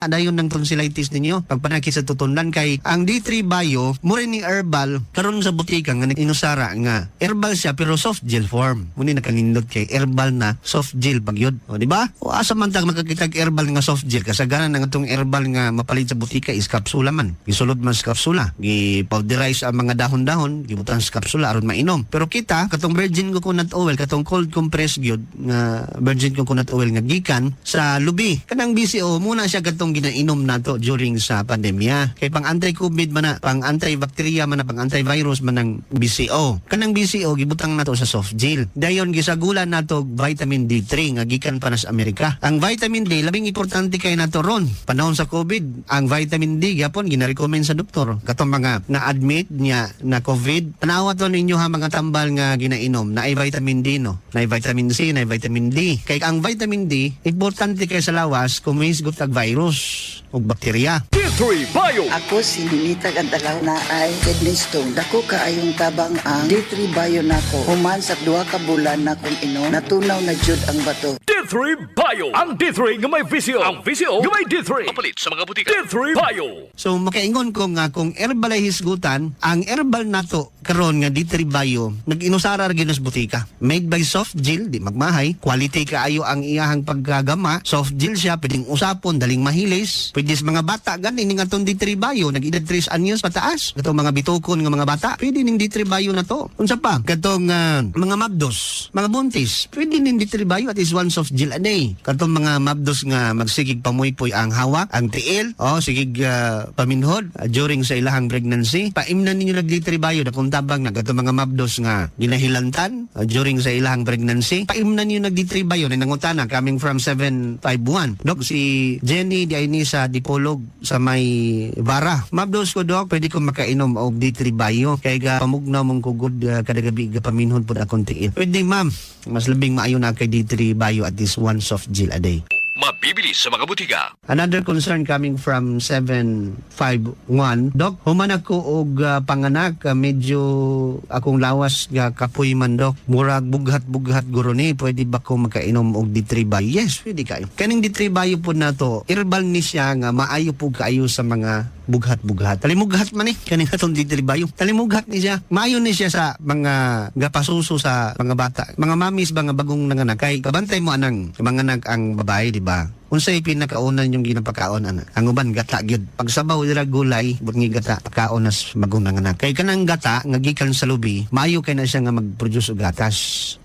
Dayon ng tonsillitis ninyo pagpanakit sa tutunlan, kay ang D3 Bio mo rin ni herbal karon sa butika nga inusara nga herbal siya pero soft gel form. Muni nakanindot kay herbal na soft gel pagyud, o di ba? O asa man tag makakitag herbal nga soft gel? Kasagaran ang atong herbal nga mapalit sa butika is kapsula man, gisulod man sa kapsula, gi powderize ang mga dahon-dahon, gibutan sa kapsula aron mainom. Pero kita, katong virgin coconut oil, katong cold compressed gyud nga virgin coconut oil nga gikan sa lubi, kanang VCO muna siya, katong ginainom nato during sa pandemya, kay pang anti-COVID man na, pang anti-bacteria man na, pang antivirus man ang VCO. Kanang VCO gibutang nato sa soft gel, dayon gisagulan nato og vitamin D3 nga gikan pa na sa Amerika. Ang vitamin D, labing importante kay nato ron panahon sa COVID. Ang vitamin D gyapon gina-recommend sa doktor katong mga na-admit niya na COVID. Tanawa to ninyo ha, mga tambal nga ginainom na ay vitamin D, no, na ay vitamin C, na ay vitamin D, kay ang vitamin D importante kay sa lawas kung may hisgot ag virus ug bakterya. D3 Bio. Ako si Ninita Gantalaw na ay kidney stone. Dako kaayong tabang ang D3 Bio nako. Human sa 2 ka bulan na kong inom, natunaw na jud ang bato. D3 Bio. Ang D3 nga may VCO. Ang VCO nga may D3. Mapalit sa mga butika. D3 Bio. So makaingon ko nga kung herbal ay hisgutan, ang herbal nato karon nga D3 Bio, nag-inusara ra gyud sa butika. Made by soft gel, di magmahay, quality kaayo ang iyahang pagkagama. Soft gel siya, pwedeng usapon, daling mahilis. Pwede sa mga bata gani ning atong D3 Bio, nag-edad 3 anyos pataas. Katong mga bitukon nga mga bata, pwede ning D3 Bio na to. Unsa pa? Katong mga mabdos, mga buntis, pwede ning D3 Bio, at least one soft gel a day. Katong mga mabdos nga magsigig pamuypoy ang hawak, ang tiil, oh, sigig paminhod during sa ilahang pregnancy. Paimnan ninyo nag D3 Bio na kung tabang na katong mga mabdos nga ginahilantan during sa ilahang pregnancy. Paimnan ninyo nag D3 Bio na nangutana coming from 751. Dok, si Jenny di ay ni sa Dipolog sa may Vara. Mabdos ko, dok, pwede ko makainom og D3 Bio kay ga pamugnaw mong kugod kada gabi, ga paminhod pod akong tiil? Pwede, ma'am. Mas labing maayo na kay D3 Bio, at least one soft gel a day. Mabibili sa mga butika. Another concern coming from 751. Dok, human ako og panganak, medyo akong lawas nga kapoy man, dok. Murag bughat-bughat guro ni, pwede ba ko makainom og D3 Bio? Yes, pwede kayo. Kaning D3 Bio po na to, herbal ni siya nga maayo po kaayo sa mga bughat-bughat. Talimughat man eh, kaning atong D3 Bio. Talimughat ni siya. Maayo ni siya sa mga gapasuso sa mga bata. Mga mamis ba nga bagong nanganak, kay kabantay mo anang manganak ang babae, di ba? Unsay pinakaunan yung ginapakaon ana? Ang uban gata gyud. Pagsabaw dira gulay, but nga gata pakaon nas bagong nanganak. Kay kanang gata nga gikan sa lubi, maayo kay na siya nga mag-produce og gatas.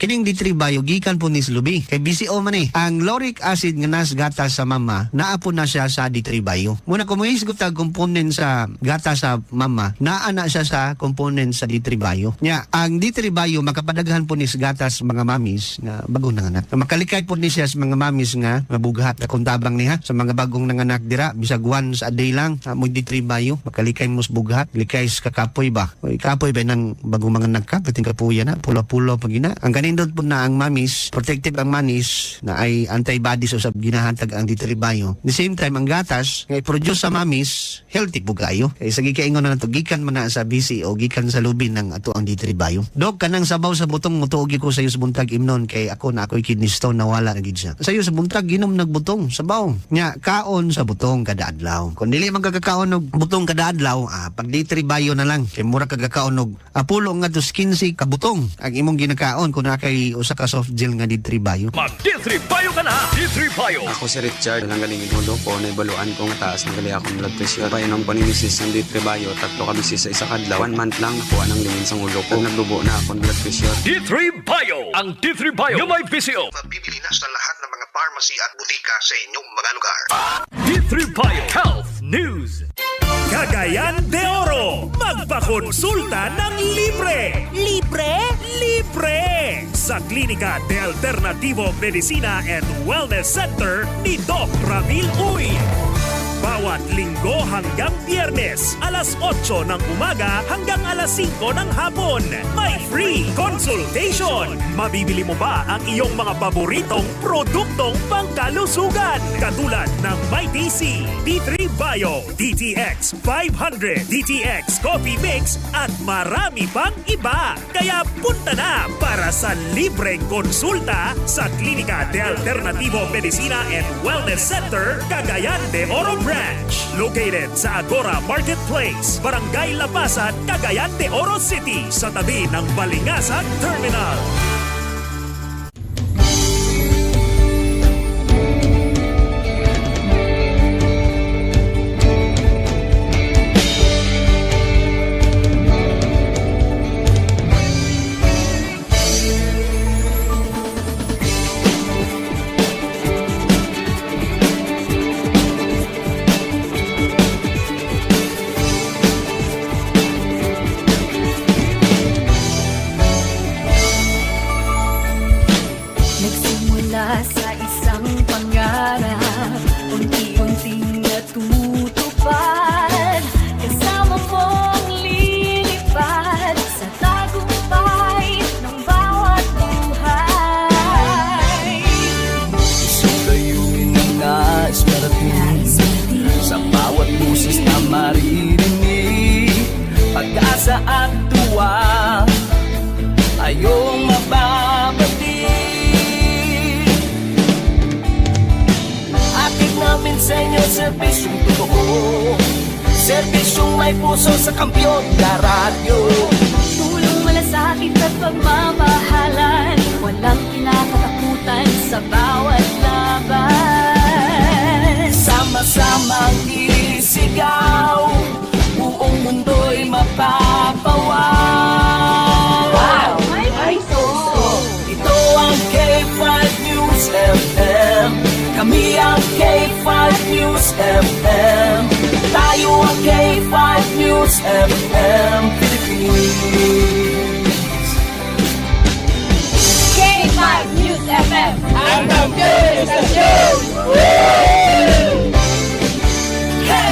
Kining D3 Bio gikan po ni sa lubi. Kay VCO man eh. Ang lauric acid nga nas gatas sa mama, naa po na siya sa D3 Bio. Muna kung mohisgot ang component sa gatas sa mama, naa na siya sa component sa D3 Bio. Nya, ang D3 Bio makapadaghan po ni sa gatas mga mamis nga bagong nanganak. Makalikay po ni siya sa mga mamis nga mabughat. Akong tabang niya sa mga bagong nanganak dira, bisag once a day lang mo D3 Bio, makalikay mo sa bughat, likay sa kakapoy ba. Oy, kapoy ba nang bagong manganak ka, pating kapuya na, pula-pula pag ina. Ang kanindot po na ang mamis, protective ang manis na ay antibodies o sa ginahatag ang D3 Bio. The same time, ang gatas nga i-produce sa mamis, healthy po kayo. Kay sa gikaingon na nato, gikan man na sa VCO, gikan sa lubi ng ato ang D3 Bio. Dok, kanang sabaw sa butong mutuogi ko sa sa buntag imnon kay ako na ako'y kidney stone, nawala na gid siya. Sayo sa buntag ginom nagbutong sabaw. Nya kaon sa butong kada adlaw. Kung dili man kagakaon og butong kada adlaw, pag D3 Bio na lang kay mura kagakaon og pulo nga to 15 ka butong ang imong ginakaon kung naa kay usa ka soft gel nga D3 Bio. Mag D3 Bio ka na! D3 Bio! Ako si Richard, walang galingin ulo ko, naibaluan ko nga taas ng gali akong blood pressure. Painom ko ni Mrs. ng D3 Bio, tatlo ka bisis sa isa kadlaw. One month lang, nakuha ng lingin sa ulo ko. Naglubo na akong blood pressure. D3 Bio! Ang D3 Bio nga may VCO. Mabibili na sa lahat ng mga pharmacy at butika sa inyong mga lugar. D3 Bio Health News. Cagayan de Oro, magpakonsulta ng libre! Libre? Libre! Sa Klinika de Alternativo Medicina and Wellness Center ni Doc Ramil Uy. Bawat Linggo. hanggang Biyernes, alas 8 ng umaga hanggang alas 5 ng hapon. May free consultation. Mabibili mo ba ang iyong mga paboritong produktong pangkalusugan? Katulad ng Mighty C, D3 Bio, DTX 500, DTX Coffee Mix at marami pang iba. Kaya punta na para sa libreng konsulta sa Klinika de Alternativo Medicina and Wellness Center, Cagayan de Oro Branch. Located sa Agora Marketplace, Barangay Lapasan, Cagayan de Oro City, sa tabi ng Balingasag Terminal. Nagsimula sa isang pangarap, unti-unting natutupad. Kasama mong lilipad sa tagumpay ng bawat buhay. Isang layunin ang nais marating. Sa bawat boses na maririnig, pag-asa at tuwa ay iyong mababati. Hatid namin sa inyo serbisyong totoo, serbisyong may puso sa Kampeon na Radyo. Tulong, malasakit at pagmamahalan, walang kinakatakutan sa bawat laban. Sama-samang isigaw, buong mundo'y mapapawaw. Wow! May puso! Ito ang K5 News FM. Kami ang K5 News FM. Tayo ang K5 News FM Philippines. K5 News FM!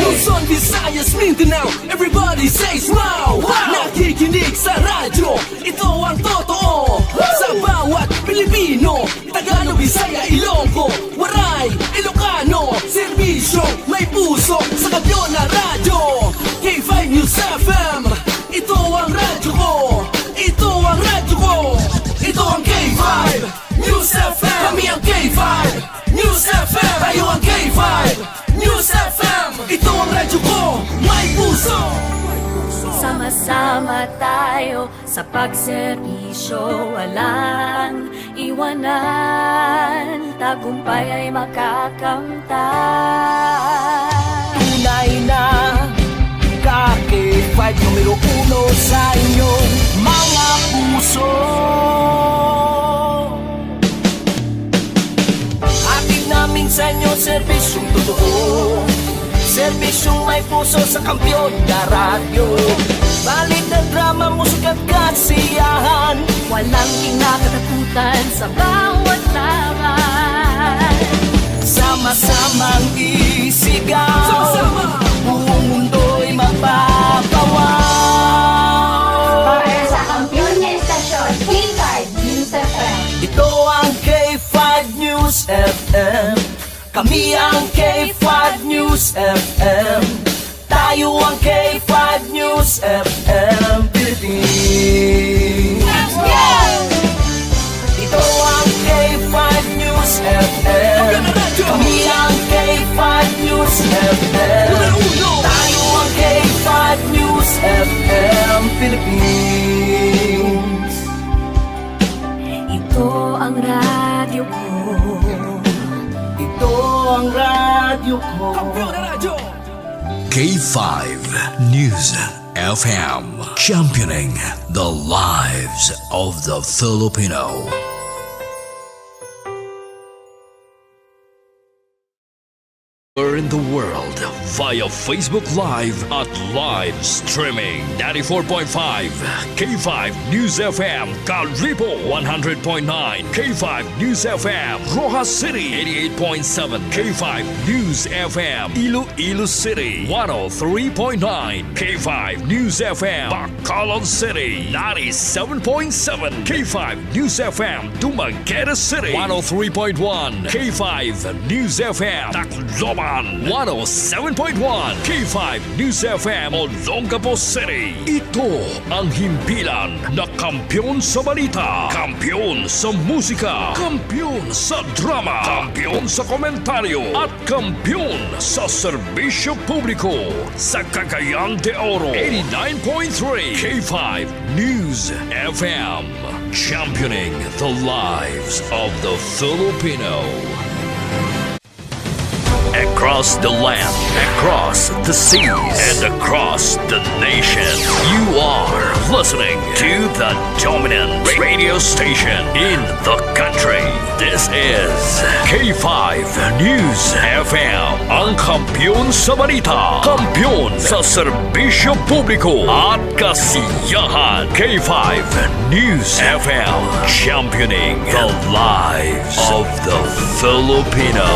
Luzon, Visayas, Mindanao. Everybody say smile, wow! Nakikinig sa radyo. Ito ang totoo. Sa bawat Pilipino, Tagalog, Bisaya, Ilonggo, Waray, Ilocano. Serbisyo, may puso. Sa Kampeon na Radyo, K5 News FM. Ito ang radyo ko. Ito ang radyo ko. Ito ang K5 News FM. Kami ang K5 News FM. Tayo ang K5 News FM. Ito ang radyo ko. May puso. Sama-sama tayo sa pagserbisyo, walang iwanan, tagumpay ay makakamtan. Tunay na ka-K5, numero uno sa inyong mga puso. Hatid namin sa inyo serbisyong totoo, serbisyong may puso sa Kampeon na Radyo. Balit na drama, musika at kasiyahan. Walang kinakatakutan sa bawat laban. Sama-samang isigaw. Sama-sama. Buong mundo'y mapapawaw. Para sa Kampeon nga istasyon, K5 News FM. Ito ang K5 News FM. Kami ang K5 News FM. Tayo ang K5 News FM Philippines. Ito ang K5 News FM. Kami ang K5 News FM. Tayo ang K5 News FM Philippines. Ito ang radyo ko. Ito ang radyo ko. K5 News FM, championing the lives of the Filipino. In the world via Facebook Live at live streaming. 94.5 K5 News FM Kalibo, 100.9 K5 News FM Roxas City, 88.7 K5 News FM Iloilo City, 103.9 K5 News FM Bacolod City, 97.7 K5 News FM Dumaguete City, 103.1 K5 News FM Tacloban, 107.1 K5 News FM Olongapo City. Ito ang himpilan na kampiyon sa balita, kampiyon sa musika, kampiyon sa drama, kampiyon sa komentaryo at kampiyon sa serbisyo publiko sa Cagayan de Oro. 89.3 K5 News FM, championing the lives of the Filipino. Across the land, across the seas, and across the nation, you are listening to the dominant radio station in the country. This is K5 News FM, ang kampiyon sa balita, kampiyon sa serbisyo publiko at kasiyahan. K5 News FM, championing the lives of the Filipino.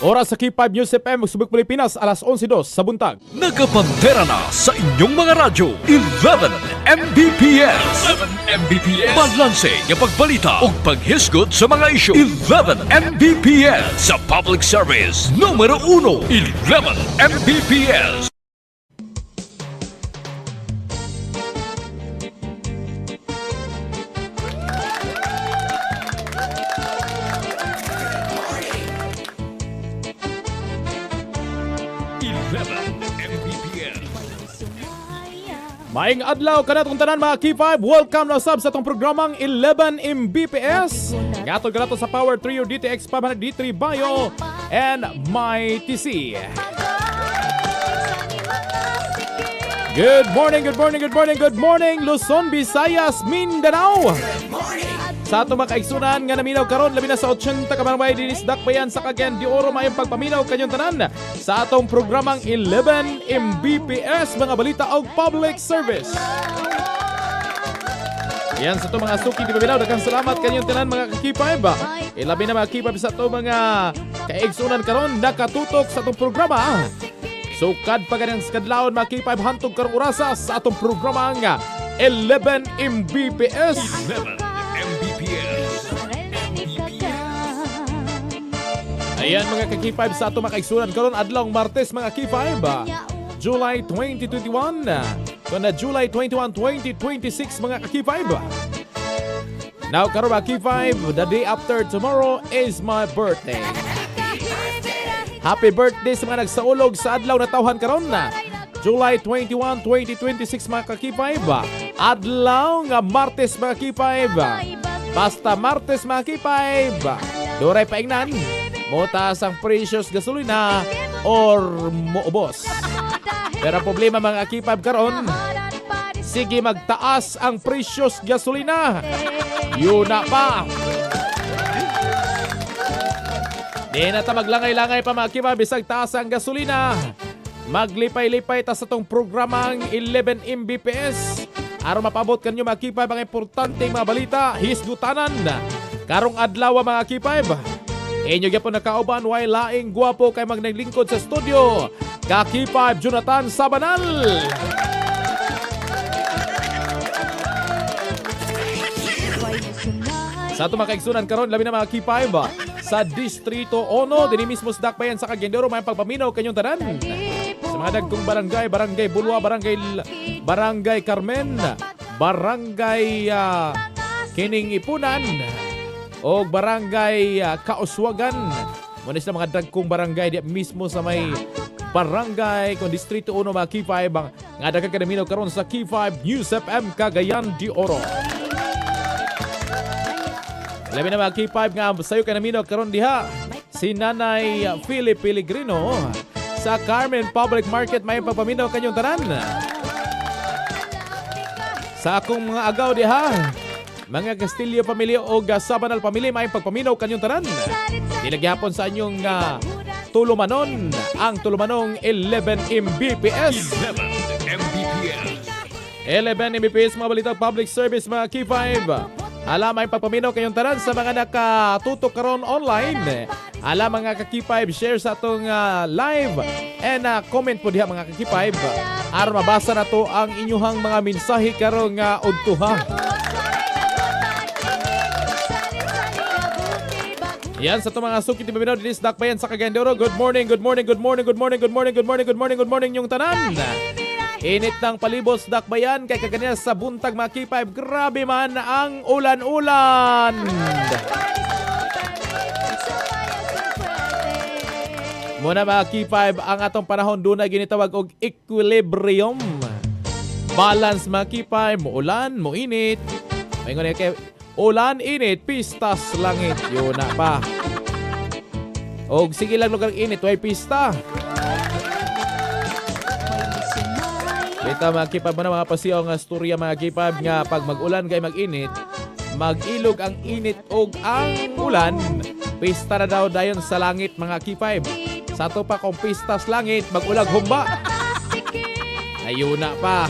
Oras sa K5 News FM, Subok Pilipinas, alas 11:02 sa buntag. Nagapantera na sa inyong mga radyo. 11 Mbps. 11 Mbps. Balanse nga pagbalita ug paghisgot sa mga isyu. 11 Mbps sa public service numero 1. 11 Mbps. 11 Mbps. Maayong adlaw kanatong tanan, mga K5. Welcome na sab sa atong programang 11 Mbps. Ngatod kanato sa Power Trio DTX 500 D3 Bio and MyTC. Good morning, good morning, good morning, good morning, Luzon, Visayas, Mindanao. Sa atong mga kaigsunan nga naminaw karon, labi na sa 80 ka barangay dinhi sa Dakbayan sa Cagayan de Oro, maayong pagpaminaw kanyong tanan sa atong programang 11 Mbps, mga balita og public service. Yan, sa itong mga suki di paminaw, daghang salamat kanyong tanan, mga ka-K5. Ilabi na, mga K5, sa atong mga kaigsunan karon nakatutok sa atong programa. Sukad pa ganang kadlawon, mga K5, hantog karong orasa sa atong programang 11 Mbps. 11 Mbps. Ayan, mga ka-K5, sa ato mga kaigsunan karon adlawng Martes, mga K5, July 2021 to na July 21, 2026, mga ka-K5. Now karon, mga K5, the day after tomorrow is my birthday. Happy birthday sa mga nagsaulog sa adlaw na tawhan karon na July 21, 2026, mga ka-K5. Adlaw nga Martes, mga K5. Basta Martes, mga K5, doray paingnan, motaas ang presyos gasolina or moubos. Pero ang problema, mga K5, karon, sige magtaas ang presyos gasolina. Yun na pa. Di na ta maglangay-langay pa, mga K5, bisag taas ang gasolina. Maglipay-lipay ta sa tong programang 11 Mbps. Aron mapabot kanyo, mga K5, ang importanteng mga balita, hisgutanan karong adlaw, mga K5. Inyo gyapon nakauban, way laing guwapo kay magnaglingkod sa studio. Ka K5 Jonathan Sabanal. Sa ato mga kaigsunan karon, labi na, mga K5, sa Distrito 1 dinhi mismo sa Dakbayan sa Cagayan de Oro, may pagpaminaw kanyong tanan. Sa mga dagkong barangay, Barangay Bulwa, Barangay Barangay Carmen, Barangay Kining Ipunan o Barangay Kauswagan. Muna sila mga dagkong barangay di mismo sa may barangay kung Distrito 1, mga K5, ang nga daghan kanaminaw karon sa K5 News FM Cagayan de Oro. Labi na, mga K5, nga sayo ka naminaw karon diha, si Nanay Philip Pellegrino sa Carmen Public Market, may pagpaminaw kanyong tanan. Sa akong mga agaw diha, mga Castillo pamilya o Sabanal pamilya, may pagpaminaw kanyong tanan. Dila gyapon sa inyong Tulumanon, ang Tulumanong 11 Mbps. 11 Mbps. 11 Mbps, mga balita, public service, mga K5. Alam ay pagpaminaw kayong tanan sa mga nakatutok karon online. Alam, mga ka-K5, share sa atong live and comment po diha, mga ka-K5. Aron mabasa na to ang inyuhang mga mensahe karong udto ha. Yan sa itong mga suki tibaminaw dinis Dakbayan sa Cagayan de Oro. Good morning, good morning, good morning, good morning, good morning, good morning, good morning, good morning yung tanan. Init ng palibos Dakbayan kay kaganina sa buntag, mga K5. Grabe man ang ulan-ulan. Muna, mga K5, ang atong panahon doon na ginitawag og equilibrium. Balance, mga K5, mo ulan, mo init. May ngunit kay ulan, init, pistas langit. Yun na pa. Og sige lang lugar init, way pista. Kita, mga K5, mo na mga pasiyaw nga storya, mga K5, nga pag mag-ulan kay mag-init, mag-ilog ang init og ang ulan, pista na daw dayon sa langit, mga K5. Sa ato pa kung pista sa langit, mag-ulag humba. Ayun na pa.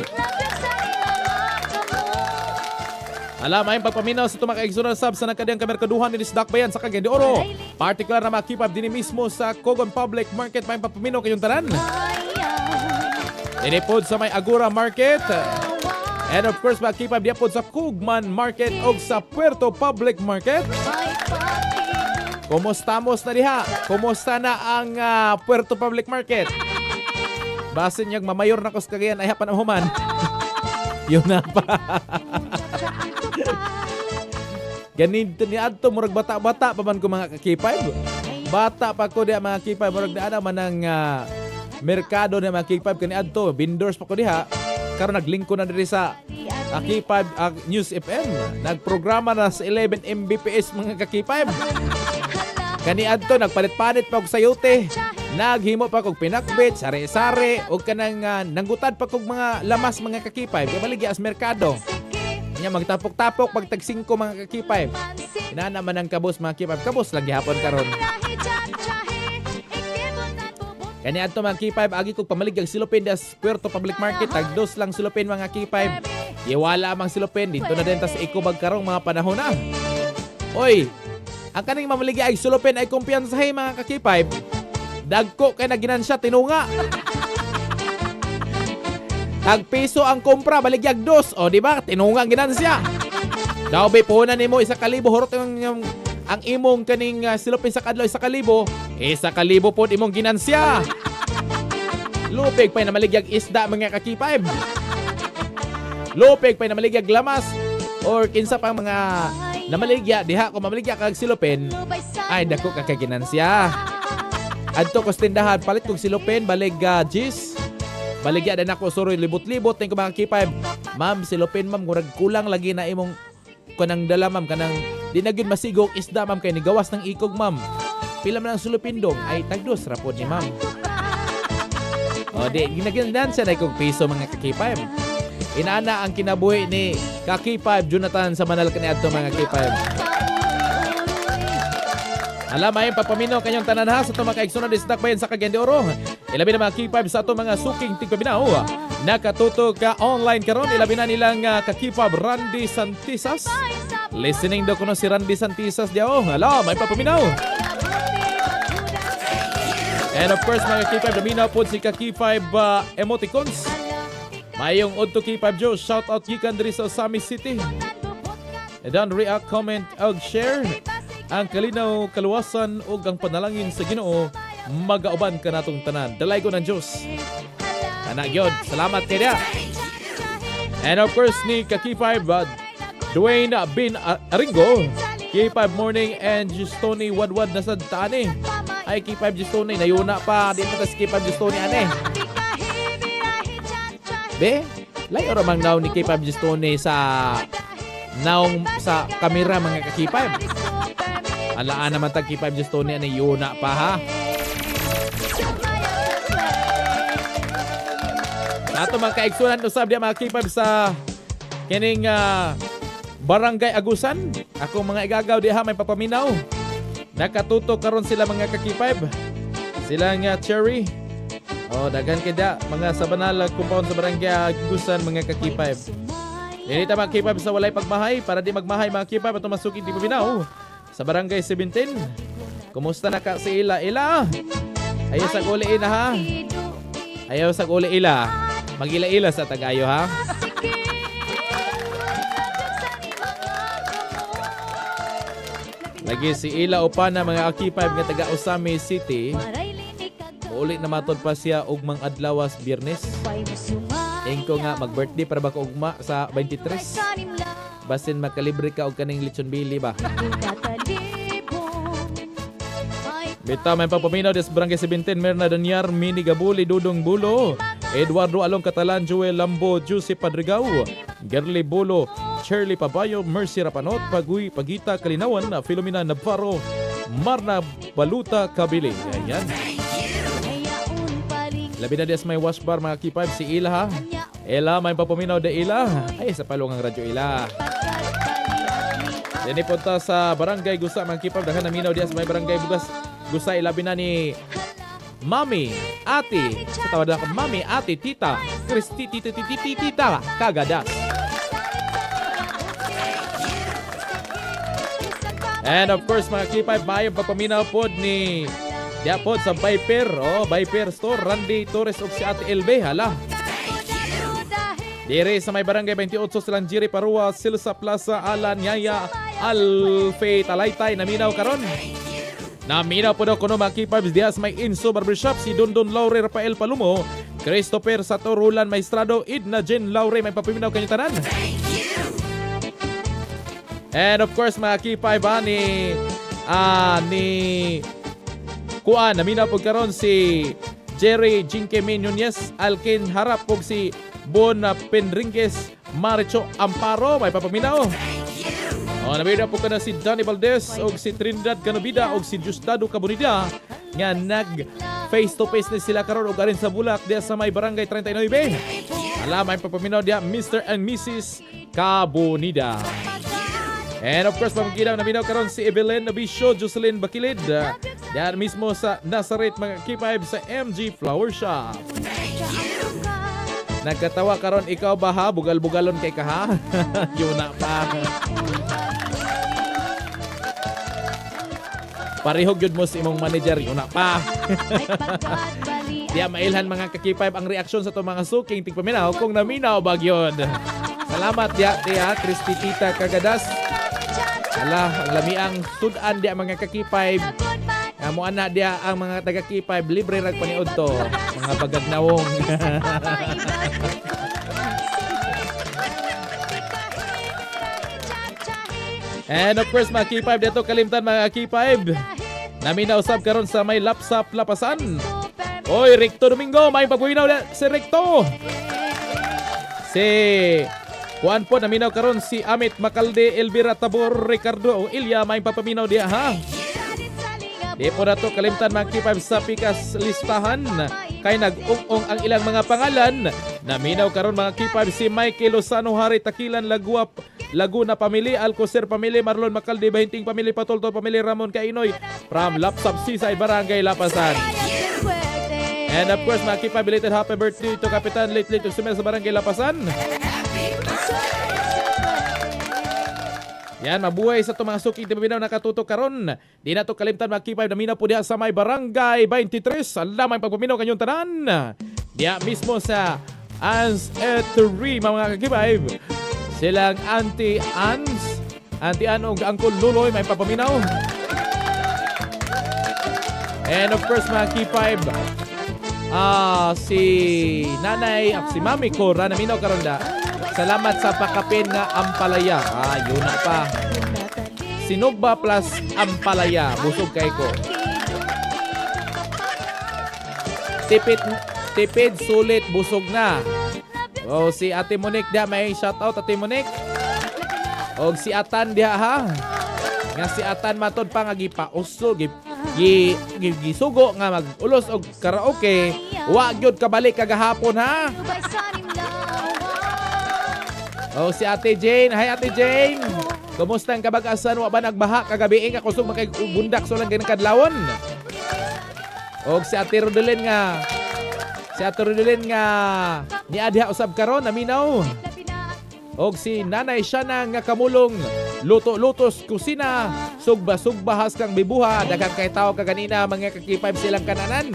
Alam, ay pagpaminaw sa tumaka exonal sub sa nagkadiyang kamerkaduhan ni Dakbayan sa Cagayan de Oro. Partikular na makipab din mismo sa Cogon Public Market, may pagpaminaw kayong tanan. Dinipod sa may Agora Market. And of course, makipab diya pod sa Kugman Market o sa Puerto Public Market. Kumustamos na diha? Kumusta na ang Puerto Public Market? Basin niyag mamayor na kos Cagayan ay hapan ang human. Yun na pa. Ganin ni adto murag bata-bata pa man ko, mga ka-K5. Bata pa ko diha, mga K5, murag naa man ang merkado na, mga K5, kani adto vendors pa ko diha. Karon naglingkod na diri sa K5 News FM. Nagprograma na sa 11 Mbps, mga ka-K5. Kani adto nagpalit-palit pa og sayote. Naghimo pa kog pinakbit, sari-sari og kanang nanggutad pa kog mga lamas, mga ka-K5. Kay baligya as merkado. Nya magtapok-tapok pag tag 5, mga ka-K5. Inana man ang kabos, mga K5. Kabos lang gihapon karon. Kani adto, mga K5, agi kog pamalig ang silupin das Puerto Public Market, tag dos lang silupin, mga K5. Iwala mang silupin dito na din tas ikubag karong mga panahon na. Oy, ang kaning mamaligya ay sulupin ay kumpiyansahe, mga ka-K5. Dagko kay naginansya tinunga. Tag piso ang kompra, baligyag dos. O, di ba? Tinunga ang ginansya. Daw be puhunan nimo 1,000, hurot ang imong kaning silupin sa kadlaw 1,000, 1,000 pod imong ginansya. Lupig pa namaligyag isda, mga ka-K5. Lupig pa namaligyag lamas or kinsa pang mga namaligya diha. Kung mamaligya kag silupin ay dako ka kay ginansya. Adto ko sa tindahan, palit kog silupin, balig gis. Baligya din ako, suroy libot-libot ning ko, mga K5. Ma'am, silupin ma'am, murag kulang lagi na imong kanang dala ma'am, kanang di na gyud masigok isda ma'am kay nigawas ng ikog ma'am. Pila man ang sulupin dong? Ay tagdos ra pod ni ma'am. O di ginaginansya siya na ikog piso, mga ka-K5. Inaana ang kinabuhi ni ka-K5 Jonathan sa Manal kaniadto, mga K5. Alam ay papaminaw kanyang tanan ha sa itong mga kaigsunan sa Dakbayan sa Cagayan de Oro. Ilabi na, mga K5, sa itong mga suking tigpaminaw. Nakatuto ka online karon, ilabi na nilang ka-K5 Randy Santisas. Listening daw kuno si Randy Santisas diao. Alam ay papaminaw. And of course, mga K5, naminaw po si ka-K5 emoticons. Mayong udto, K5 Joe, shout out gikan diri sa Ozamiz City. And react, comment, ug share. Ang kalinaw, kaluwasan ug ang panalangin sa Ginoo magauban kanatong tanan. Dalaygon ng Dios. Ana gyud. Salamat kay dia. And of course ni ka K5 Dwayne Bin Aringo. K5 morning and Gistoni wadwad na sad taani. Ay, K5 Gistoni nayuna pa di pa tas K5 Gistoni ane. Be, layo ra mang naong ni K5 Gistoni sa naong sa kamera, mga ka-K5. Alaan naman tag K5 Gistoni ani yuna pa ha. Nato mga kaigsunan usab diya, mga K5, sa kining Barangay Agusan. Ako mga igagaw diha may papaminaw. Nakatuto karon sila, mga ka-K5. Sila nga Cherry. Oh, daghan kay da mga sa banal compound sa barangay Gusan, mga ka-K5. Dili ta, mga K5, sa walay pagmahay para di magmahay, mga K5, atong masuki di paminaw sa barangay 17. Kumusta na ka si Ila? Ila! Ayaw sa uli ina ha. Ayaw sa uli ila. Magila-ila sa tagayo ha. Lagi si Ila Opana, mga K5, nga taga Osami City. Uli na matod pa siya og mang adlawas Biyernes. Ingko nga mag-birthday para ba ko ugma sa 23. Basin makalibre ka og kaning lechon bili ba. Bita may papaminaw des Barangay 17, Merna Danyar, Mini Gabuli, Dudong Bulo, Eduardo Along Catalan, Joel Lambo, Giuseppe Padrigao, Gerly Bulo, Shirley Pabayo, Mercy Rapanot, Paguy Pagita Kalinawan, Filomena Navarro, Marna Baluta Kabili. Ayan. Labi na des may wash bar, mga K5, si Ila ha. Ila, may papaminaw de Ila. Ay, sa palong ang radyo Ila. Dini punta sa Barangay Gusa, mga K5, daghan naminaw diya sa may Barangay Bugas Gusa, ilabi na ni Mami, Ate, sa tawag na Mami, Ate, Tita, Christy, Tita, Tita, Tita, Tita, Kagadas. And of course, mga K5, maayong pagpaminaw pod ni Diya pod sa Viper, oh, Viper Store, Randy Torres ug si Ate LB, hala. Dire sa may barangay 28 sa Lanjiri, Parua, Silsa Plaza, Alan, Yaya, Alfe, Talaytay, naminaw karon. Naminaw po daw kuno, mga K5, diya sa may Inso Barbershop, si Dondon Laure, Rafael Palumo, Christopher Satorulan Maestrado, Idna Jen Laure, may papaminaw kanyo tanan. And of course, mga K5 ha, ni Kuan, naminaw po karon si Jerry Jinke Nunez, Alkin Harap po si Bon Penringues, Maricho Amparo, may papaminaw. O, naminaw po ka na si Danny Valdez o si Trinidad Canobida o si Diosdado Cabonida nga nag face to face ni sila karon og arin sa bulak diya sa may barangay 39. Ala, may papaminaw diya Mr. and Mrs. Cabonida. And of course, pamaginaw naminaw karon si Evelyn Novicio, Jocelyn Bakilid. Diyan mismo sa Nazareth, mga K5, sa MG Flower Shop. Nagkatawa karon ikaw ba ha? Bugal-bugalon kay ka ha? Yun na pa. Parehog yun mo sa imong manager, yun na pa. Diya mailhan, mga ka-K5, ang reaksyon sa itong mga suking tigpaminaw kung naminaw bag yun. Salamat diya, tiya, Christy Tita Kagadas. Ala, ang lamiang sudan diya, mga ka-K5. Amo ana diya ang mga taga K5 libre rag paniud to, mga bagagnawong. And of course, mga K5, dito kalimtan, mga K5. Naminaw usab karon sa may Lapsap Lapasan. Oy, Recto Domingo, may pagbuhinaw na si Recto. Si Juan po, naminaw karon si Amit Macalde, Elvira Tabor, Ricardo o Ilya, may papaminaw diya ha. Di po na to kalimtan, mga K5, sa pikas listahan kay nag-ung-ung ang ilang mga pangalan. Naminaw karon, mga K5, si Michael Lozano Hari Takilan Lagua Laguna Pamili, Alcocer Pamili, Marlon Macalde Bahinting Pamili, Patolto Pamili, Ramon Kainoy from Lapsap Seaside, Barangay Lapasan. And of course, mga K5, belated happy birthday to Kapitan Late Late Sumel sa Barangay Lapasan. Yan, mabuhay sa itong mga suking timaminaw nakatutok karon. Di na to kalimtan, mga K5, naminaw po diha sa may Barangay 23. Alam ang pagpaminaw kanyong tanan. Diya mismo sa Ans Eatery, mga K5. Silang Auntie Ans, Auntie Ann ug Uncle Luloy, may papaminaw. And of course, mga K5, si Nanay at si Mami Cora naminaw karon da. Salamat sa pakapin nga ampalaya. Ah, yun na pa. Sinugba plus ampalaya. Busog kay ko. Tipid, tipid, sulit, busog na. Oh, si Ate Monique diha, may shout out Ate Monique. Og si Atan diha ha. Nga si Atan matod pa nga gipausol gi gi, gi, gisugo nga mag-ulos og karaoke. Wa gyud kabalik kagahapon ha. Oh, si Ate Jane. Hi, Ate Jane. Kumusta ang kabag-asan? Wa ba nagbaha kagabi nga kusog makay bundak so lang ganang kadlawon? Og si Ate Rodelin nga niadha usab karon naminaw. Og si Nanay Shana nga kamulong luto-lutos kusina, sugba-sugba haskang bibuha, daghang kay tawo kaganina mga ka-K5 silang kananan.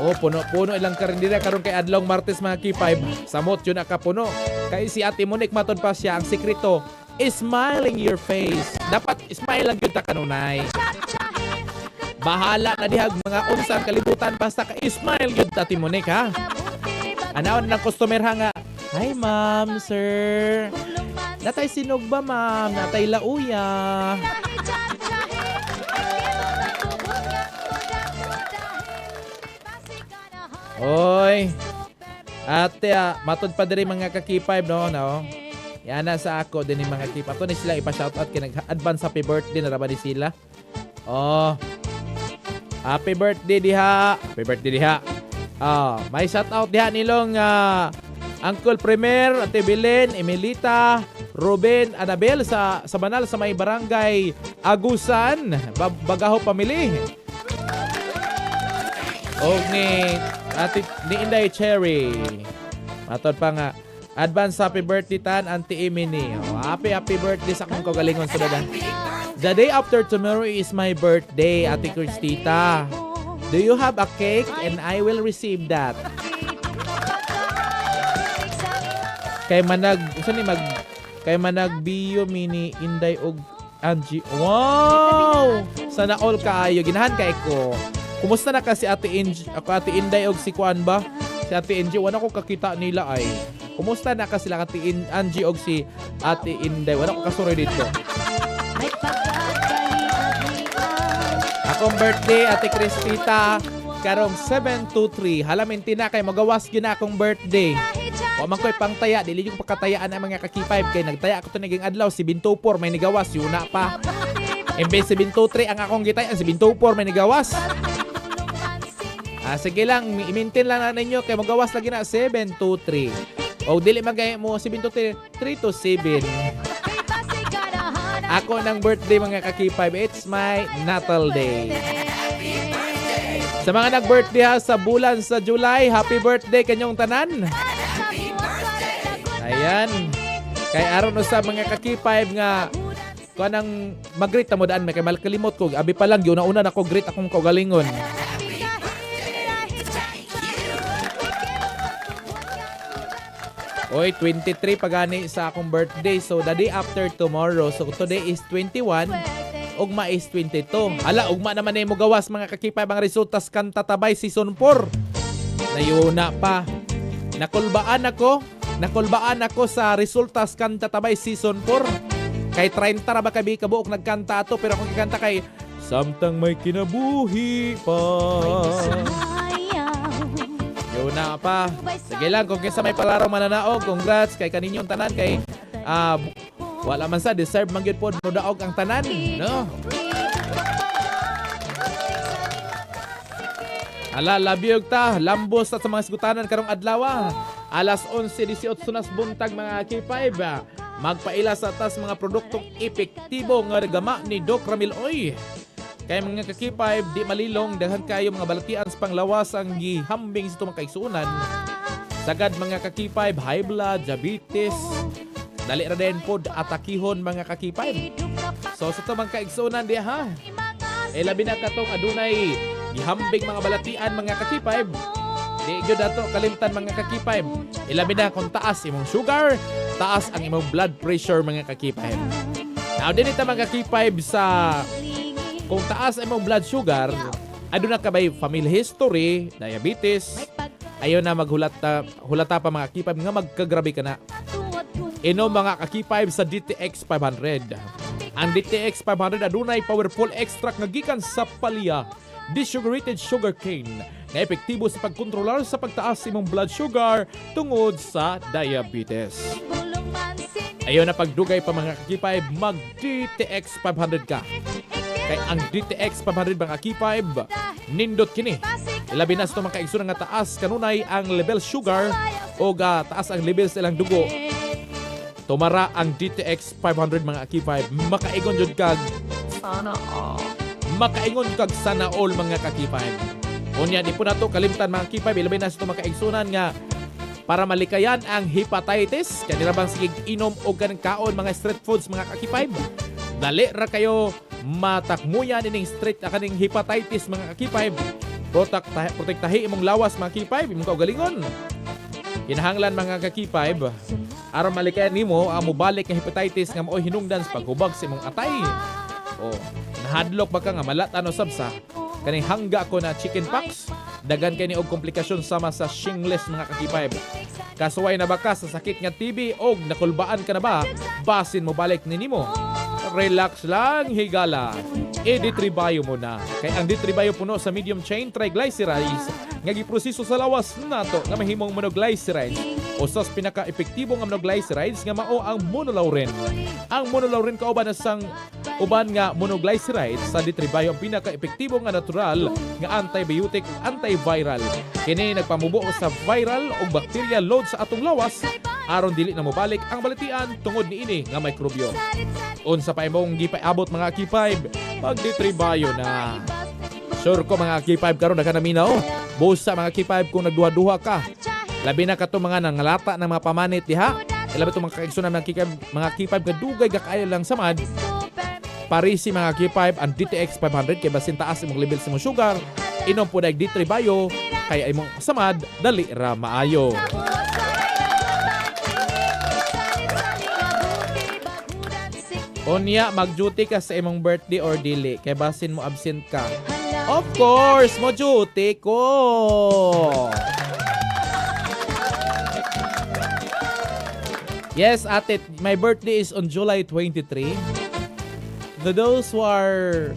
Oh, puno-puno ilang karindira karon kay adlong Martes mga K5. Samot yun nakapuno. Kay si Ate Monique matod pa siya ang sekreto is smiling your face. Dapat smile lang gyud ta kanunay. Bahala na dihag mga unsang kalibutan basta ka smile gyud ta, Ate Monique, ha. Anaon ng customer ha nga, "Hi ma'am, sir. Natay sinog ba ma'am? Natay lauya." Oy. Ate, matod pa diri mga ka-K5 no, no. Yan na sa ako din ni mga K5. Ato ni sila ipa-shoutout kay nag-advance happy birthday na ra ba ni sila? Oh. Happy birthday diha. Happy birthday diha. Ah, may shoutout diha nilong Uncle Premier, Ate Belen, Emilita, Ruben, Anabel sa banal sa may barangay Agusan, Bagaho Family. Og ni Ate ni Inday Cherry. Matod pa nga advance happy birthday tan Auntie Emily. Oh, happy happy birthday sa akong kagalingon sa dadan. The day after tomorrow is my birthday, Ate Cristita. Do you have a cake? And I will receive that. Kay manag usa ni mag kay manag bio mini Inday og Angie. Wow! Sana all kaayo ginahan kay ko. Kumusta na kasi Ate Inj, ako Ate Inday og si Kuan ba? Si Ate Angie wala ko kakita nila ay. Kumusta na kasi sila Ate Angie og si Ate Inday? Wala ko kasuroy dito. Akong birthday Ate Cristita karong 7-3. Halamin tina kay magawas gyud na akong birthday. Wa man ko'y pangtaya, dili yung pagkatayaan ang mga ka-K5 kay nagtaya ako to naging adlaw si 24 may nigawas yuna pa. Imbes si 23 ang akong gitayan, si 24 may nigawas. Ah, sige lang, i-maintain lang na ninyo kay magawas lagi na 7-2-3. O dili man kay mo 7-2-3, 3-7. Ako ng birthday mga ka-K5, it's my natal day. Sa mga nag-birthday ha, sa bulan sa July, happy birthday kanyong tanan. Ayan. Kay aron sa mga ka-K5 nga kanang mag-greet ta mo daan may kay malkalimot ko. Abi pa lang gyud una na ko greet akong kaugalingon. Oy, 23 pagani sa akong birthday. So the day after tomorrow. So today is 21, ugma is 22. Hala, ugma naman na mo gawas mga ka-K5 ang resulta sa Kanta Tabay Season 4. Nayuna pa. Nakulbaan ako sa resulta sa Kanta Tabay Season 4. Kay 30 ra ba kabi kabuok nagkanta ato, pero akong gikanta kay Samtang May Kinabuhi Pa. Yun na pa. Sige lang, kung kinsa may palarong mananaog, congrats kay kaninyong tanan kay wala man sa deserve man gyud pod modaog ang tanan, no? Ala, labiyog ta, lambos ta sa mga sigutanan karong adlaw. Alas 11:18 nas buntag mga K5. Magpaila sa tas mga produktong epektibo nga gama ni Doc Ramil Oy. Kay mga ka-K5, di malilong, daghan kayo mga balatian sa panglawas ang gihambing sa itong mga kaigsuonan. Sagad mga ka-K5, high blood, diabetes, dali ra din pod atakihon mga ka-K5. So sa itong mga kaigsuonan di ha, eh labi na katong adunay gihambing mga balatian mga ka-K5. Di gyud ato kalimtan mga ka-K5. Ilabi na kung taas imong sugar, taas ang imong blood pressure mga ka-K5. Now din ita mga ka-K5 sa kung taas ang imong blood sugar, aduna ka bay family history, diabetes, ayo na maghulata hulata pa mga ka-K5 nga magkagrabe ka na. Inom mga ka-K5 sa DTX 500. Ang DTX 500 adunay powerful extract nga gikan sa palya, desugarated sugarcane, na epektibo sa pagkontrolar sa pagtaas sa imong blood sugar tungod sa diabetes. Ayo na pagdugay pa mga ka-K5, mag DTX 500 ka. Kay ang DTX 500 mga ka-K5, nindot kini. Ilabi na sa itong mga kaigsunan nga taas kanunay ang level sugar o taas ang level sa ilang dugo. Tumara ang DTX 500 mga ka-K5, makaigon jud kag Sana all. Makaingon kag sana all, mga ka-K5. Unya, di po nato kalimtan, mga K5, ilabi na sa itong mga kaigsunan nga para malikayan ang hepatitis, kanila bang sige inom og kanang kaon mga street foods, mga ka-K5. Dali ra kayo matakmuyan ining street kaning hepatitis, mga ka-K5. Protektahi imong lawas, mga K5, imong kaugalingon. Kinahanglan, mga ka-K5, aron malikayan nimo ang mobalik nga hepatitis nga mao'y hinungdan sa paghubag sa imong atay. O nahadlok ba ka nga malatan usab sa kaning hangga ko na chicken pox? Dagan kay ni og komplikasyon sama sa shingles, mga ka-K5. Kasuway na ba ka sa sakit nga TB og nakulbaan ka na ba? Basin mo balik ni nimo. Relax lang, higala. E-D3 Bio mo na. Kay ang D3 Bio puno sa medium chain triglycerides nga giproseso sa lawas nato nga mahimong monoglycerides. Usas pinaka-epektibo nga monoglycerides nga mao ang monolaurin. Ang monolaurin kauban na sang uban nga monoglycerides sa D3 Bio ang pinaka-epektibo nga natural nga antibiotic ug antiviral. Kini nagpamubo sa viral ug bacteria load sa atong lawas aron dili na mobalik ang balatian tungod niini nga mikrobyo. Unsa pa imong gipaabot, mga K5? Pag D3 Bio na. Sure ko, mga K5, karon daghan naminaw. Busa, mga K5, kung nagduha-duha ka. Labi na kato mga nangalata ng mga pamanit diha. Labi itong mga kaigsunan, mga K5, mga K5 kadugay kaayo lang samad. Parisi, mga K5, ang DTX 500 kay basin taas imong level sa imong sugar. Inom po dag D3 Bio kay imong samad dali ra maayo. Unya, mag-duty ka sa imong birthday or dili kay basin mo absent ka? Of course, mo duty ko. Yes, ate, my birthday is on July 23. To those who are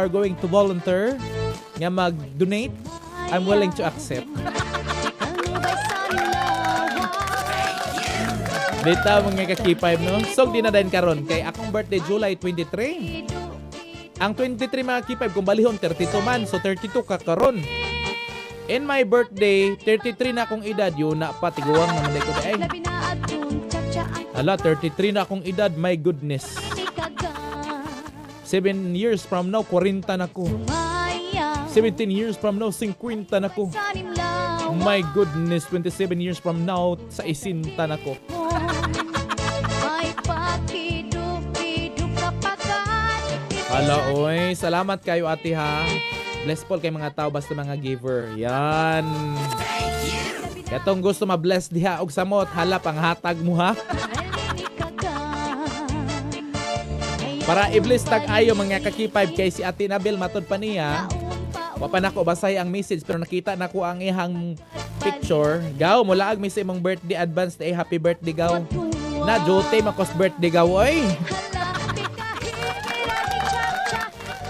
going to volunteer nga mag-donate, I'm willing to accept. Bitaw, mga ka-K5, no? So, di na din karon kay akong birthday July 23. Ang 23, mga K5, kung balihon 32 man, so 32 ka karon. In my birthday, 33 na akong edad, yun na pa, tiguang naman ko di ay. Ala, 33 na akong edad, my goodness. 7 years from now, 40 na ko. 17 years from now, 50 na ko. My goodness, 27 years from now, sa isinta na ko. Hala, oy. Salamat kayo, ate, ha. Bless po kay mga tao basta mga giver. Yan. Katong gusto ma-bless diha og samot, hala panghatag mo ha. Para i-bless tag ayo, mga ka-K5, kay si Ate Nabel matod pa niya. Wa pa nako basahi ang message pero nakita nako ang ihang picture. Gaw, mulaag mi sa imong birthday advance eh, happy birthday, gaw. Na duty makos birthday, gaw, oy.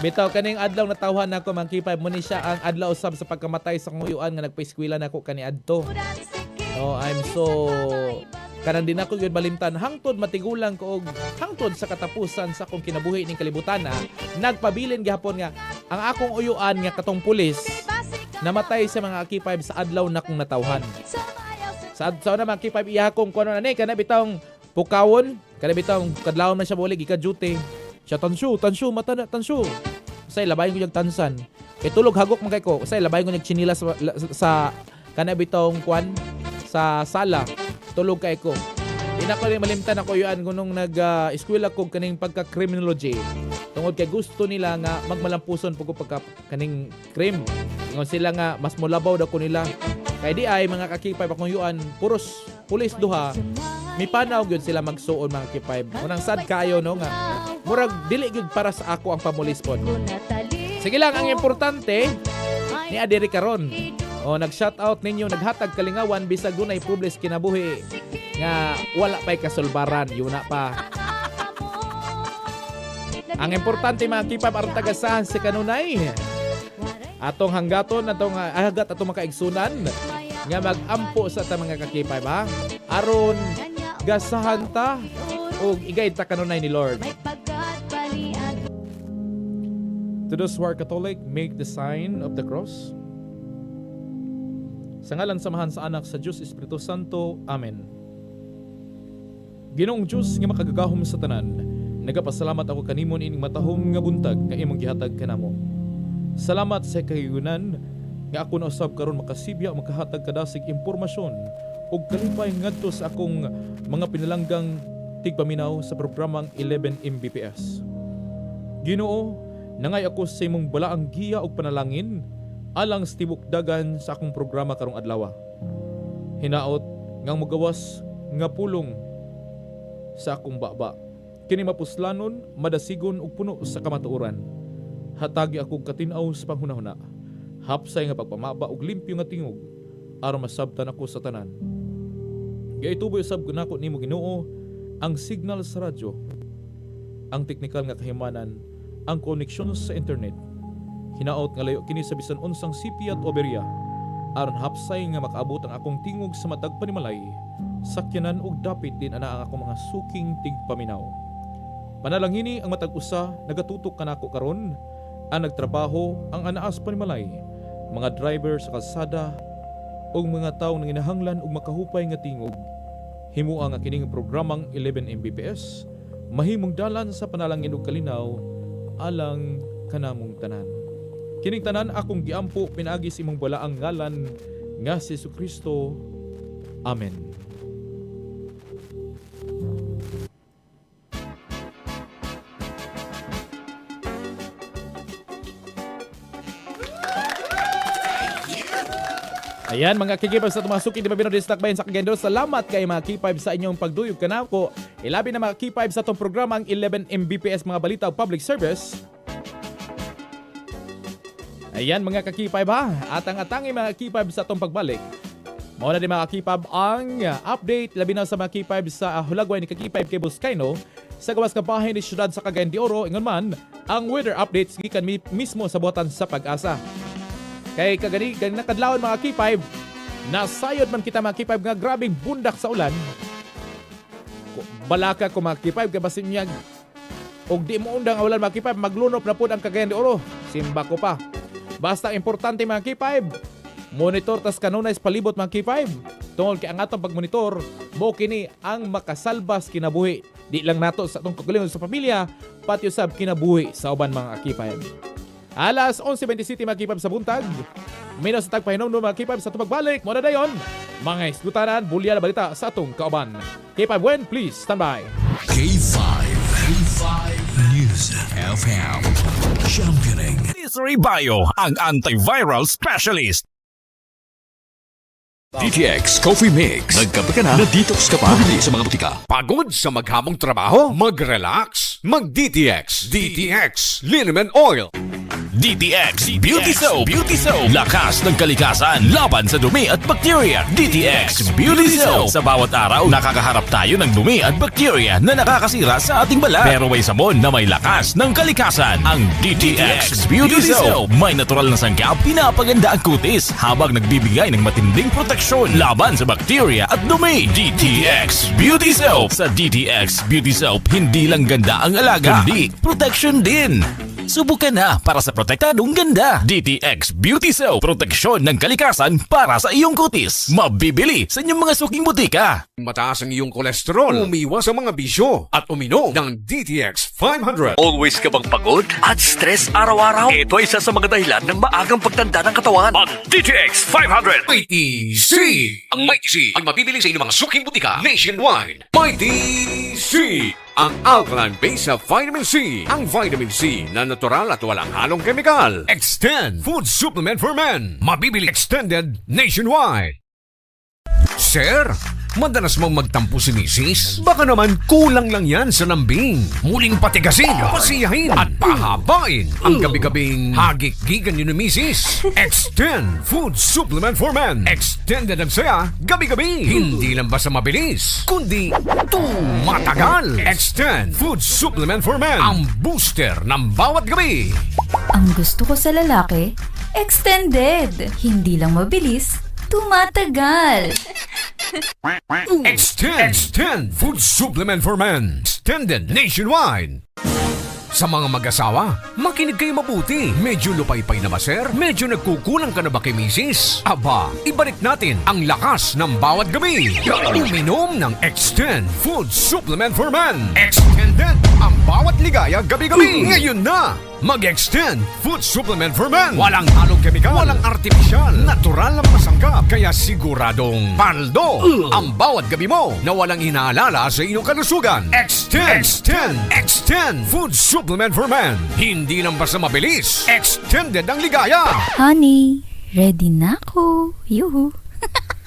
Bitaw kaning adlaw natawhan nako, mga K5, mo ni siya ang adlaw usab sa pagkamatay sa akong uyuan nga nagpa-eskwela nako kaniadto. No, I'm so kanang di nako gyud malimtan hangtod matigulang ko og hangtod sa katapusan sa akong kinabuhi ning kalibutan na nagpabilin gihapon nga ang akong uyuan nga katong pulis namatay sa mga K5 sa adlaw na kong natawhan. Sa una, mga K5, iya kong kuno na ni kana bitawng pukawon, kana bitawng kadlawon man siya buli gika duty. Siya tansyo, tansyo, mata na tansyo. Usay labayon ko yung tansan. Kay tulog hagok man kay ko. Usay labayon ko yung chinila sa kana bitawng kwan sa sala. Tulog kay ko. Di na ko rin malimtan ako yuan nung nag-eskwela ko kaning pagka-criminology. Tungod kay gusto nila nga magmalampuson pag pagka kaning crime. Ingon sila nga mas mulabaw daw ko nila. Kay di ay, mga ka-K5, akong yuan puros pulis duha. Mipanaw gyud sila magsuon, mga K5. Unang sad kayo no nga murag dili gyud para sa ako ang pamulis pod. Sige lang, ang importante ni adiri karon. O nag-shout out ninyo, naghatag kalingawan bisag dunay publis kinabuhi nga wala pay kasulbaran, yun na pa. Ang importante, mga K5, aron tagasahan si kanunay. Atong hanggaton atong hagat atong makaigsunan nga magampo sa ta, mga ka-K5, ha. Aron gasahan ta ug igay ta kanunay ni Lord. To those who are Catholic, make the sign of the cross. Sa ngalan sa Amahan, sa Anak, sa Diyos Espiritu Santo. Amen. Ginoong Diyos nga makagagahom sa tanan, Nagapasalamat ako kanimo ining matahom nga buntag nga imong gihatag kanamo. Salamat sa kahigayunan nga ako na usab karon makasibya o makahatag kadasig impormasyon ug kalipay ngadto sa akong mga pinalanggang tigpaminaw sa programang 11 Mbps. Ginoo, nangay ako sa imong balaang giya ug panalangin alang sa tibok dagan sa akong programa karong adlaw. Hinaot ngang mogawas nga pulong sa akong baba. Kini mapuslanon, madasigon ug puno sa kamatuoran. Hatagi ako katin-aw sa panghunahuna. Hapsay nga pagpamaba ug limpyo nga tingog aron masabtan ako sa tanan. Gaituboy usab nako nimo, Ginoo, ang signal sa radyo, ang teknikal nga kahimanan, ang koneksyon sa internet. Hinaot nga layo kini sa bisan unsang sipyat o berya aron hapsay nga makaabot ang akong tingog sa matag panimalay, sakyanan ug dapit din ana ang akong mga suking tigpaminaw. Panalangini ang matag usa nagatutok kanako karon, ang nagtrabaho, ang anaa sa panimalay, mga driver sa kalsada ug mga tawo nanginahanglan og makahupay nga tingog. Himua nga kining programang 11 Mbps mahimong dalan sa panalangin ug kalinaw alang kanamong tanan. Kining tanan akong giampo pinaagi sa imong balaang ngalan nga si Kristo. Amen. Ayan mga K5 sa tumasuki di ba Binodistak bayan sa Cagayan de Oro. Salamat kay mga K5 sa inyong pagduyog kanako. Ilabi na mga K5 sa atong programa ang 11 Mbps mga balita ug public service. Ayan mga ka-K5 ha. At ang atangi mga K5 sa atong pagbalik. Mao na din mga K5 ang update labi na sa mga K5 sa hulagway ni ka-K5 kay Buscayno sa gawas nga bahin ni syudad sa Cagayan de Oro. Ingon man ang weather updates gikan mismo sa buhatan sa Pag-asa. Kay kagani gani nakadlawon mga K5, nasayod man kita mga K5 nga grabing bundak sa ulan. Balaka ko mga K5 kay basin niyag og di mo undang ang ulan mga K5, maglunop na pud ang Cagayan de Oro. Simba ko pa. Basta importante mga K5, monitor tas kanunay sa palibot mga K5. Tungod kay ang atong pagmonitor, mo kini ang makasalbas kinabuhi. Di lang nato sa atong kagalingon sa pamilya, pati usab kinabuhi sa uban mga K5. Alas 11:27 mga K5 sa buntag. Minos sa tagpahinom mga K5 sa atong pagbalik. Mo na dayon, mga isgutanan, bulya na balita sa atong kauban. K5 when, please stand by. K5. K5 News FM. Championing. D3 Bio, ang antiviral specialist. DTX Coffee Mix. Nagkape ka na, na-detox ka pa. Mabili sa mga butika. Pagod sa maghamong trabaho? Mag-relax. Mag-DTX. DTX. Liniment Oil. DTX Beauty Soap. Beauty Soap. Lakas ng kalikasan laban sa dumi at bakterya. DTX Beauty Soap. Sa bawat araw, nakakaharap tayo ng dumi at bakterya na nakakasira sa ating balat. Pero may sabon na may lakas ng kalikasan. Ang DTX Beauty Soap. May natural na sangkap, pinapaganda ang kutis habang nagbibigay ng matinding proteksyon laban sa bakterya at dumi. DTX Beauty Soap. Sa DTX Beauty Soap, hindi lang ganda ang alaga, kundi protection din. Subukan na para sa protektadong ganda. DTX Beauty Soap. Proteksyon ng kalikasan para sa iyong kutis. Mabibili sa inyong mga suking butika. Mataas ang iyong kolesterol. Umiwas sa mga bisyo at uminom ng DTX 500. Always ka bang pagod at stress araw-araw? Ito ay isa sa mga dahilan ng maagang pagtanda ng katawan. Ang DTX 500! Mighty C! Ang Mighty C ay mabibili sa inyong mga suking butika nationwide. Mighty C! Ang alkaline base sa vitamin C. Ang vitamin C na natural at walang halong kemikal. Extend Food Supplement for Men. Mabibili extended nationwide. Sir, madalas mong magtampo si Mrs.? Baka naman kulang lang yan sa lambing. Muling patigasin, pasiyahin, at pahabain ang gabi-gabing hagik-gigan niyo ni Mrs. Extend Food Supplement for Men. Extended ang saya, gabi-gabi. Hindi lang basta mabilis, kundi tumatagal. Extend Food Supplement for Men. Ang booster ng bawat gabi. Ang gusto ko sa lalaki, extended. Hindi lang mabilis, tumatagal. Extend. Extend Food Supplement for Men. Extended nationwide. Sa mga mag-asawa, makinig kayo mabuti. Medyo lupaypay na ba, sir? Medyo nagkukulang ka na ba kay misis? Aba, ibalik natin ang lakas ng bawat gabi. Uminom ng Extend Food Supplement for Men. Extended ang bawat ligaya gabi-gabi. Ngayon na! Mag-Extend Food Supplement for Men. Walang halong kemikal, walang artificial, natural na mga sangkap. Kaya siguradong paldo ang bawat gabi mo na walang inaalala sa inyong kalusugan. Extend! Extend! Extend Food Supplement for Men. Hindi lang basta mabilis. Extended ang ligaya. Honey, ready na ako. Yuhu.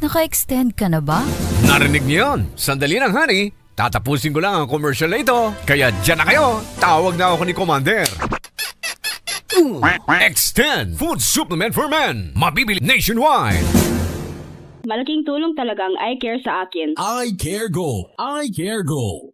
Naka-extend ka na ba? Narinig niyo yun? Sandali lang, honey. Tatapusin ko lang ang commercial na ito. Kaya dyan na kayo. Tawag na ako ni Commander. Extend Food Supplement for Men. Mabibili nationwide. Malaking tulong talaga ang iCare sa akin. I Care Go. I Care Go.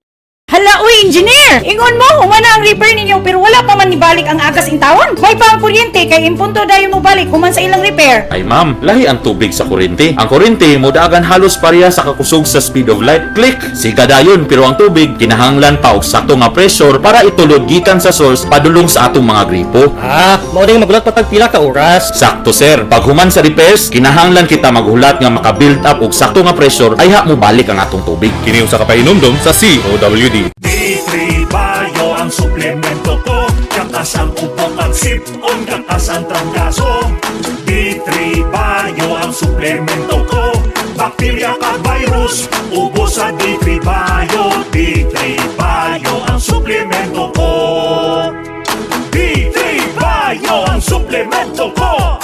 Hala, uy, engineer! Ingon mo, human na ang repair ninyo pero wala pa man nibalik ang agas intawon. May pa ang kuryente kay impunto dayon mo balik human sa ilang repair. Ay ma'am, lahi ang tubig sa kuryente. Ang kuryente modagan halos pareha sa kakusog sa speed of light. Click! Siga dayon pero ang tubig kinahanglan pa og sakto nga pressure para itulod gikan sa source padulong sa atong mga gripo. Ah, mao din magulat pa tag pila ka oras. Sakto, sir. Pag human sa repairs, kinahanglan kita maghulat nga maka-build up og sakto nga pressure ay ha mo balik ang atong tubig. Kini usa ka pahinumdom sa COWD. D3 Bio ang suplemento ko. Gakas ang ubo kag sipon, gakas ang trangkaso. D3 Bio ang suplemento ko. Bakterya kag virus, ubos sa D3 Bio. D3 Bio ang suplemento ko. D3 Bio ang suplemento ko.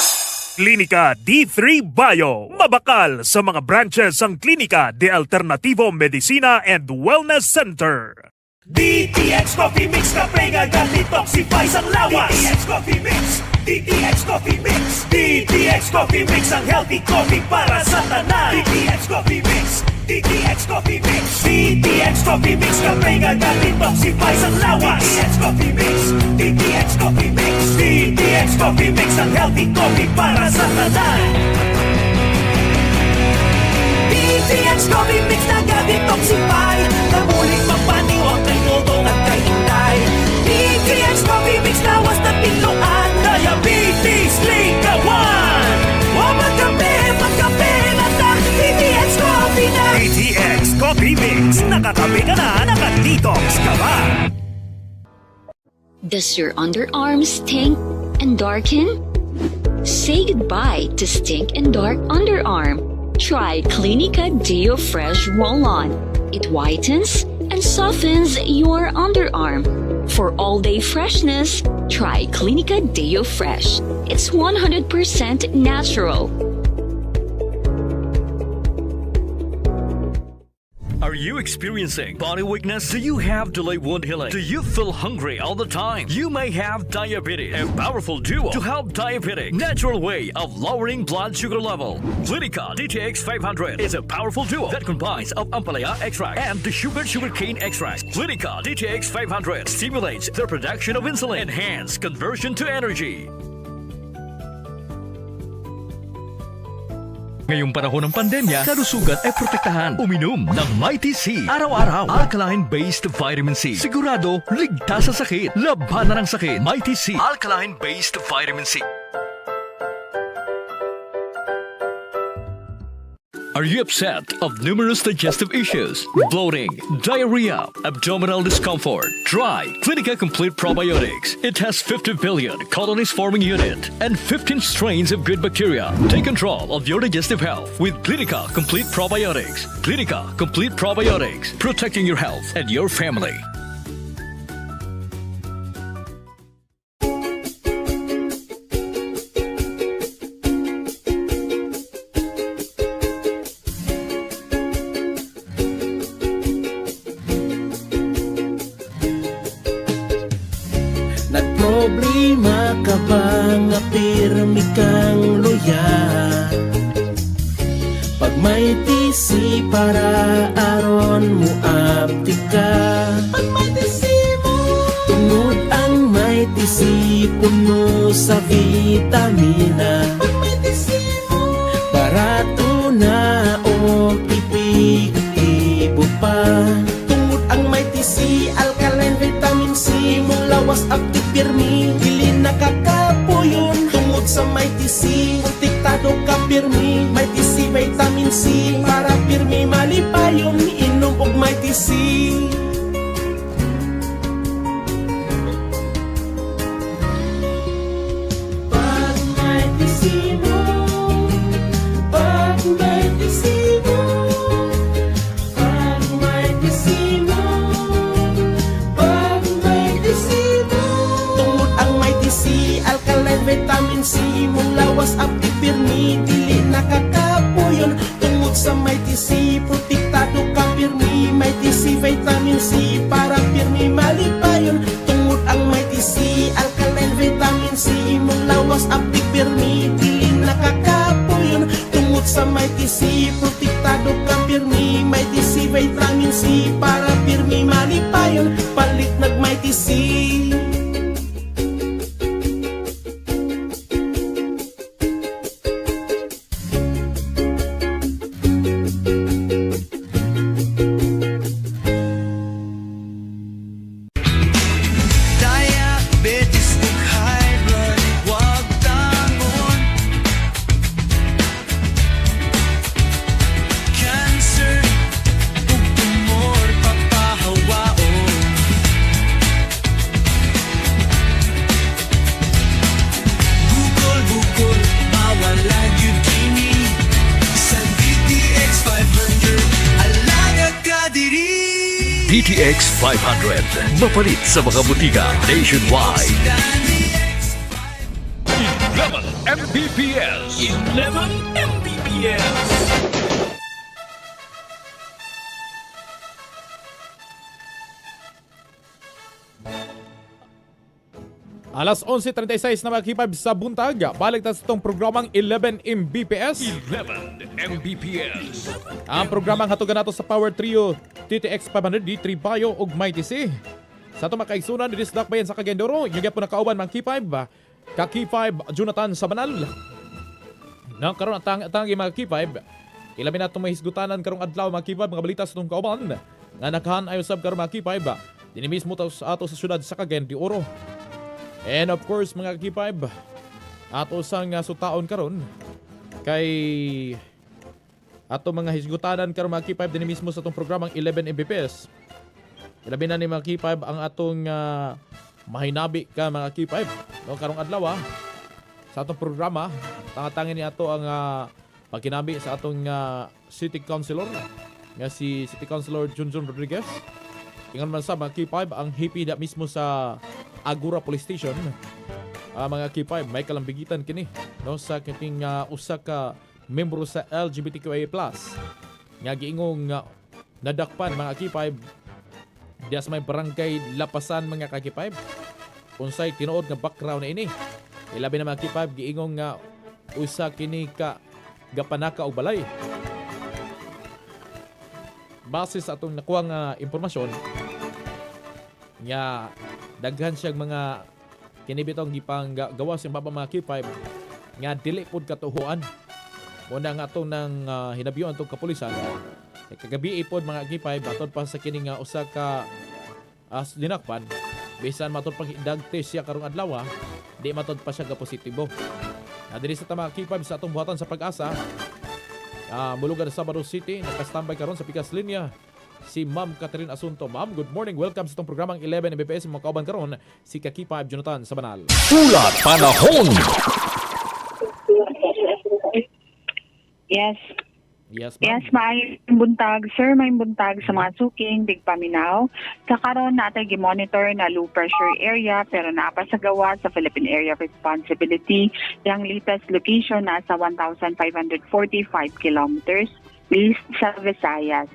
Klinika D3 Bio. Mabakal sa mga branches ang Klinika de Alternativo Medicina and Wellness Center. DTX Coffee Mix, kape nga detoxify ang lawas. DTX Coffee Mix, DTX Coffee Mix, DTX Coffee Mix, ang healthy coffee para sa tanan. DTX Coffee Mix, DTX Coffee Mix, DTX Coffee Mix, kape nga detoxify ang lawas. DTX Coffee Mix, DTX Coffee Mix, DTX Coffee Mix, ang healthy coffee para sa tanan. DTX Coffee Mix naga-detoxify. Nabulig mapaniwang kay Dodong at kay Inday. DTX Coffee Mix, lawas na tiluan. Diabetes ligawan. O magkape, magkape na ta. DTX Coffee na. DTX Coffee Mix. Nakakape ka na, naka-detox ka ba? Does your underarm stink and darken? Say goodbye to stink and dark underarm. Try Clinica Deo Fresh Roll-On. It whitens and softens your underarm. For all-day freshness, try Clinica Deo Fresh. It's 100% natural. Are you experiencing body weakness? Do you have delayed wound healing? Do you feel hungry all the time? You may have diabetes. A powerful duo to help diabetic. Natural way of lowering blood sugar level. Clinica DTX 500 is a powerful duo that combines of ampalaya extract and the sugar cane extract. Clinica DTX 500 stimulates the production of insulin, enhance conversion to energy. Ngayong panahon ng pandemya, kalusugan ay protektahan. Uminom ng Mighty C. Araw-araw, alkaline-based vitamin C. Sigurado, ligtas sa sakit. Labanan ang sakit. Mighty C. Alkaline-based vitamin C. Are you upset of numerous digestive issues, bloating, diarrhea, abdominal discomfort? Try Clinica Complete Probiotics. It has 50 billion colonies forming unit and 15 strains of good bacteria. Take control of your digestive health with Clinica Complete Probiotics. Clinica Complete Probiotics, protecting your health and your family. Nagproblema ka ba nga pirmi kang luya? Pag may TC para aron mo apti ka. Pag may TC mo. Tungod ang may TC puno sa vitamina. Pag may TC mo. Barato na o epektibo pa. Tungod ang may TC, alkaline vitamin C. Imong lawas Tungod sa Mighty C, protektado ka pirmi. Mighty C, vitamin C, para pirmi malipayon. Inom og Mighty C. Pag Mighty C mo, pag Mighty C mo, pag Mighty C mo, pag Mighty C mo. Tungod ang Mighty C, alkaline vitamin C, imong lawas apti pirmi, dili nakakapuyon. Tungod sa Mighty C, protektado ka pirmi. Mighty C, vitamin C, para pirmi malipayon. Tungod ang Mighty C, alkaline vitamin C, imong lawas apti pirmi, dili nakakapuyon. Tungod sa Mighty C, protektado ka pirmi. Mighty C, vitamin C, para pirmi malipayon. Palit nag Mighty C. Diabetes ug high blood, wag tangon. Cancer ug tumor, papahawaon. Bukol, bukol, mawala gyud kini. Sa DTX 500, alaga ka diri. DTX 500. Mapalit sa mga butika nationwide. 11 Mbps. 11 Mbps. Alas 11:36 na mga K5 sa buntag. Balik ta sa itong programang 11 Mbps. 11 Mbps. Ang programang hatugan nato sa Power Trio TTX 500 D3 Bio ug Mighty C. Sa atong makaigsunan diri sa Dakbayan sa Cagayan de Oro, inyong gyapon nakauban mang K5 ka K5 Jonathan Sabanal. Nang karon ang tangi mga K5, ilabi na itong mahisgutanan karong adlaw mga K5 mga balita sa itong kauban nga nakahan ayo sab karon mga K5 dinhi mismo ta sa ato sa syudad sa Cagayan de Oro. And of course mga K5, ato sang sutaon karon kay ato mga hisgutanan karon mga K5 dinhi mismo sa atong programang 11 Mbps. Ilabi na ni mga K5 ang atong mahinabi ka mga K5 no karong adlaw sa atong programa. Tangatangin ni ato ang pagkinabi sa atong City Councilor nga si City Councilor Junjun Rodriguez. Ingon man sa mga K5 ang hipi da mismo sa Agura Police Station. Mga K5 may kalambigitan kini no sa kining usa ka membro sa LGBTQIA+ nga giingong nadakpan mga K5 diya sa may barangay Lapasan mga ka-K5. Unsay tinuod nga background na ini? Ilabi na mga K5 giingong nga usa kini ka gapanaka og balay. Base sa atong nakuha nga impormasyon nga daghan siyang mga kinibitong gipang gawas yung baba mga K5 nga dili pod katuhuan. Muna nga atong nang hinabyoan atong kapulisan. Kagabi pod mga K5 atod pa sa kini nga usa ka dinakpan bisan matod pang dagte siya karong adlaw, di matod pa siya ga positibo. Na diri sa tama K5 sa atong buhatan sa pag-asa. Mulugan sa Sabado City, nakastambay karon sa pikas linya si Ma'am Catherine Asunto. Ma'am, good morning. Welcome sa itong programang 11 Mbps. Mga kauban karon si Ka K5 Jonathan Sabanal. Ulat panahon. Yes. Yes, ma'am. Yes, maayong buntag, sir, maayong buntag sa mga suking bigpaminaw. Sa karon natay gi-monitor na low pressure area pero naa pa sa gawa sa Philippine Area of Responsibility. Yang latest location nasa 1,545 kilometers east sa Visayas.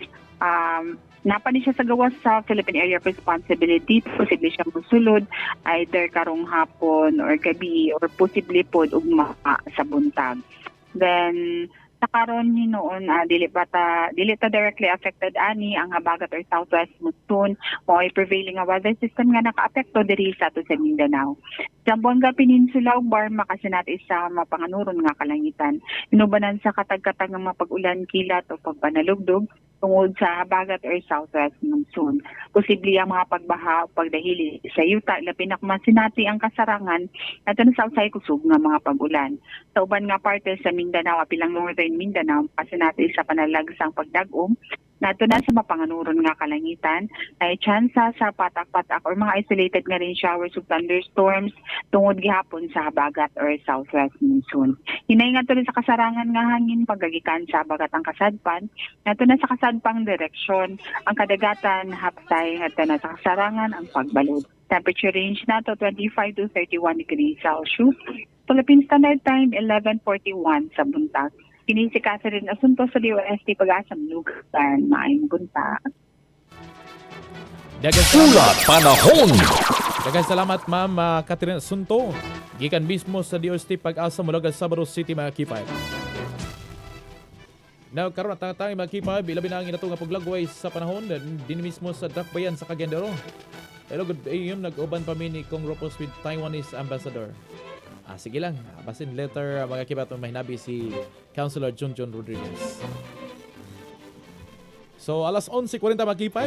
Napa ni siya sa gawas sa Philippine Area of Responsibility, posible siyang musulod either karong hapon or gabi or posible pod ugma sa buntag. Then sa karon hinuon dili ta directly affected ani ang habagat or southwest monsoon mao'y prevailing nga weather system nga nakaapekto diri sa ato sa Mindanao. Zamboanga Peninsula ug Barma kasinati sa mapanganuron nga kalangitan. Inubanan sa katag-katag nga mapag-ulan, kilat o pagpanalugdog. tungod sa habagat or southwest monsoon. Posible ang mga pagbaha o pagdahili sa yuta, labi na kung masinati ang kasarangan nato na sa usay kusog nga mga pag-ulan. Sa uban nga parte sa Mindanao, apilang Northern Mindanao, kasinati sa panalagsang pagdag-om, nato na sa mapanganuron nga kalangitan, ay tsansa sa patak-patak or mga isolated nga rin showers ug thunderstorms tungod gihapon sa habagat or southwest monsoon. Hinay nga rin sa kasarangan nga hangin pagagikan sa habagat ang kasadpan, nato na sa kasadpang direksyon ang kadagatan haptay ngadto na sa kasarangan ang pagbalod. Temperature range nato 25 to 31 degrees Celsius. Philippine Standard Time 11:41 sa buntag. Kini si Catherine Asunto sa DOST Pag-asa Mulugan. Maayong buntag. Daghang salamat. Ulat panahon. Daghang salamat, Ma'am Catherine Asunto. Gikan mismo sa DOST Pag-asa Mulagal, Sabado City, mga K5. Now, karon at tangi, mga K5, ilabi na ang inato nga paglagway sa panahon din mismo sa Dakbayan sa Cagayan de Oro. Hello, good AM. Nag-uban pa mi ni Kong Ropos with Taiwanese Ambassador. Ah, sige lang. Basin later, mga K5, atong mahinabi si Councilor John John Rodriguez. So, alas 11:40, mga K5.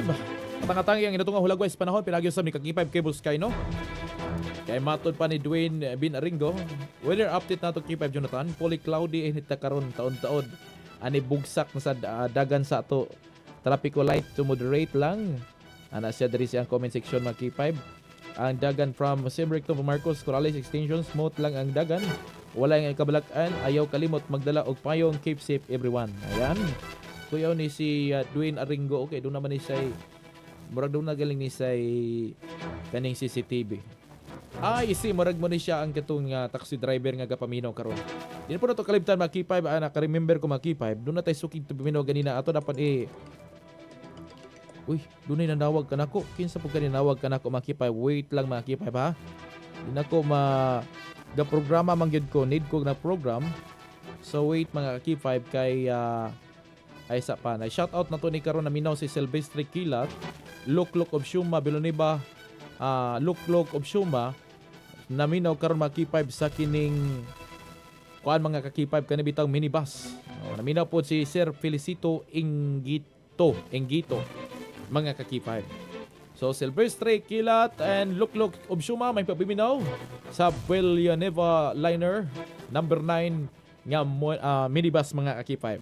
Katangatangi ang inato nga hulagway sa panahon. Pinagyo sa ni K5 Cable Sky, no? Kay matod pa ni Dwayne Bin Aringo, weather update nato, K5 Jonathan, fully cloudy init ta karon taon-taon. Ani bugsak na sa dagan sa ato. Trapiko light to moderate lang. Ana siya diri siyang comment section, mga K5. Ang dagan from Simric to Marcos Corrales Extension, smooth lang ang dagan. Wala nga kabalakan, ayaw kalimot magdala og payong, keep safe everyone. Ayan. Kuyaw ni si Dwayne Aringo, okay, doon naman ni say murag doon na galing ni say kaning CCTV. Ay, si murag mo ni siya ang katong taxi driver nga gapaminaw karon. Di na po na to kalibtan, mga K5, naka-remember ko, mga K5, doon na tayo suking tubiminaw ganina ato dapat eh. Uy, doon na nanawag ka nako. Kinsa po ka nanawag ka nako, mga K5? Wait lang, mga K5, ha. Di na ko ma ga programa man gyud ko, need ko na program. So wait, mga K5, kay ay sa pa. Na shout out na to ni karon na minaw si Silvestre Kilat, Luklok of Shuma Biloniba, Luklok of Shuma naminaw karon, mga K5, sa kining kuan, mga ka-K5, kani bitang minibus. Oh, naminaw po si Sir Felicito Ingito, Ingito, mga ka-K5. So Silvestre Kilat and Luklok of Shuma may pabiminaw sa Villanueva Liner number 9 nga minibus, mga ka-K5.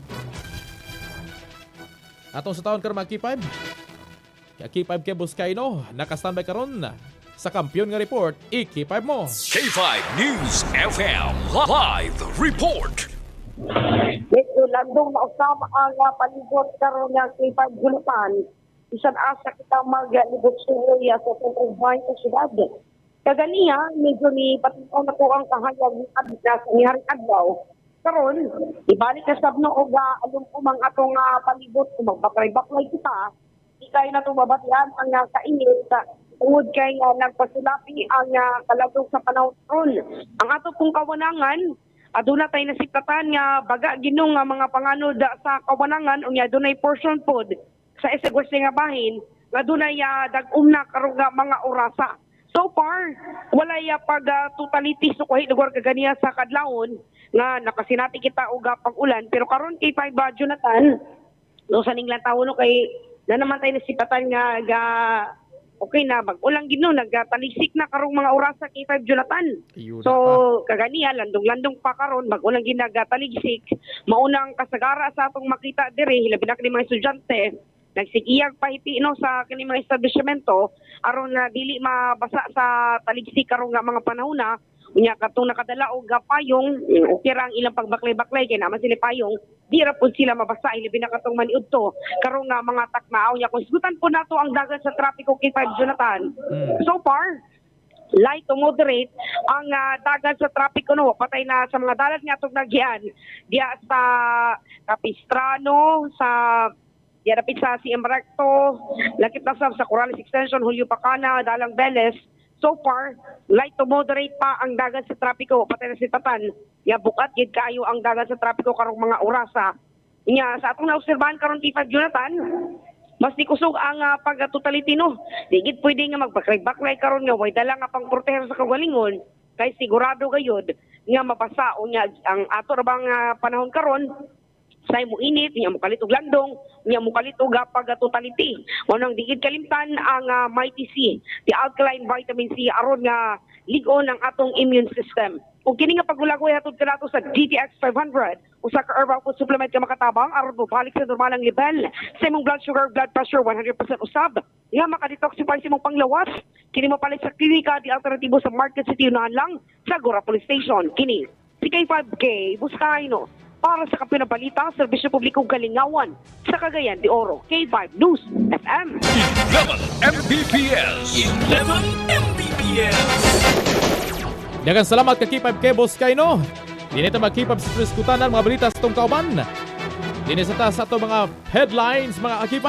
Atong sa taon karon, mga K5. K5 kay Buscayno, naka-standby karon sa kampiyon nga report, i-K5 mo. K5 News FM Live Report. Medyo landong na usab ang palibot karon nga K5 Gulutan. Bisan asa kita maglibot suroy sa sentro sa syudad. Kaganiya, medyo ni patinaw na ko ang kahayag ni Adlas ni Haring Adlaw. Karon, ibalik na sab no og alum-umang atong palibot kung magbaklay-baklay kita. Di kayo na mabatian ang kainit tungod kay nagpasulapi ang kaladong sa panahon karon. Ang ato pong kawanangan, aduna tay nasipatan nga baga ginong nga mga panganod sa kawanangan, unya dunay portion pod sa isig weste nga bahin nga dunay dag-um na karong nga mga orasa. So far, walay pag totality sa kuhi lugar kaganiya sa kadlawon nga nakasinati kita og pag-ulan, pero karon kay K5 Jonathan no sa ning tawo no kay na naman tayo nasipatan nga ga okay na bag-ulang gino nagtalisik na karong mga orasa, K5 Jonathan. Ayun So na pa. Kaganiya landong-landong pa karon bag-ulang ginagtaligsik, maunang kasagara sa atong makita diri hilabi na kini mga estudyante nagsigiyag pahipi no sa kini mga establishmento aron na dili mabasa sa taligsik karong nga mga panahon na. Unya katong nakadala og payong, okay ra ang ilang pagbaklay-baklay kay naman sila payong, di ra pud sila mabasa hilabi na katong maniudto karong nga mga taknaaw. Nya kung isgutan po nato ang dagan sa trapiko, K5 Jonathan, so far light to moderate ang dagan sa trapiko no, patay na sa mga dalan nga atong nagyan diya sa Capistrano, sa diya dapit sa CM Recto, lakit na sab sa Corrales Extension, Julio Pacana, Dalang Velez. So far light to moderate pa ang dagan sa trapiko, patay na sitatan ya bukat gid kaayo ang dagan sa trapiko karong mga orasa. Nya sa atong naobserbahan karon, K5 Jonathan, mas di kusog ang pag-totality no. Di gid pwede nga magbaklay-baklay karon nga way dala nga pang proteher sa kagalingon kay sigurado gayud nga mabasa. Unya ang ato ra bang panahon karon Say mo init, niya mo kalit og landong, niya mo kalit og pagatotality. Mao nang digid kalimtan ang Mighty C, the alkaline vitamin C aron nga lig-on ang atong immune system. Ug kini nga pagulagoy hatod kanato sa DTX 500, usa ka herbal food supplement nga makatabang aron mobalik sa normalang level sa imong blood sugar, blood pressure 100% usab. Nga makadetoxify sa imong panglawas. Kini mapalit sa klinika di alternatibo sa Market City, unahan lang sa Gora Police Station. Kini si K5K Buscayno para sa Kampeon Balita, Serbisyo Publiko Kalingawan sa Cagayan de Oro. K5 News FM. 11 Mbps. 11 Mbps. Daghang salamat ka K5 K Buscayno. Dini ta mag K5 sa Treskutanan mga balita sa tong kauban. Dini sa ta sa atong mga headlines, mga K5.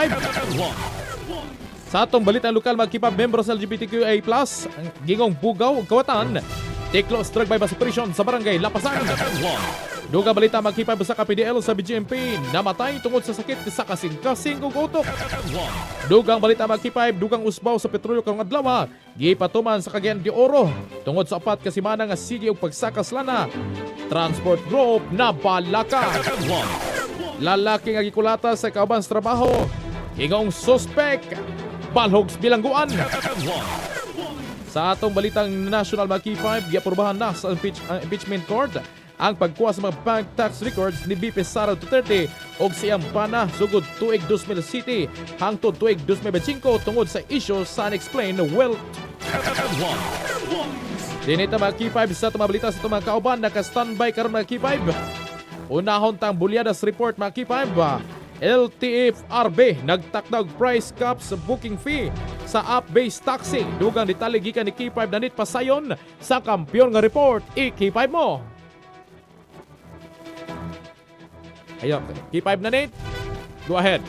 Sa atong balita lokal, mga K5, membro sa LGBTQIA+, ang gingong bugaw ug kawatan. Teklo drug by operation sa barangay Lapasan. Duga balita, mga K5, sa ka-PDL sa BGMP namatay tungod sa sakit sa kasing-kasing ug utok. Dugang balita, mga K5, dugang usbaw sa petrolyo karong adlaw gipatuman sa Cagayan de Oro tungod sa 4 ka semana nga sige og pagsakas lana. Transport Group na balaka. Lalaki nga gikulata sa kauban sa trabaho, ingong suspect balhog sa bilangguan. Sa atong balitang national, mga K5, giaprobahan na sa ang impeachment court ang pagkuha sa mga bank tax records ni VP Sara Duterte og siyang bana sugod tuig 2007 hangtod tuig 2025 tungod sa issue sa unexplained wealth. Dinita mga K5 sa itong mga balita sa itong mga kauban, naka-standby karon, mga K5. Unahon tang Bulyadas report, mga K5. LTFRB nagtakda og price cap sa booking fee sa app-based taxi. Dugang detalye gikan ni K5 Nanit Pasayon sa kampiyon nga report. I-K5 mo. Ayo, K5 Nanit. Go ahead.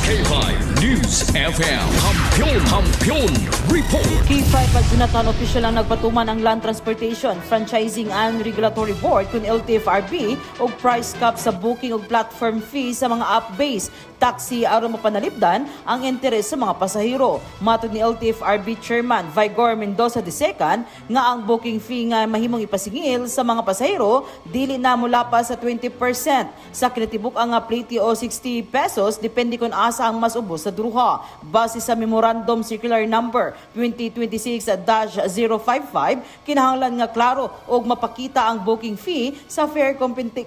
K5 News FM. Kampeon Kampeon Report. K5 at Jonathan, official ang nagpatuman ang Land Transportation, Franchising and Regulatory Board kung LTFRB og price cap sa booking og platform fee sa mga app-based taxi aron mapanalipdan ang interes sa mga pasahero. Matod ni LTFRB Chairman Vigor Mendoza II nga ang booking fee nga mahimong ipasingil sa mga pasahero dili na mula pa sa 20% sa kinatibuk ang plate o 60 pesos, depende kung asa ang mas ubos sa duha. Base sa Memorandum Circular Number 2026-055, kinahanglan nga klaro og mapakita ang booking fee sa fare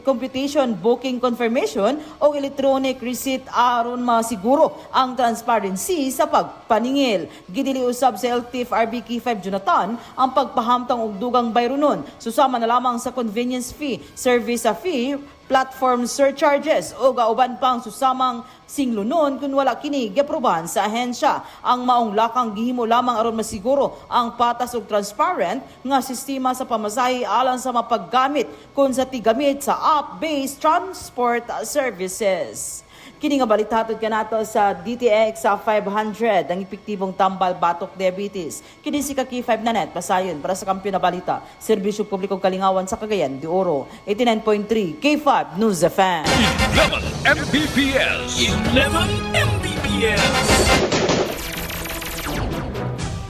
computation, booking confirmation o electronic receipt aron masiguro ang transparency sa pagpaningil. Gidili usab sa LTFRB, K5 Jonathan, ang pagpahamtang og dugang bayronon susama na lamang sa convenience fee, service fee, platform surcharges o uban pang susamang singlunon kung wala kini giaprobahan sa ahensya. Ang maong lakang gihimo lamang aron masiguro ang patas ug transparent nga sistema sa pamasahe alang sa mapaggamit kung sa tigamit sa app-based transport services. Kini nga balita hatod kanato sa DTX sa 500, ang epektibong tambal batok diabetes. Kini si K5 na net pasayon para sa Kampeon na Balita, Serbisyo Publiko Kalingawan sa Cagayan de Oro. 89.3 K5 News FM. 11 Mbps. 11 Mbps.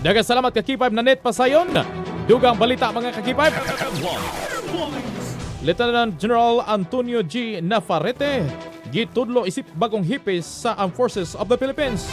Daghang salamat ka K5 na net pasayon. Dugang balita, mga ka-K5. Lieutenant General Antonio G. Nafarrete gitudlo isip bagong hepe sa Armed Forces of the Philippines.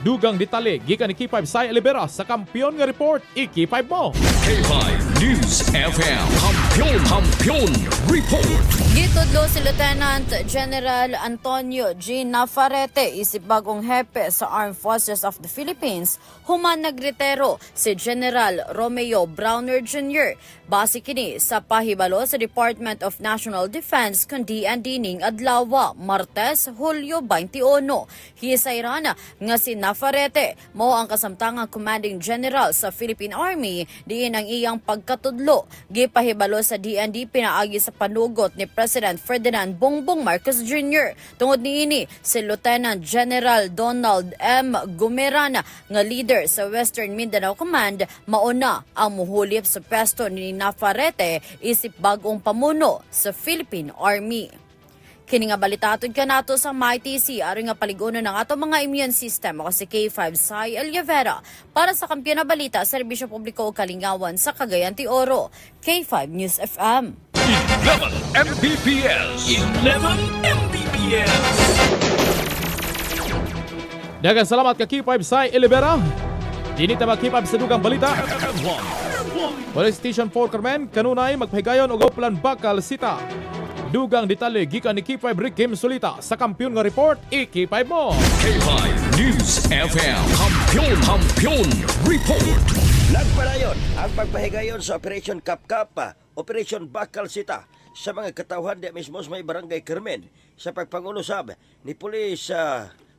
Dugang detalye gikan ni K5 Sai Olivera sa kampiyon nga report. I-K5 mo. K5 News FM. Kampeon Kampeon Report. Gitudlo si Lieutenant General Antonio G. Nafarrete isip bagong hepe sa Armed Forces of the Philippines human nagretiro si General Romeo Brawner Jr. Base kini sa pahibalo sa Department of National Defense kun DND ning adlaw, Martes, Hulyo 21. Hisayran nga si Nafarrete mao ang kasamtangang commanding general sa Philippine Army diin ang iyang pagkatudlo gipahibalo sa DND pinaagi sa panugot ni President Ferdinand Bongbong Marcos Jr. Tungod niini, si Lieutenant General Donald M. Gumiran nga leader sa Western Mindanao Command mauna ang muhulip sa pwesto ni Nafarrete isip bagong pamuno sa Philippine Army. Kini nga balita atod kanato sa Mighty C aron nga paligunon ng atong mga immune system. Ako si K5 Sai Oliveira para sa Kampeon na Balita, Serbisyo Publiko ug Kalingawan sa Cagayan de Oro. K5 News FM. 11 Mbps. 11 Mbps. Daghang salamat ka K5 Sai Elibera. Dinhi ta, mga K5, sa dugang balita. Police Station 4 Carmen, kanunay magpahigayon og Oplan Bakal Sita. Dugang detalye gikan ni K5 Rick Kim Solita sa kampiyon nga report, i-K5 mo. K5 News FM. Kampiyon, Kampiyon Report. Nagpadayon ang pagpahigayon sa Operation Kapkap, Operation Bakal Sita sa mga katawhan di mismo sa may Barangay Carmen sa pagpangulo sab ni Police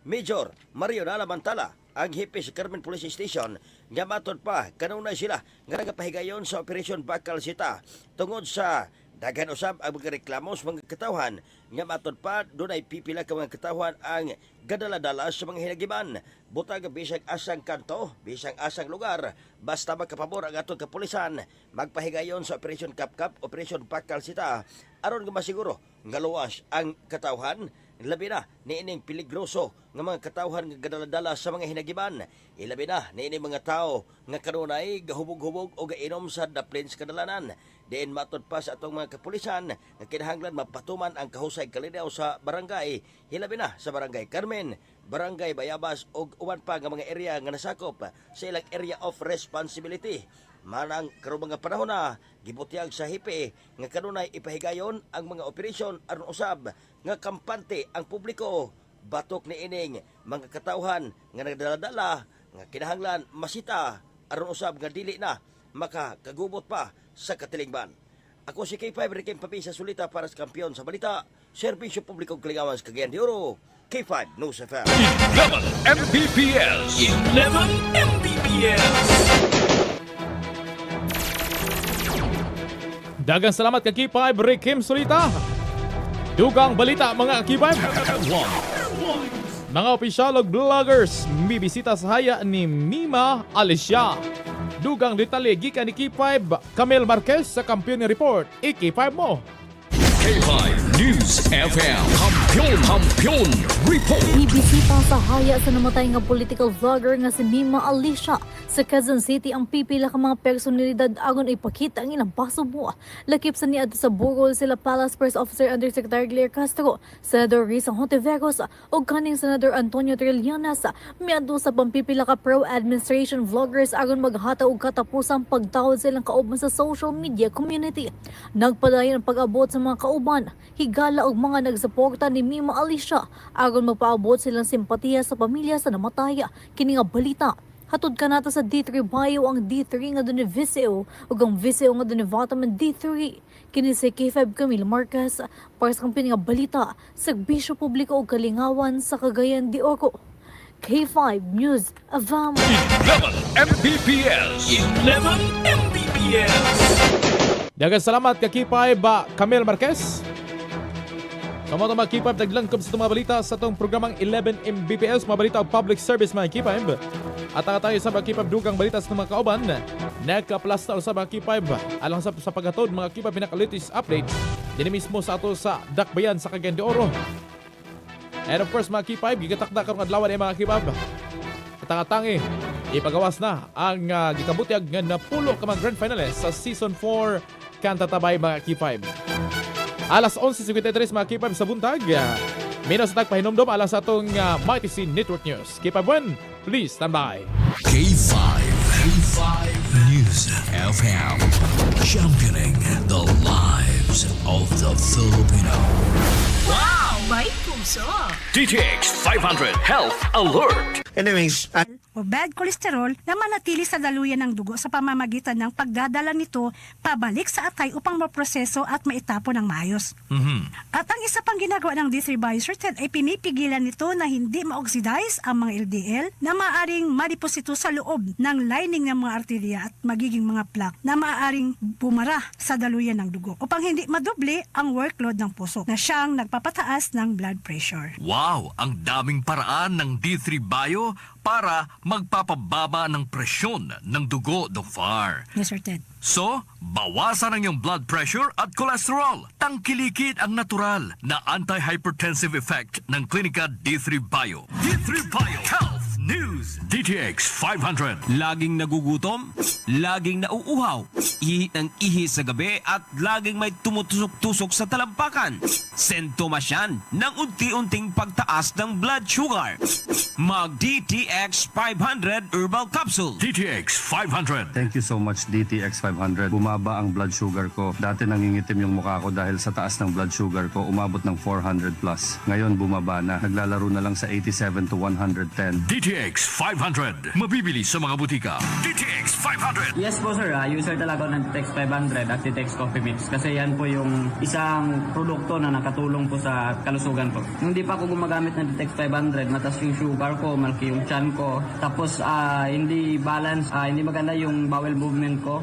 Major Mario Nala Mantala, ang hepe sa Carmen Police Station, nga matod pa kanunay sila nga nagapahigayon sa Operation Bakal Sita tungod sa daghan usab ang mga reklamo sa mga katawhan, nga matod pa dunay pipila ka mga katawhan ang gadala-dala sa mga hinagiban. Butag bisag asang kanto, bisag asang lugar, basta makapabor ang atong kapulisan, magpahigayon sa Operation Kapkap, Operation Bakal Sita, aron nga masiguro nga luwas ang katawhan, labi na niining peligroso nga mga katawhan nga gadala-dala sa mga hinagiban, ilabi na niining mga tao nga kanunay gahubog-hubog o gainom sa daplin sa kadalanan. Diin matod pa sa atong mga kapulisan nga kinahanglan mapatuman ang kahusay kalinaw sa barangay, hilabi na sa Barangay Carmen, Barangay Bayabas ug uban pa nga mga area nga nasakop sa ilang area of responsibility. Manang karong mga panahon na gibutyag sa hepe nga kanunay ipahigayon ang mga operasyon aron usab nga kampante ang publiko batok ni ining mga katawhan nga nagdala-dala, nga kinahanglan masita aron usab nga dili na makakagubot pa sa katilingban. Ako si K5 Ricky Papisa Sulita para sa kampiyon sa balita, serbisyo publiko, kalingawan sa Cagayan de Oro, K5 News FM. 11 Mbps. 11 Mbps. Daghang salamat ka K5 Rick Kim Solita. Dugang balita, mga K5. Mga opisyal ug vloggers mibisita sa haya ni Mima Alicia. Dugang detalye gikan ni K5 Camille Marquez sa kampiyon ni report. I-K5 mo. K5 News FM. Kampiyon, Kampiyon Report. Mibisita sa haya sa namatay nga political vlogger nga si Mima Alicia sa Quezon City ang pipila ka mga personalidad aron ipakita ang ilang pasubo. Lakip sa niadto sa burol sila Palace Press Officer Undersecretary Claire Castro, Senator Risa Hontiveros ug kaning Senator Antonio Trillanes. Miadto sa pampipila ka pro-administration vloggers aron maghatag og katapusang pagtahod sa ilang kauban sa social media community. Nagpadayon ang pag-abot sa mga kauban, higala og mga nagsuporta ni Mima Alicia aron magpaabot silang simpatiya sa pamilya sa namatay. Kini nga balita hatod kanato sa D3 Bio, ang D3 nga dunay VCO ug ang VCO nga dunay vitamin D3. Kini si K5 Camille Marquez para sa kampiyon nga balita, serbisyo publiko ug kalingawan sa Cagayan de Oro. K5 News FM. 11 Mbps. 11 Mbps. Daghang salamat ka K5 Camille Marquez. Sa mga K5, naglangkob sa itong mga balita sa itong programang 11 Mbps, mga balita og public service, mga K5. At ang tayo sa mga K5 dugang balita sa itong mga kauban, nagkaplasta sa mga K5 alang sa paghatod, mga K5, pinaka-latest update din mismo sa ato sa Dakbayan sa Cagayan de Oro. And of course, mga K5, gigatakda karong adlaw ni mga K5. Katangatangi, ipagawas na ang gikabutyag nga napulo ka mga grand finalists sa Season 4 Kanta Tabay, mga K5. Alas 11:53, mga K5, sa buntag. Minus sa tagpahinomdom alang sa atong Mighty C Network News. K5 1, please stand by. K5. K5 News FM. Championing the lives of the Filipino. Wow! May puso! DTX 500 Health Alert. Anyways, o bad cholesterol na manatili sa daluyan ng dugo sa pamamagitan ng pagdadala nito pabalik sa atay upang maproseso at maitapon ng maayos. At ang isa pang ginagawa ng D3 Biocertain ay pinipigilan nito na hindi ma-oxidize ang mga LDL na maaaring madeposito sa loob ng lining ng mga arterya at magiging mga plaque na maaaring bumara sa daluyan ng dugo upang hindi madoble ang workload ng puso na siyang nagpapataas ng blood pressure. Wow, ang daming paraan ng D3 Bio para magpapababa ng presyon ng dugo, Doc Far. Yes, Sir Ted. So, bawasan ang iyong blood pressure at cholesterol. Tangkilikin ang natural na anti-hypertensive effect ng Clinica D3 Bio. D3 Bio Health. News. DTX 500. Laging nagugutom, laging nauuhaw, ihi ng ihi sa gabi at laging may tumutusok-tusok sa talampakan. Sintomas yan ng unti-unting pagtaas ng blood sugar. Mag DTX 500 Herbal Capsule. DTX 500. Thank you so much, DTX 500. Bumaba ang blood sugar ko. Dati nangingitim yung mukha ko dahil sa taas ng blood sugar ko, umabot ng 400 plus. Ngayon bumaba na. Naglalaro na lang sa 87 to 110. DTX 500. Mabibili sa mga butika. DTX 500. Yes po sir, user talaga ako ng DTX 500 at DTX Coffee Mix kasi yan po yung isang produkto na nakatulong po sa kalusugan ko. Nung di pa ako gumagamit ng DTX 500, mataas yung sugar ko, malaki yung chan ko, tapos hindi balance, hindi maganda yung bowel movement ko,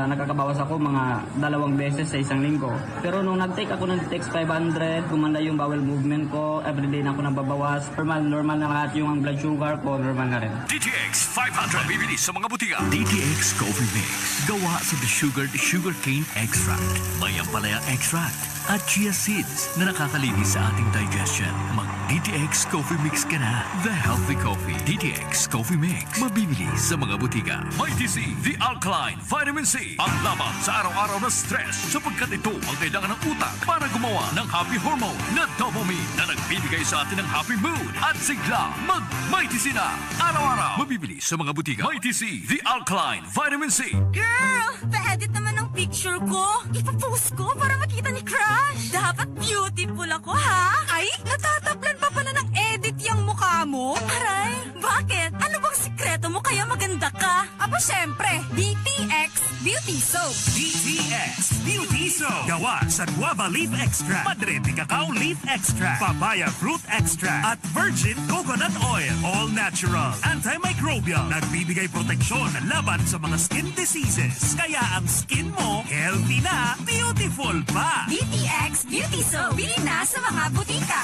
nakakabawas ako mga dalawang beses sa isang linggo. Pero nung nag-take ako ng DTX 500, gumanda yung bowel movement ko, everyday na ako nababawas, normal, normal na lahat yung blood sugar ko, normal na rin. DTX 500. Mabibili sa mga butika. DTX Coffee Mix. Gawa sa desugared sugarcane extract. May ampalaya extract at chia seeds na nakakalinis sa ating digestion. Mag DTX Coffee Mix ka na. The healthy coffee. DTX Coffee Mix. Mabibili sa mga butika. Mighty C, the alkaline vitamin C. Ang laban sa araw-araw na stress sapagkat ito ang kailangan ng utak para gumawa ng happy hormone na dopamine na nagbibigay sa atin ng happy mood at sigla. Mag Mighty C na! Araw-araw! Mabibili sa mga butika. Mighty C, the alkaline vitamin C. Girl, pa-edit naman ang picture ko. Ipapost ko para makita ni Crush. Dapat beautiful ako, ha? Ay, natatablan pa pala ng edit yung mukha mo? Aray, bakit? Ano bang sikreto mo kaya maganda ka? Aba, syempre, DTX Beauty Soap. DTX Beauty Soap. Gawa sa guava leaf extract, Madre de cacao leaf extract, papaya fruit extract, at virgin coconut oil. All natural, antimicrobial, nagbibigay proteksyon laban sa mga skin diseases. Kaya ang skin mo, healthy na, beautiful pa! DTX Beauty Soap. Bili na sa mga butika.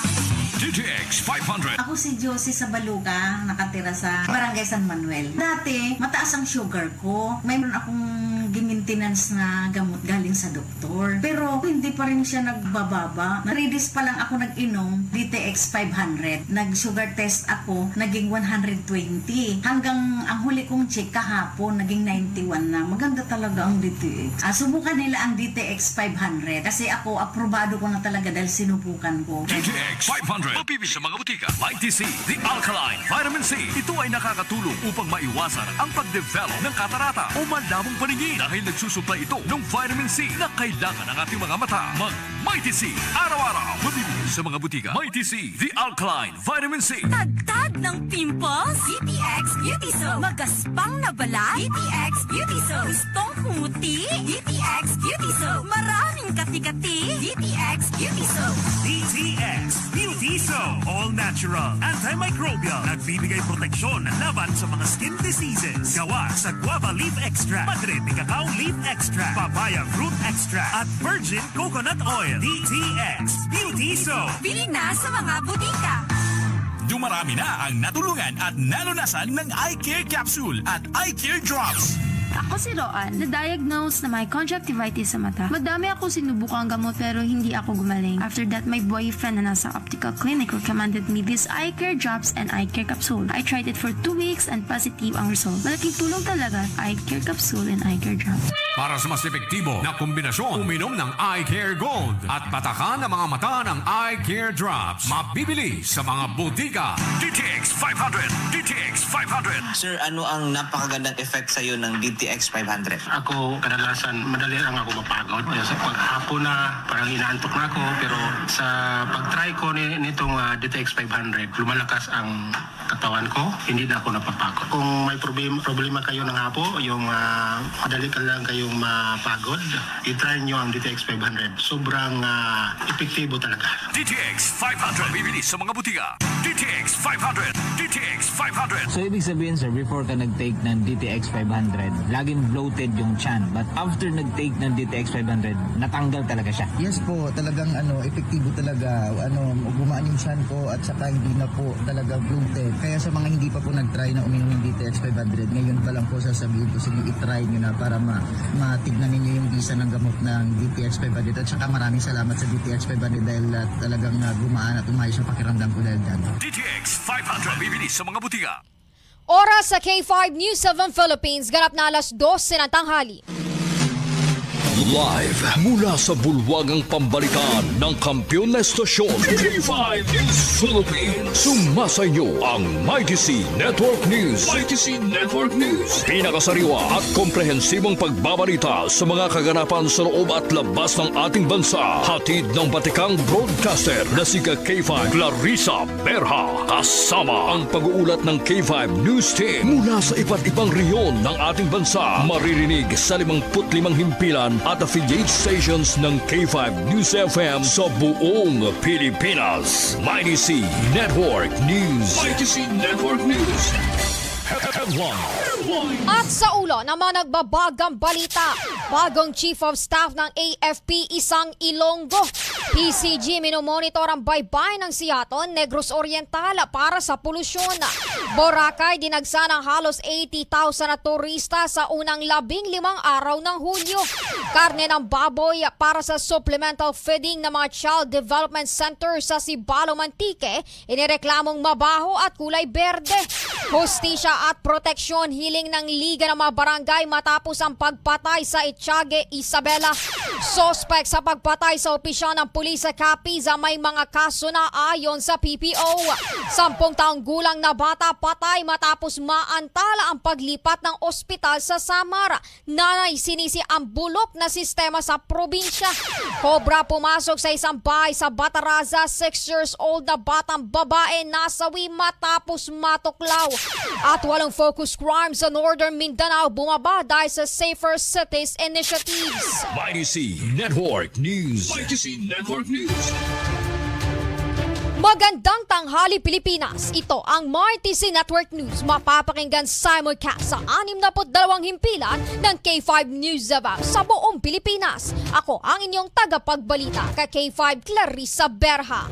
DTX 500. Ako si Josie sa Baluca, nakatira sa Barangay San Manuel. Dati, mataas ang sugar ko. Mayroon akong gimintenance na gamot galing sa doktor. Pero hindi pa rin siya nagbababa. 3 days pa lang ako nag-inom, DTX 500. Nag-sugar test ako, naging 120. Hanggang ang huli kong check kahapon, naging 91 na. Maganda talaga ang DTX. Subukan nila ang DTX 500 kasi ako, aprobado ko na talaga dahil sinubukan ko. DTX 500. Mabibili sa mga butika. Mighty C, the alkaline vitamin C. Ito ay nakakatulong upang maiwasan ang pag-develop ng katarata o malabong paningin dahil nagsusupply ito ng vitamin C na kailangan ng ating mga mata. Mag Mighty C, araw-araw. Mabibili sa mga butika. Mighty C, the alkaline vitamin C. Tagtad ng pimples? DTX Beauty Soap. Magaspang na balat? DTX Beauty Soap. Gustong pumuti? DTX Beauty Soap. Maraming kati-kati? DTX Beauty Soap. DTX Beauty Soap. All natural, antimicrobial, nagbibigay proteksyon laban sa mga skin diseases. Gawa sa guava leaf extract, Madre de cacao leaf extract, papaya fruit extract, at virgin coconut oil. DTX Beauty Soap. Bili na sa mga butika. Dumarami na ang natulungan at nalunasan ng Eye Care Capsule at Eye Care Drops. Ako si Roan, na-diagnose na may conjunctivitis sa mata. Madami ako sinubukang gamot pero hindi ako gumaling. After that, my boyfriend na nasa optical clinic recommended me this eye care drops and eye care capsule. I tried it for 2 weeks and positive ang result. Malaking tulong talaga, eye care capsule and eye care drops. Para sa mas epektibo na kombinasyon, uminom ng Eye Care Gold at patakan ang mga mata ng Eye Care Drops. Mabibili sa mga butika. DTX 500! DTX 500! Sir, ano ang napakagandang effect sa'yo ng DTX 500? Ako, kadalasan, madali lang ako mapagod. Kaya sa paghapon na, parang inaantok na ako. Pero sa pag-try ko nitong DTX 500, lumalakas ang katawan ko, hindi na ako napapagod. Kung may problema kayo ng hapo, yung madali ka lang kayong mapagod, i-try nyo ang DTX 500. Sobrang epektibo talaga. DTX 500! Mabibili sa mga butika. DTX 500! DTX 500! So ibig sabihin, sir, before ka nag-take ng DTX 500, laging bloated yung chan. But after nag-take ng DTX 500, natanggal talaga siya. Yes po, talagang ano, epektibo talaga. Ano, gumaan yung tiyan ko at saka hindi na po talaga bloated. Kaya sa mga hindi pa po nag-try na uminom ng DTX 500, ngayon pa lang po sasabihin ko sa inyo, i-try nyo na para matignan ninyo yung bisa ng gamot ng DTX 500. At saka maraming salamat sa DTX 500 dahil talagang gumaan at umayos yung pakiramdam ko dahil dyan. DTX 500! Mabibili sa mga butika. Oras sa K5 News 7 Philippines, ganap na 12:00 ng tanghali. Live mula sa bulwagang pambalitan ng kampiyon na estasyon, K5 News Philippines. Sumasa inyo ang Mighty C Network News. Mighty C Network News. Pinakasariwa at komprehensibong pagbabalita sa mga kaganapan sa loob at labas ng ating bansa. Hatid ng batikang broadcaster na si K5 Clarissa Berha. Kasama ang pag-uulat ng K5 News Team mula sa iba't ibang rehiyon ng ating bansa. Maririnig sa 55 himpilan at affiliate stations ng K5 News FM sa buong Pilipinas. Mighty C Network News. Mighty C Network News. Headline. At sa ulo ng mga nagbabagang balita, bagong Chief of Staff ng AFP, isang Ilonggo. PCG minomonitor ang baybay ng Siaton, Negros Oriental para sa polusyon. Boracay dinagsa ng halos 80,000 na turista sa unang 15 araw ng Hulyo. Karne ng baboy para sa supplemental feeding ng mga Child Development Center sa Sibalo, Mantique, inireklamong mabaho at kulay berde. Hustisya at proteksyon, hiling ng Liga ng mga Barangay matapos ang pagpatay sa Echague, Isabela. Sospek sa pagpatay sa opisyal ng pulis sa Capiz may mga kaso na ayon sa PPO. 10 taong gulang na bata patay matapos maantala ang paglipat ng ospital sa Samar. Nanay sinisi ang bulok na sistema sa probinsya. Cobra pumasok sa isang bahay sa Bataraza, 6 years old na batang babae nasawi matapos matuklaw. At 8 focus crime sa Northern Mindanao bumaba dahil sa Safer Cities initiatives. Mighty C Network News. Mighty C Network News. Magandang tanghali, Pilipinas. Ito ang MyTC Network News. Mapapakinggan simulcast sa 62 himpilan ng K5 News FM sa buong Pilipinas. Ako ang inyong tagapagbalita, ka K5 Clarissa Berha.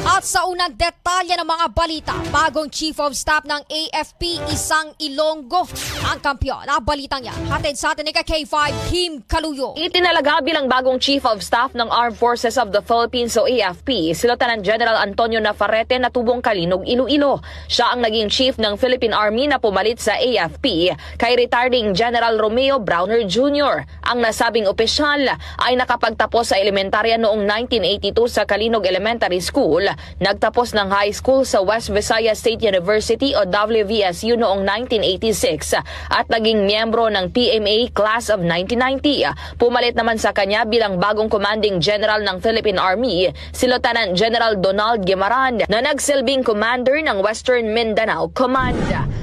At sa unang detalye ng mga balita, bagong Chief of Staff ng AFP, isang Ilonggo. Ang kampiyon, ang balitang yan. Hatid sa atin ni ka K5 Kim Kaluyo. Itinalaga bilang bagong Chief of Staff ng Armed Forces of the Philippines o AFP, si Lieutenant General Antonio Nafarrete na tubong Calinog, Iloilo. Siya ang naging Chief ng Philippine Army na pumalit sa AFP kay retiring General Romeo Brawner Jr. Ang nasabing opisyal ay nakapagtapos sa elementarya noong 1982 sa Calinog Elementary School, nagtapos ng high school sa West Visayas State University o WVSU noong 1986 at naging miyembro ng PMA Class of 1990. Pumalit naman sa kanya bilang bagong Commanding General ng Philippine Army si Lieutenant General Donald Guimaran na nagsilbing commander ng Western Mindanao Command.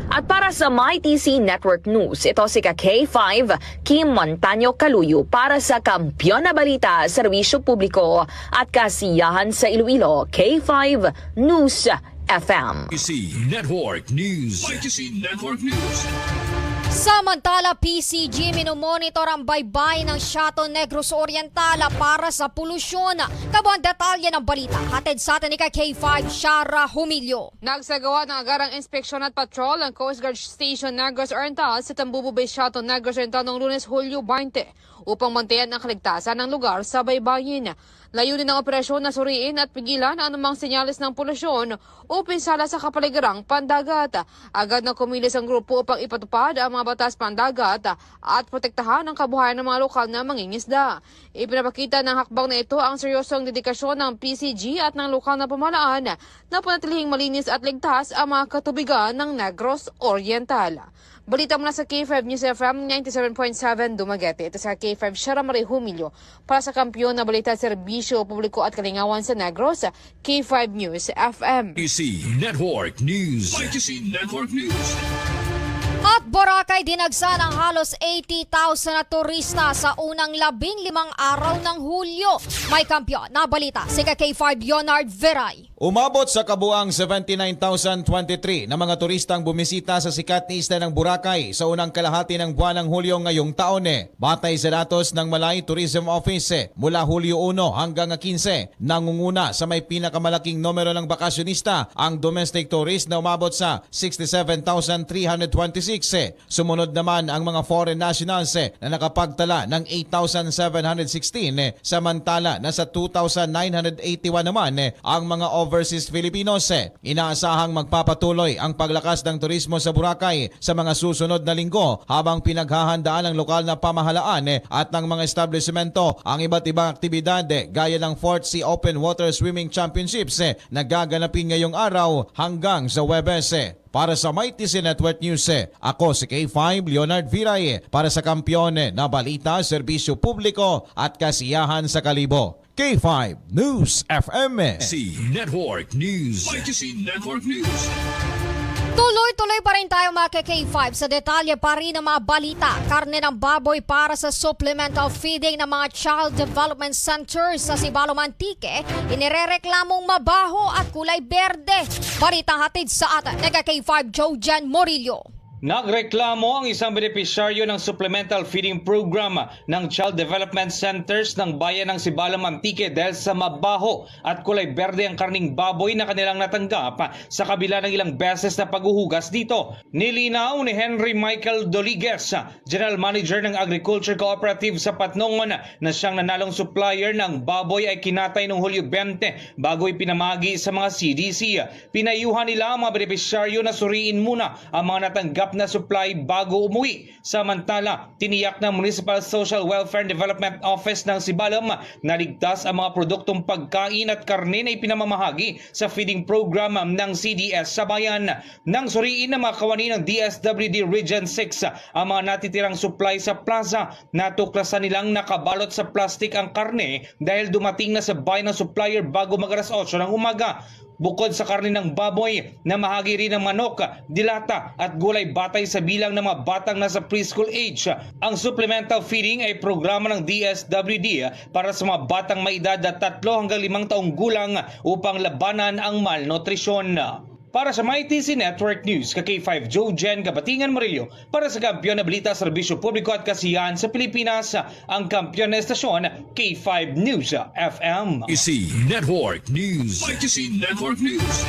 At para sa MyTC Network News, ito si ka K5 Kim Montaño Caluyo para sa Kampiyon na Balita, Serbisyo Publiko at Kasiyahan sa Iloilo, K5 News FM. C Network News. C Network News. Samantala, PCG minomonitor ang baybay ng Siaton, Negros Oriental para sa polusyon. Kabuuan detalye ng balita. Hatid sa atin ni ka K5 Shara Humilyo. Nagsagawa ng agarang inspeksyon at patrol ang Coast Guard Station Negros Oriental sa Tambubo Bay, Siaton, Negros Oriental noong Lunes, Hulyo 20 upang bantayan ang kaligtasan ng lugar sa baybayin. Layunin ng operasyon na suriin at pigilan ang anumang senyales ng polusyon o pinsala sa kapaligarang pandagat. Agad na kumilos ang grupo upang ipatupad ang mga batas pandagat at protektahan ang kabuhayan ng mga lokal na mangingisda. Ipinapakita ng hakbang na ito ang seryosong dedikasyon ng PCG at ng lokal na pamahalaan na panatilihing malinis at ligtas ang mga katubigan ng Negros Oriental. Balita mula sa K5 News FM 97.7 Dumaguete. Ito sa K5 Shara Marie Humilyo para sa kampiyon na balita, serbisyo publiko at kalingawan sa Negros, K5 News FM. C Network News. C Network News. At Boracay dinagsa ng halos 80,000 na turista sa unang 15 araw ng Hulyo. May kampiyon na balita si ka K5 Leonard Veray. Umabot sa kabuang 79,023 na mga turistang bumisita sa sikat na isla ng Boracay sa unang kalahati ng buwan ng Hulyo ngayong taon. Batay sa datos ng Malay Tourism Office, mula Hulyo 1 hanggang 15, nangunguna sa may pinakamalaking numero ng bakasyonista ang domestic tourist na umabot sa 67,326. Sumunod naman ang mga foreign nationals na nakapagtala ng 8,716, samantala nasa 2,981 naman ang mga overseas Filipinos. Inaasahang magpapatuloy ang paglakas ng turismo sa Boracay sa mga susunod na linggo habang pinaghahandaan ng lokal na pamahalaan at ng mga establishmento ang iba't ibang aktibidad gaya ng 4th Sea Open Water Swimming Championships na gaganapin ngayong araw hanggang sa Huwebes. Para sa Mighty Network News, ako si K5 Leonard Viray para sa kampiyon na balita, serbisyo publiko at kasiyahan sa kalibo. K5 News FM. C Network News. Mighty Network News. Tuloy-tuloy pa rin tayo, mga K5, sa detalye pa rin ng mga balita. Karne ng baboy para sa supplemental feeding ng mga Child Development Centers sa Sibalom, Antique, inirereklamong mabaho at kulay berde. Balitang hatid sa atin ni K5 Jojan Morillo. Nagreklamo ang isang benepisyaryo ng Supplemental Feeding Program ng Child Development Centers ng bayan ng Sibalom, Antique dahil sa mabaho at kulay berde ang karning baboy na kanilang natanggap sa kabila ng ilang beses na paghuhugas dito. Nilinaw ni Henry Michael Doliguez, General Manager ng Agriculture Cooperative sa Patnongon, na siyang nanalong supplier ng baboy ay kinatay noong Hulyo 20 bago ipinamagi sa mga CDC. Pinayuhan nila ang mga benepisyaryo na suriin muna ang mga natanggap na supply bago umuwi. Samantala, tiniyak ng Municipal Social Welfare and Development Office ng Sibalom na ligtas ang mga produktong pagkain at karne na ipinamamahagi sa feeding program ng CDS sa bayan. Nang suriin ng mga kawani ng DSWD Region 6 ang mga natitirang supply sa plaza, natuklasan nilang nakabalot sa plastic ang karne dahil dumating na sa bayan ng supplier bago mag alas 8 ng umaga. Bukod sa karne ng baboy, namahagi rin ng manok, dilata at gulay batay sa bilang ng mga batang nasa preschool age. Ang supplemental feeding ay programa ng DSWD para sa mga batang may edad na 3 hanggang 5 taong gulang upang labanan ang malnutrisyon. Para sa MyTC Network News, ka K5 Joe Jen Gabatingan Murillo, para sa kampiyon na balita, serbisyo publiko at kasiyahan sa Pilipinas, ang kampiyon na estasyon, K5 News FM. EC Network News. ITC Network News.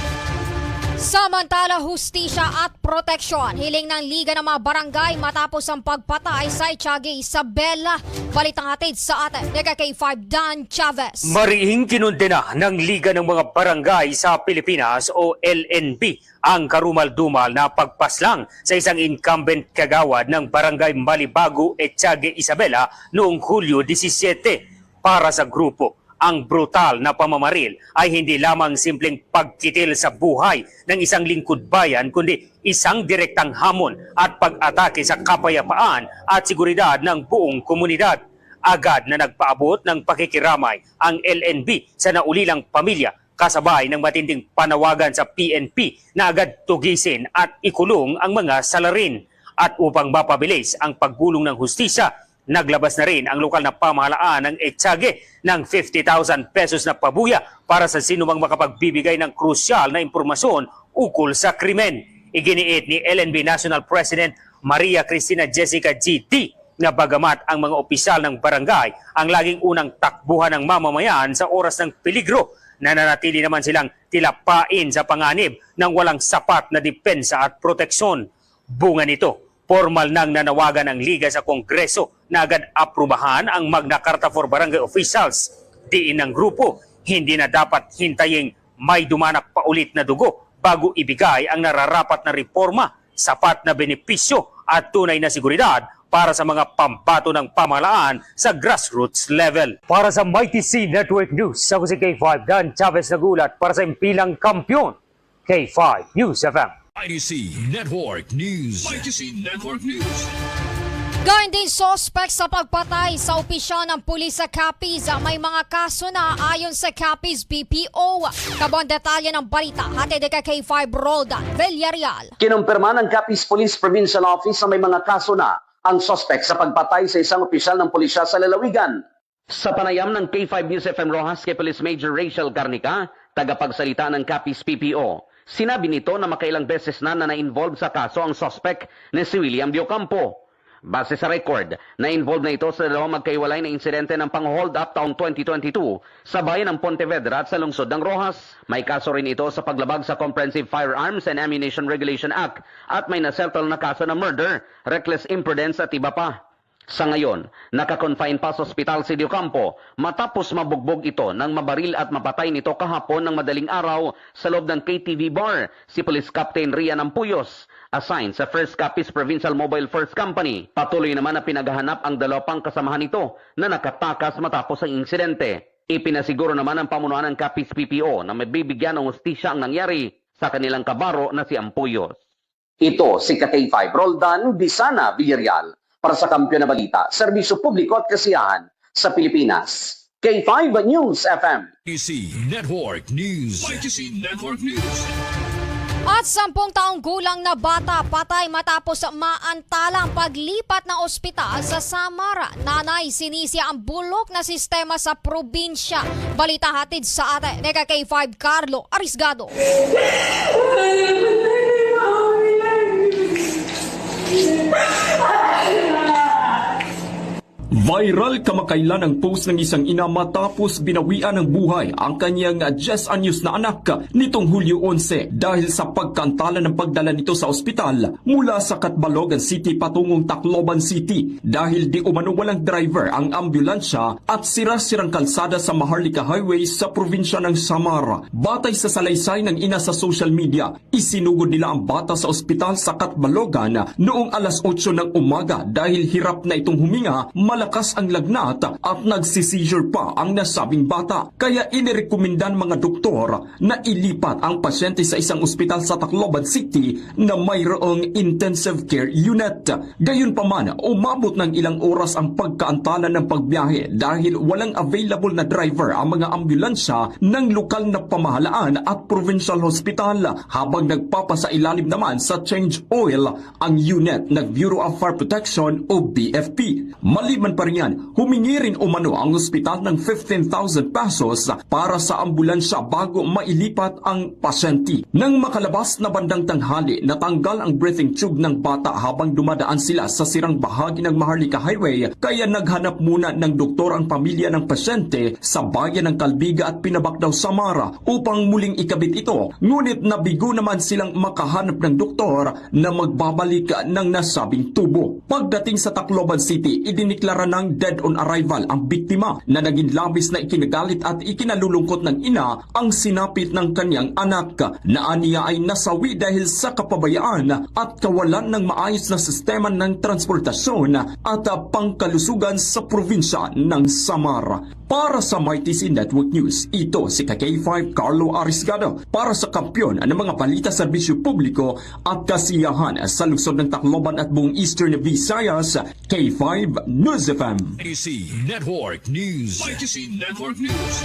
Samantala, hustisya at proteksyon. Hiling ng Liga ng mga Barangay matapos ang pagpatay sa Echague, Isabela. Balitang hatid sa atin ni K5 Dan Chavez. Mariing kinundena ng Liga ng mga Barangay sa Pilipinas o LNB ang karumal-dumal na pagpaslang sa isang incumbent kagawad ng Barangay Malibago, Echague, Isabela noong Hulyo 17. Para sa grupo, ang brutal na pamamaril ay hindi lamang simpleng pagkitil sa buhay ng isang lingkod bayan kundi isang direktang hamon at pag-atake sa kapayapaan at seguridad ng buong komunidad. Agad na nagpaabot ng pakikiramay ang LNB sa naulilang pamilya kasabay ng matinding panawagan sa PNP na agad tugisin at ikulong ang mga salarin. At upang mapabilis ang paggulong ng hustisya, naglabas na rin ang lokal na pamahalaan ng Echague ng 50,000 pesos na pabuya para sa sinumang makapagbibigay ng krusyal na impormasyon ukol sa krimen. Iginiit ni LNB National President Maria Cristina Jessica GT na bagamat ang mga opisyal ng barangay ang laging unang takbuhan ng mamamayan sa oras ng peligro, nananatili naman silang tilapain sa panganib ng walang sapat na depensa at proteksyon. Bunga nito, formal nang nanawagan ang Liga sa Kongreso na agad aprubahan ang Magna Carta for Barangay Officials. Diin ng grupo, hindi na dapat hintaying may dumanak pa ulit na dugo bago ibigay ang nararapat na reforma, sapat na benepisyo at tunay na seguridad para sa mga pambato ng pamahalaan sa grassroots level. Para sa Mighty C Network News, ako si K5 Dan Chavez, nagulat para sa impilang kampiyon, K5 News FM. IDC Network News. IDC Network News. Gayun din, sospek sa pagpatay sa opisyal ng pulis sa Capiz, may mga kaso na ayon sa Capiz PPO. Kabuuang detalye ng balita, hatid kay K5 Roldan Villarreal. Kinumpirma ng Capiz Police Provincial Office na may mga kaso na ang sospek sa pagpatay sa isang opisyal ng pulisya sa lalawigan. Sa panayam ng K5 News FM Roxas kay Police Major Rachel Garnica, tagapagsalita ng Capiz PPO, sinabi nito na makailang beses na na na-involve sa kaso ang sospek na si William Diocampo. Base sa record, na-involve na ito sa dalawang magkaiwalay na insidente ng pang-hold up taong 2022 sa bayan ng Pontevedra at sa lungsod ng Roxas. May kaso rin ito sa paglabag sa Comprehensive Firearms and Ammunition Regulation Act at may nasettle na kaso ng murder, reckless imprudence at iba pa. Sa ngayon, naka-confine pa sa ospital si De Ocampo matapos mabugbog ito ng mabaril at mapatay nito kahapon ng madaling araw sa loob ng KTV bar si Police Captain Rian Ampuyos, assigned sa 1st Capiz Provincial Mobile Force Company. Patuloy naman na pinaghahanap ang dalawa pang kasamahan nito na nakatakas matapos ang insidente. Ipinasiguro naman ang pamunuan ng Capiz PPO na mabibigyan ng hustisya ang nangyari sa kanilang kabaro na si Ampuyos. Ito si K5 Roldan Bisana Villarreal para sa Kampiyon na Balita, Serbisyo Publiko at Kasiyahan sa Pilipinas. K5 News FM. ITC Network News. ITC Network News. At 10 taong gulang na bata patay matapos maantalang paglipat ng ospital sa Samar. Nanay, sinisi ang bulok na sistema sa probinsya. Balita hatid sa atin ni K5 Carlo Arisgado. Viral kamakailan ang post ng isang ina matapos binawian ng buhay ang kanyang 10 anyos na anak nitong Hulyo 11 dahil sa pagkantala ng pagdala nito sa ospital mula sa Catbalogan City patungong Tacloban City dahil di umano walang driver ang ambulansya at sira-sirang kalsada sa Maharlika Highway sa probinsya ng Samar. Batay sa salaysay ng ina sa social media, isinugod nila ang bata sa ospital sa Catbalogan noong alas 8 ng umaga dahil hirap na itong huminga, malakas ang lagnat at nagsi-seizure pa ang nasabing bata. Kaya inirekomendan mga doktor na ilipat ang pasyente sa isang ospital sa Tacloban City na mayroong intensive care unit. Gayunpaman, umabot ng ilang oras ang pagkaantala ng pagbiyahe dahil walang available na driver ang mga ambulansya ng lokal na pamahalaan at provincial hospital, habang nagpapasailalim naman sa change oil ang unit ng Bureau of Fire Protection o BFP. Maliban pa riyan, humingi rin umano ang ospital ng 15,000 pesos para sa ambulansya bago mailipat ang pasyente. Nang makalabas na bandang tanghali, natanggal ang breathing tube ng bata habang dumadaan sila sa sirang bahagi ng Maharlika Highway, kaya naghanap muna ng doktor ang pamilya ng pasyente sa bayan ng Calbiga at Pinabacdao, Samar upang muling ikabit ito. Ngunit nabigo naman silang makahanap ng doktor na magbabalik ng nasabing tubo. Pagdating sa Tacloban City, idiniklara ng dead on arrival ang biktima na naging labis na ikinagalit at ikinalulungkot ng ina ang sinapit ng kanyang anak na aniya ay nasawi dahil sa kapabayaan at kawalan ng maayos na sistema ng transportasyon at pangkalusugan sa probinsya ng Samar. Para sa MyTC Network News, ito si K5 Carlo Arisgado para sa kampiyon ng mga balita, serbisyo publiko at kasiyahan sa lungsod ng Tacloban at buong Eastern Visayas, K5 News FM. ITC Network News. ITC Network News.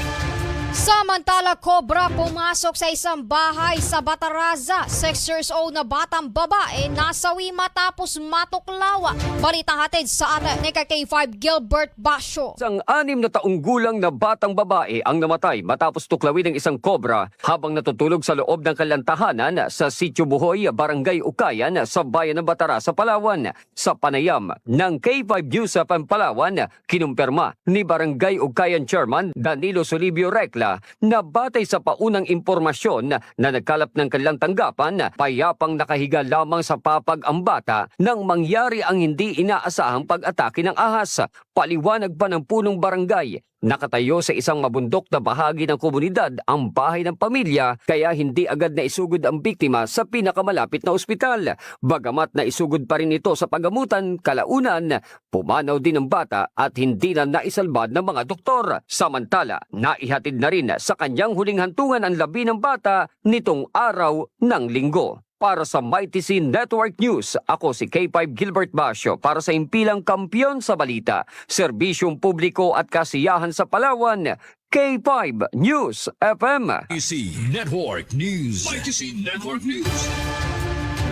Samantala, Cobra pumasok sa isang bahay sa Bataraza. 6 years old na batang babae nasawi matapos matuklaw. Balita hatid sa atin ni K5 Gilbert Basho. Isang 6 na taong gulang na batang babae ang namatay matapos tuklawin ng isang kobra habang natutulog sa loob ng kanilang tahanan sa Sitio Buhoy, Barangay Ukayan sa bayan ng Bataraza, Palawan. Sa panayam ng K5 News sa Palawan, kinumpirma ni Barangay Ukayan Chairman Danilo Solibio Recla na batay sa paunang impormasyon na nagkalap ng kanilang tanggapan, payapang nakahiga lamang sa papag ang bata nang mangyari ang hindi inaasahang pag-atake ng ahas. Paliwanag pa ng punong barangay, nakatayo sa isang mabundok na bahagi ng komunidad ang bahay ng pamilya, kaya hindi agad na isugod ang biktima sa pinakamalapit na ospital. Bagamat naisugod pa rin ito sa pagamutan, kalaunan, pumanaw din ang bata at hindi na naisalba ng mga doktor. Samantala, naihatid na rin sa kanyang huling hantungan ang labi ng bata nitong araw ng Linggo. Para sa Mighty C Network News, ako si K5 Gilbert Basio para sa impilang kampiyon sa balita, serbisyong publiko at kasiyahan sa Palawan, K5 News FM. ITC Network News. ITC Network News.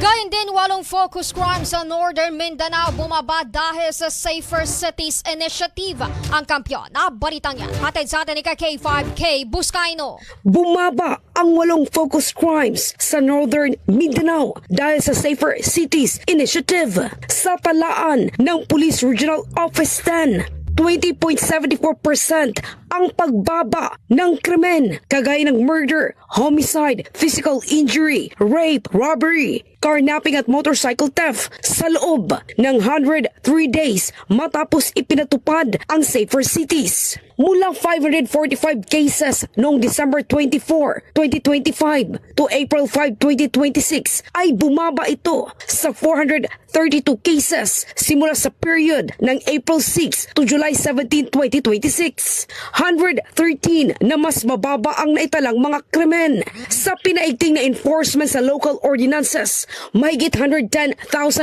Gayon din, walong focus crime sa Northern Mindanao bumaba dahil sa Safer Cities Initiative. Ang kampiyon na balitang yan, hatid sa atin ni K5 K Buscayno. Bumaba ang walong focus crimes sa Northern Mindanao dahil sa Safer Cities Initiative. Sa talaan ng Police Regional Office 10, 20.74% ang pagbaba ng krimen kagaya ng murder, homicide, physical injury, rape, robbery, carnapping at motorcycle theft sa loob ng 103 days matapos ipinatupad ang Safer Cities. Mula 545 cases noong December 24, 2025 to April 5, 2026 ay bumaba ito sa 432 cases simula sa period ng April 6 to July 17, 2026. 113 na mas mababa ang naitalang mga krimen. Sa pinaigting na enforcement sa local ordinances, mahigit 110,000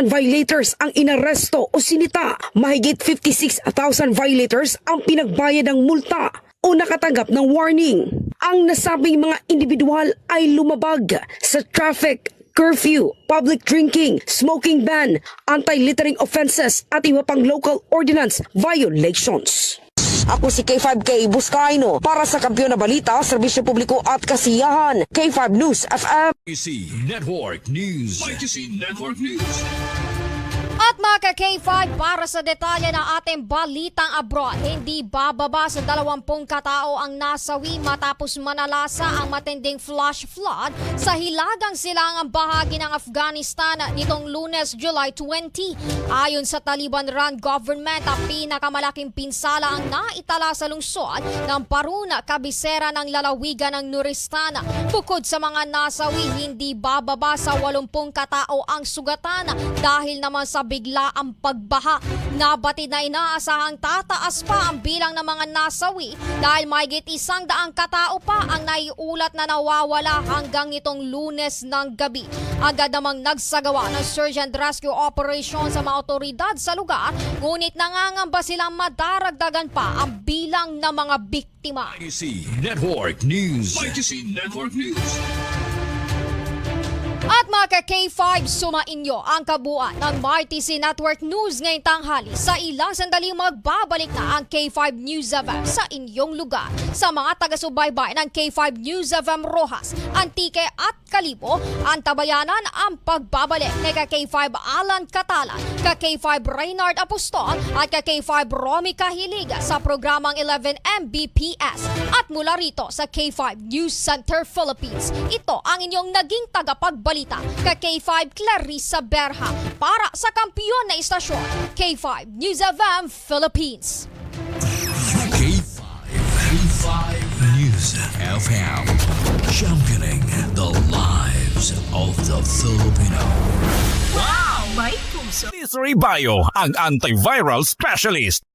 violators ang inaresto o sinita. Mahigit 56,000 violators ang pinagbayad ng multa o nakatanggap ng warning. Ang nasabing mga individual ay lumabag sa traffic, curfew, public drinking, smoking ban, anti-littering offenses at iba pang local ordinance violations. Ako si K5K Buscaino para sa Kampiyon na Balita, Serbisyo Publiko at Kasiyahan. K5 News FM. IC Network News. ITC Network News. At mga ka-K5, para sa detalye ng ating balitang abroad, hindi bababa sa 20 katao ang nasawi matapos manalasa ang matinding flash flood sa hilagang silangang bahagi ng Afghanistan nitong Lunes, July 20. Ayon sa Taliban-run government, ang pinakamalaking pinsala ang naitala sa lungsod ng Parun, kabisera ng lalawigan ng Nuristan. Bukod sa mga nasawi, hindi bababa sa 80 katao ang sugatan dahil naman sa biglaang pagbaha. Nabatid na inaasahang tataas pa ang bilang ng mga nasawi dahil mahigit 100 katao pa ang naiulat na nawawala hanggang itong Lunes ng gabi. Agad namang nagsagawa ng search and rescue operation sa mga otoridad sa lugar, ngunit nangangamba silang madaragdagan pa ang bilang ng mga biktima. ITC Network News. ITC Network News. At mga ka-K5, sumainyo ang kabuuan ng MyTC Network News ngayong tanghali. Sa ilang sandali, magbabalik na ang K5 News FM sa inyong lugar. Sa mga taga-subaybay ng K5 News FM Roxas, Antique at Kalibo, antabayanan ang pagbabalik ni ka-K5 Alan Catalan, ka-K5 Reynard Apostol at ka-K5 Romy Kahilig sa programang 11 MBPS. At mula rito sa K5 News Center Philippines, ito ang inyong naging tagapagbalita, ka-K5 Clarissa Berha, para sa kampiyon na istasyon, K5 News FM Philippines. K5. K5 News FM. Championing the lives of the Filipino. Wow! May puso. Bio, ang antiviral specialist.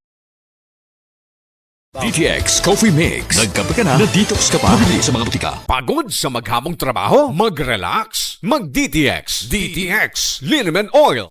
DTX Coffee Mix. Nagkape ka na, na-detox ka pa, mabili sa mga botika. Pagod sa maghamong trabaho? Mag-relax. Mag-DTX. DTX Liniment Oil.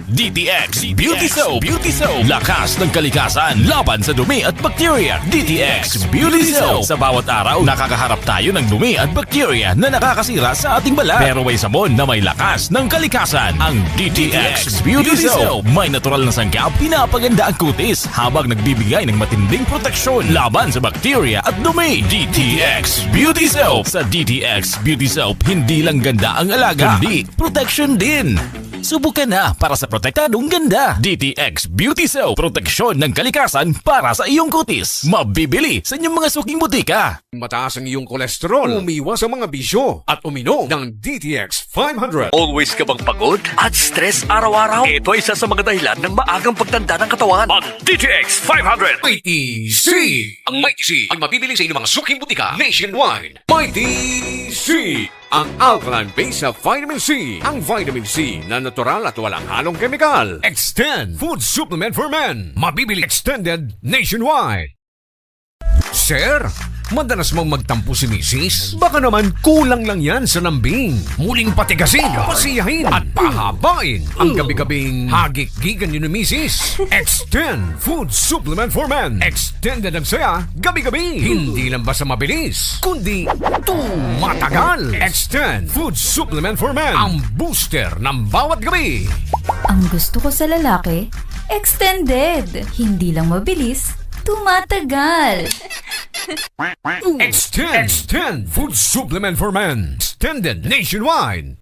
DTX Beauty Soap. Beauty Soap. Lakas ng kalikasan laban sa dumi at bacteria. DTX Beauty Soap. Sa bawat araw, nakakaharap tayo ng dumi at bacteria na nakakasira sa ating balat. Pero may sabon na may lakas ng kalikasan. Ang DTX Beauty Soap. May natural na sangkap, pinapaganda ang kutis habang nagbibigay ng matinding proteksyon laban sa bacteria at dumi. DTX Beauty Soap. Sa DTX Beauty Soap, hindi lang ganda ang alaga, kundi protection din. Subukan na para sa protektadong ganda. DTX Beauty Soap. Proteksyon ng kalikasan para sa iyong kutis. Mabibili sa inyong mga suking botika. Mataas ang iyong kolesterol, umiwas sa mga bisyo, at uminom ng DTX 500. Always ka bang pagod at stress araw-araw? Ito ay isa sa mga dahilan ng maagang pagtanda ng katawan. Mag DTX 500! Mighty C! Ang Mighty C ay mabibili sa inyong mga suking botika nationwide. Mighty C! Ang alkaline base sa vitamin C. Ang vitamin C na natural at walang halong kemikal. Extend Food Supplement for Men. Mabibili extended nationwide. Sir, madalas mong magtampo si Mrs.? Baka naman kulang lang yan sa lambing. Muling patigasin, pasiyahin, at pahabain ang gabi-gabing hagik-gigan niyo ni Mrs. Extend Food Supplement for Men. Extended ang saya, gabi-gabi. Hindi lang basta mabilis, kundi tumatagal. Extend Food Supplement for Men. Ang booster ng bawat gabi. Ang gusto ko sa lalaki, extended. Hindi lang mabilis, tumatagal. Extend. Extend Food Supplement for Men. Extended nationwide.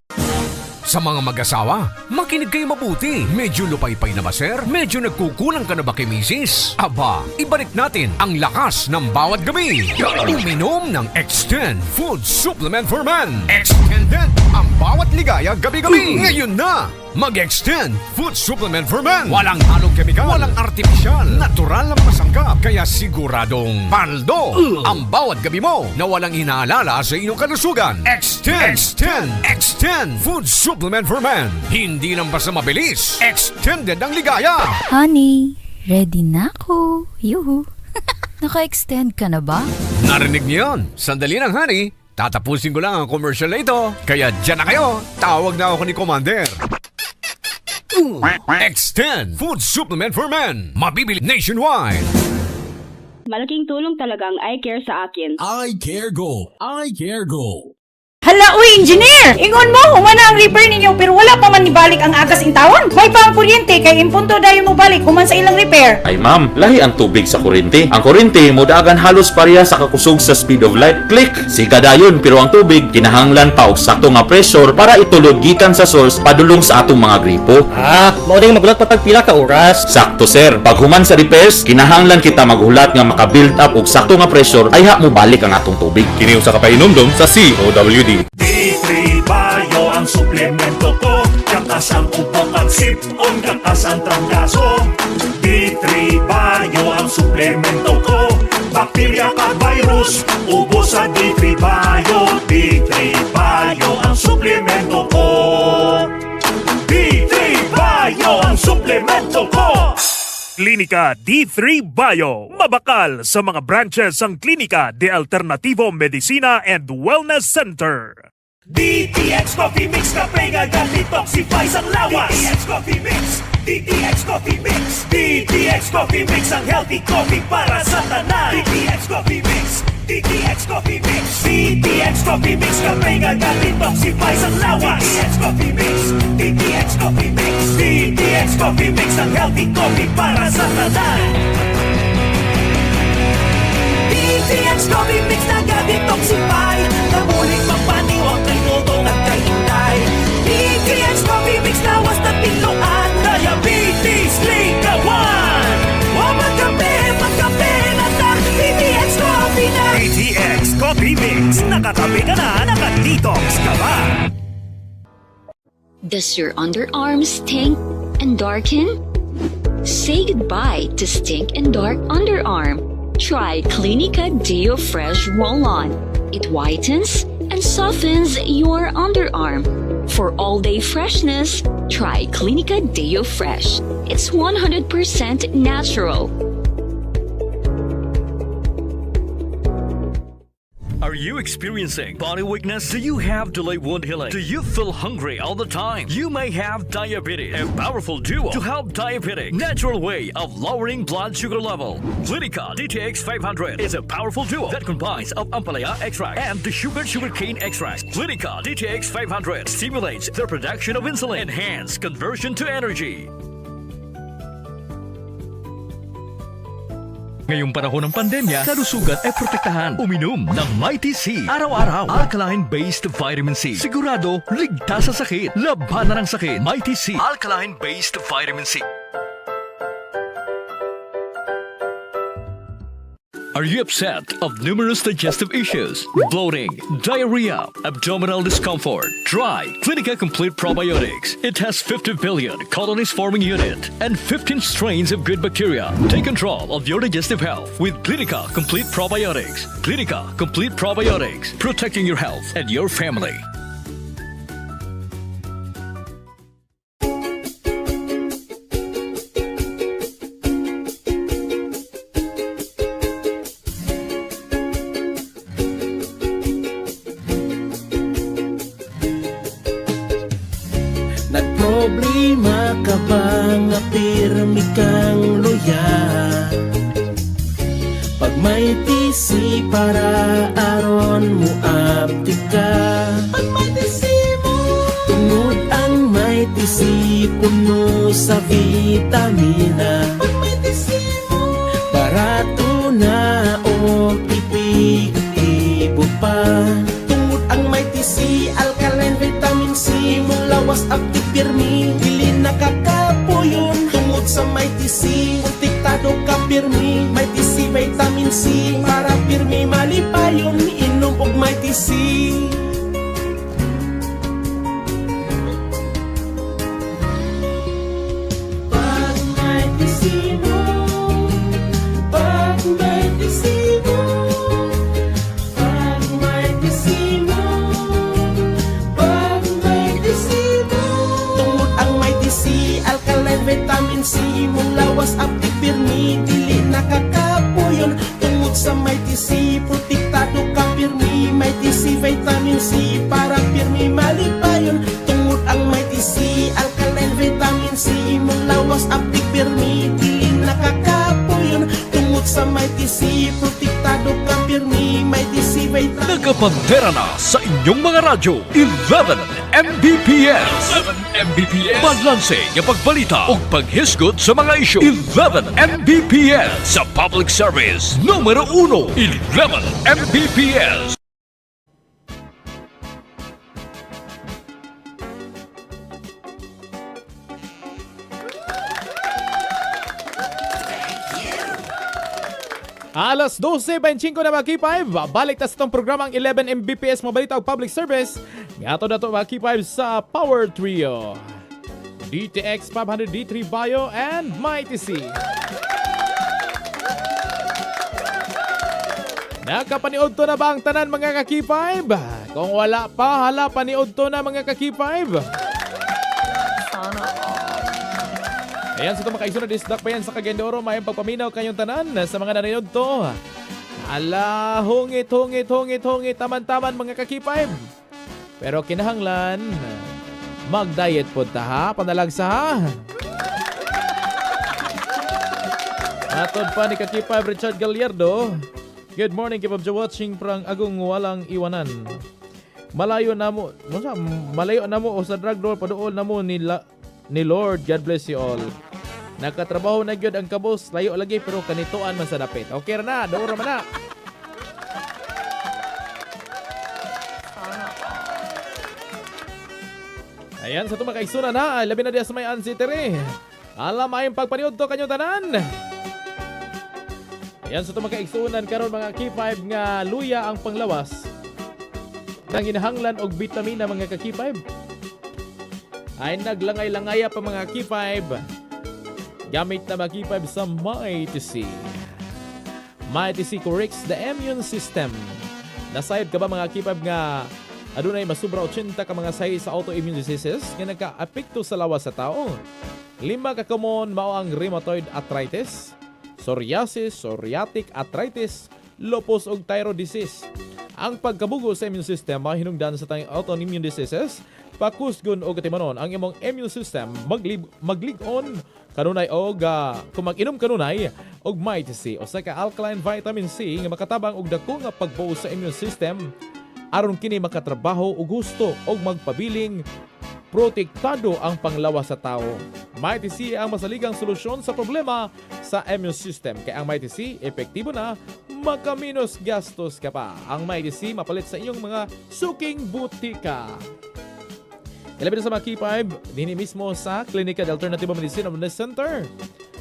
Sa mga mag-asawa, makinig kayo mabuti. Medyo lupaypay na ba, sir? Medyo nagkukulang ka na ba kay misis? Aba, ibalik natin ang lakas ng bawat gabi. Uminom ng Extend Food Supplement for Men. Extended ang bawat ligaya gabi-gabi. Ngayon na! Mag-Extend Food Supplement for Men. Walang halong kemikal, walang artificial, natural na mga sangkap. Kaya siguradong paldo ang bawat gabi mo na walang inaalala sa inyong kalusugan. Extend! Extend! Extend Food Supplement for Men. Hindi lang basta mabilis. Extended ang ligaya. Honey, ready na ako. Yuhu. Naka-extend ka na ba? Narinig niyo yun? Sandali lang, honey. Tatapusin ko lang ang commercial na ito. Kaya dyan na kayo. Tawag na ako ni Commander. Extend Food Supplement for Men. Mabibili nationwide. Malaking tulong talaga ang eye care sa akin. I Care Go. I Care Go. Hala, uy, engineer! Ingon mo, human na ang repair ninyo pero wala pa man nibalik ang agas intawon. May pa ang kuryente kay impunto dayon mo balik human sa ilang repair. Ay ma'am, lahi ang tubig sa kuryente. Ang kuryente modagan halos pareha sa kakusog sa speed of light. Click! Siga dayon pero ang tubig kinahanglan pa og sakto nga pressure para itulod gikan sa source padulong sa atong mga gripo. Ah, mao ding maghulat pa tag pila ka oras. Sakto sir. Pag human sa repairs, kinahanglan kita maghulat nga maka-build up og sakto nga pressure ayha mo balik ang atong tubig. Kini usa ka pahinumdom sa COWD. D3 Bio ang suplemento ko. Gakas ang ubo kag sipon, gakas ang trangkaso. D3 Bio ang suplemento ko. Bakterya kag virus, ubos sa D3 Bio. D3 Bio ang suplemento ko. D3 Bio ang suplemento ko. Klinika D3 Bio. Mabakal sa mga branches ang Klinika de Alternativo Medicina and Wellness Center. DTX Coffee Mix, kape nga detoxify ang lawas. DTX Coffee Mix, DTX Coffee Mix, DTX Coffee Mix, ang healthy coffee para sa tanan. DTX Coffee Mix, DTX Coffee Mix, DTX Coffee Mix, kape nga detoxify ang lawas. DTX Coffee Mix, DTX Coffee Mix, DTX Coffee Mix, ang healthy coffee para sa tanan. DTX Coffee Mix naga-detoxify. Nabulig magpaniwang kay Dodong at kay Inday. DTX Coffee Mix lawas na tiluan. Diabetes ligawan. O magkape, magkape na ta. DTX Coffee na. DTX Coffee Mix. Nakakape ka na, naka-detox ka ba? Does your underarm stink and darken? Say goodbye to stink and dark underarm. Try Clinica Deo Fresh Roll-On. It whitens and softens your underarm. For all-day freshness, try Clinica Deo Fresh. It's 100% natural. Are you experiencing body weakness? Do you have delayed wound healing? Do you feel hungry all the time? You may have diabetes. A powerful duo to help diabetic. Natural way of lowering blood sugar level. Clinica DTX 500 is a powerful duo that combines of ampalaya extract and the sugarcane extract. Clinica DTX 500 stimulates the production of insulin, enhance conversion to energy. Ngayong panahon ng pandemya, kalusugan ay protektahan. Uminom ng Mighty C. Araw-araw, alkaline-based vitamin C. Sigurado, ligtas sa sakit. Labanan ang sakit. Mighty C. Alkaline-based vitamin C. Are you upset of numerous digestive issues, bloating, diarrhea, abdominal discomfort? Try Clinica Complete Probiotics. It has 50 billion colonies forming unit and 15 strains of good bacteria. Take control of your digestive health with Clinica Complete Probiotics. Clinica Complete Probiotics, protecting your health and your family. Nagproblema ka ba nga pirmi kang luya? Pag may TC para aron mo abti ka. Pag may TC mo, tungod ang may TC puno sa vitamina. Pag may TC mo, barato na o epektibo pa. Tungod ang may TC, alkaline vitamin C, mulaw lawas active pirmi, dili nakakapuyon. Tungod sa Mighty C, protektado ka pirmi. Mighty C, vitamin C, para pirmi malipayon. Inom og Mighty C. Pag Mighty C mo, pag Mighty C mo, pag Mighty C mo, pag Mighty C mo. Tungod ang Mighty C, alkaline vitamin C, imong lawas active pirmi, dili nakakapuyon. Tungod sa Mighty C, protektado ka pirmi. Mighty C, vitamin C, para pirmi malipayon. Tungod ang Mighty C, alkaline vitamin C, imong lawas active pirmi, dili nakakapuyon. Tungod sa Mighty C, protektado ka pirmi. Mighty C, vitamin Nagapandera na sa inyong mga radyo. 11 Mbps. 11 Mbps. Balanse nga pagbalita ug paghisgot sa mga isyu. 11 Mbps sa public service numero 1. 11 Mbps. Alas 12:25 na mga K5, balik ta sa itong programa ang 11 Mbps Mabalita og Public Service. Ngato na to mga K5 sa Power Trio. DTX 500 D3 Bio and Mighty C. Nakapaniod to na ba ang tanan mga ka-K5? Kung wala pa, hala paniod to na mga ka-K5. Ayan, sa itong makaisuna, disdak pa yan sa Cagayan de Oro. Mayang pagpaminaw kayong tanan sa mga nanonood to. Ala, hungit, hungit, hungit, hungit, taman-taman mga ka-K5. Pero kinahanglan, mag-diet po ta ha, panalagsa ha. Matod pa ni ka-K5 Richard Gallardo. Good morning, keep up watching prang agong walang iwanan. Malayo na mo, malayo na mo o sa drug door paduol na mo ni Lord. God bless you all. Nakatrabaho na gyud ang kabos, layo lagi pero kanituan man sa dapit. Okay ra na, duol ra man na. Ayan, sa itong makaigsunan ha, labi na diya sa may City. Alam ayong pagpaniod to kanyong tanan. Ayan, sa itong makaigsunan karon mga K5 nga luya ang panglawas nang inahanglan og bitamina mga ka-K5. Ay naglangay-langaya pa mga K5 gamit na mga K5 sa Mighty C. Mighty C corrects the immune system. Nasayod ka ba mga K5 nga adunay masubra 80 ka mga sahi sa autoimmune diseases nga nagka-apekto sa lawas sa tao? 5 ka common mao ang rheumatoid arthritis, psoriasis, psoriatic arthritis, lupus ug thyroid disease. Ang pagkabugo sa immune system mahinungdan sa tayong autoimmune diseases, pakusgon og katimanon ang imong immune system maglig-on kanunay og kung mag-inom kanunay og Mighty C usa ka alkaline vitamin C nga makatabang og dako nga pagbuo sa immune system aron kini makatrabaho og husto og magpabiling protektado ang panglawas sa tao. Mighty C ang masaligang solusyon sa problema sa immune system. Kaya ang Mighty C, epektibo na, makaminos gastos ka pa. Ang Mighty C mapalit sa inyong mga suking butika. Ilabi na sa mga K5, dinhi mismo sa Klinika de Alternative Medicine of Center.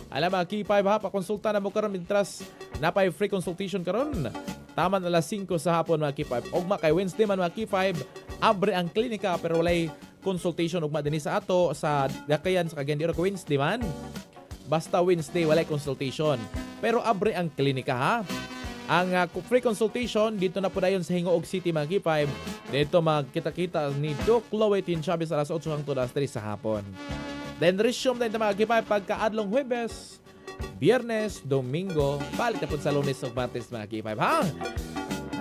Alam mga K5 ha, pakonsulta na mo karon mintras napay free consultation karon. Taman alas 5 sa hapon mga K5. Ugma kay Wednesday man mga K5, abre ang klinika pero walay consultation ugma dinhi sa ato sa Dakayan sa Cagayan de Oro Wednesday man. Basta Wednesday walay consultation. Pero abre ang klinika ha. Ang free consultation dito na po dayon sa Gingoog City mga K5. Dito magkita-kita ni Doc Chloe Tin Chavez alas 8 hangtod alas 3 sa hapon. Then resume din mga K5 pagkaadlong Huwebes, Biyernes, Domingo, balik na po sa Lunes ug Martes mga K5 ha.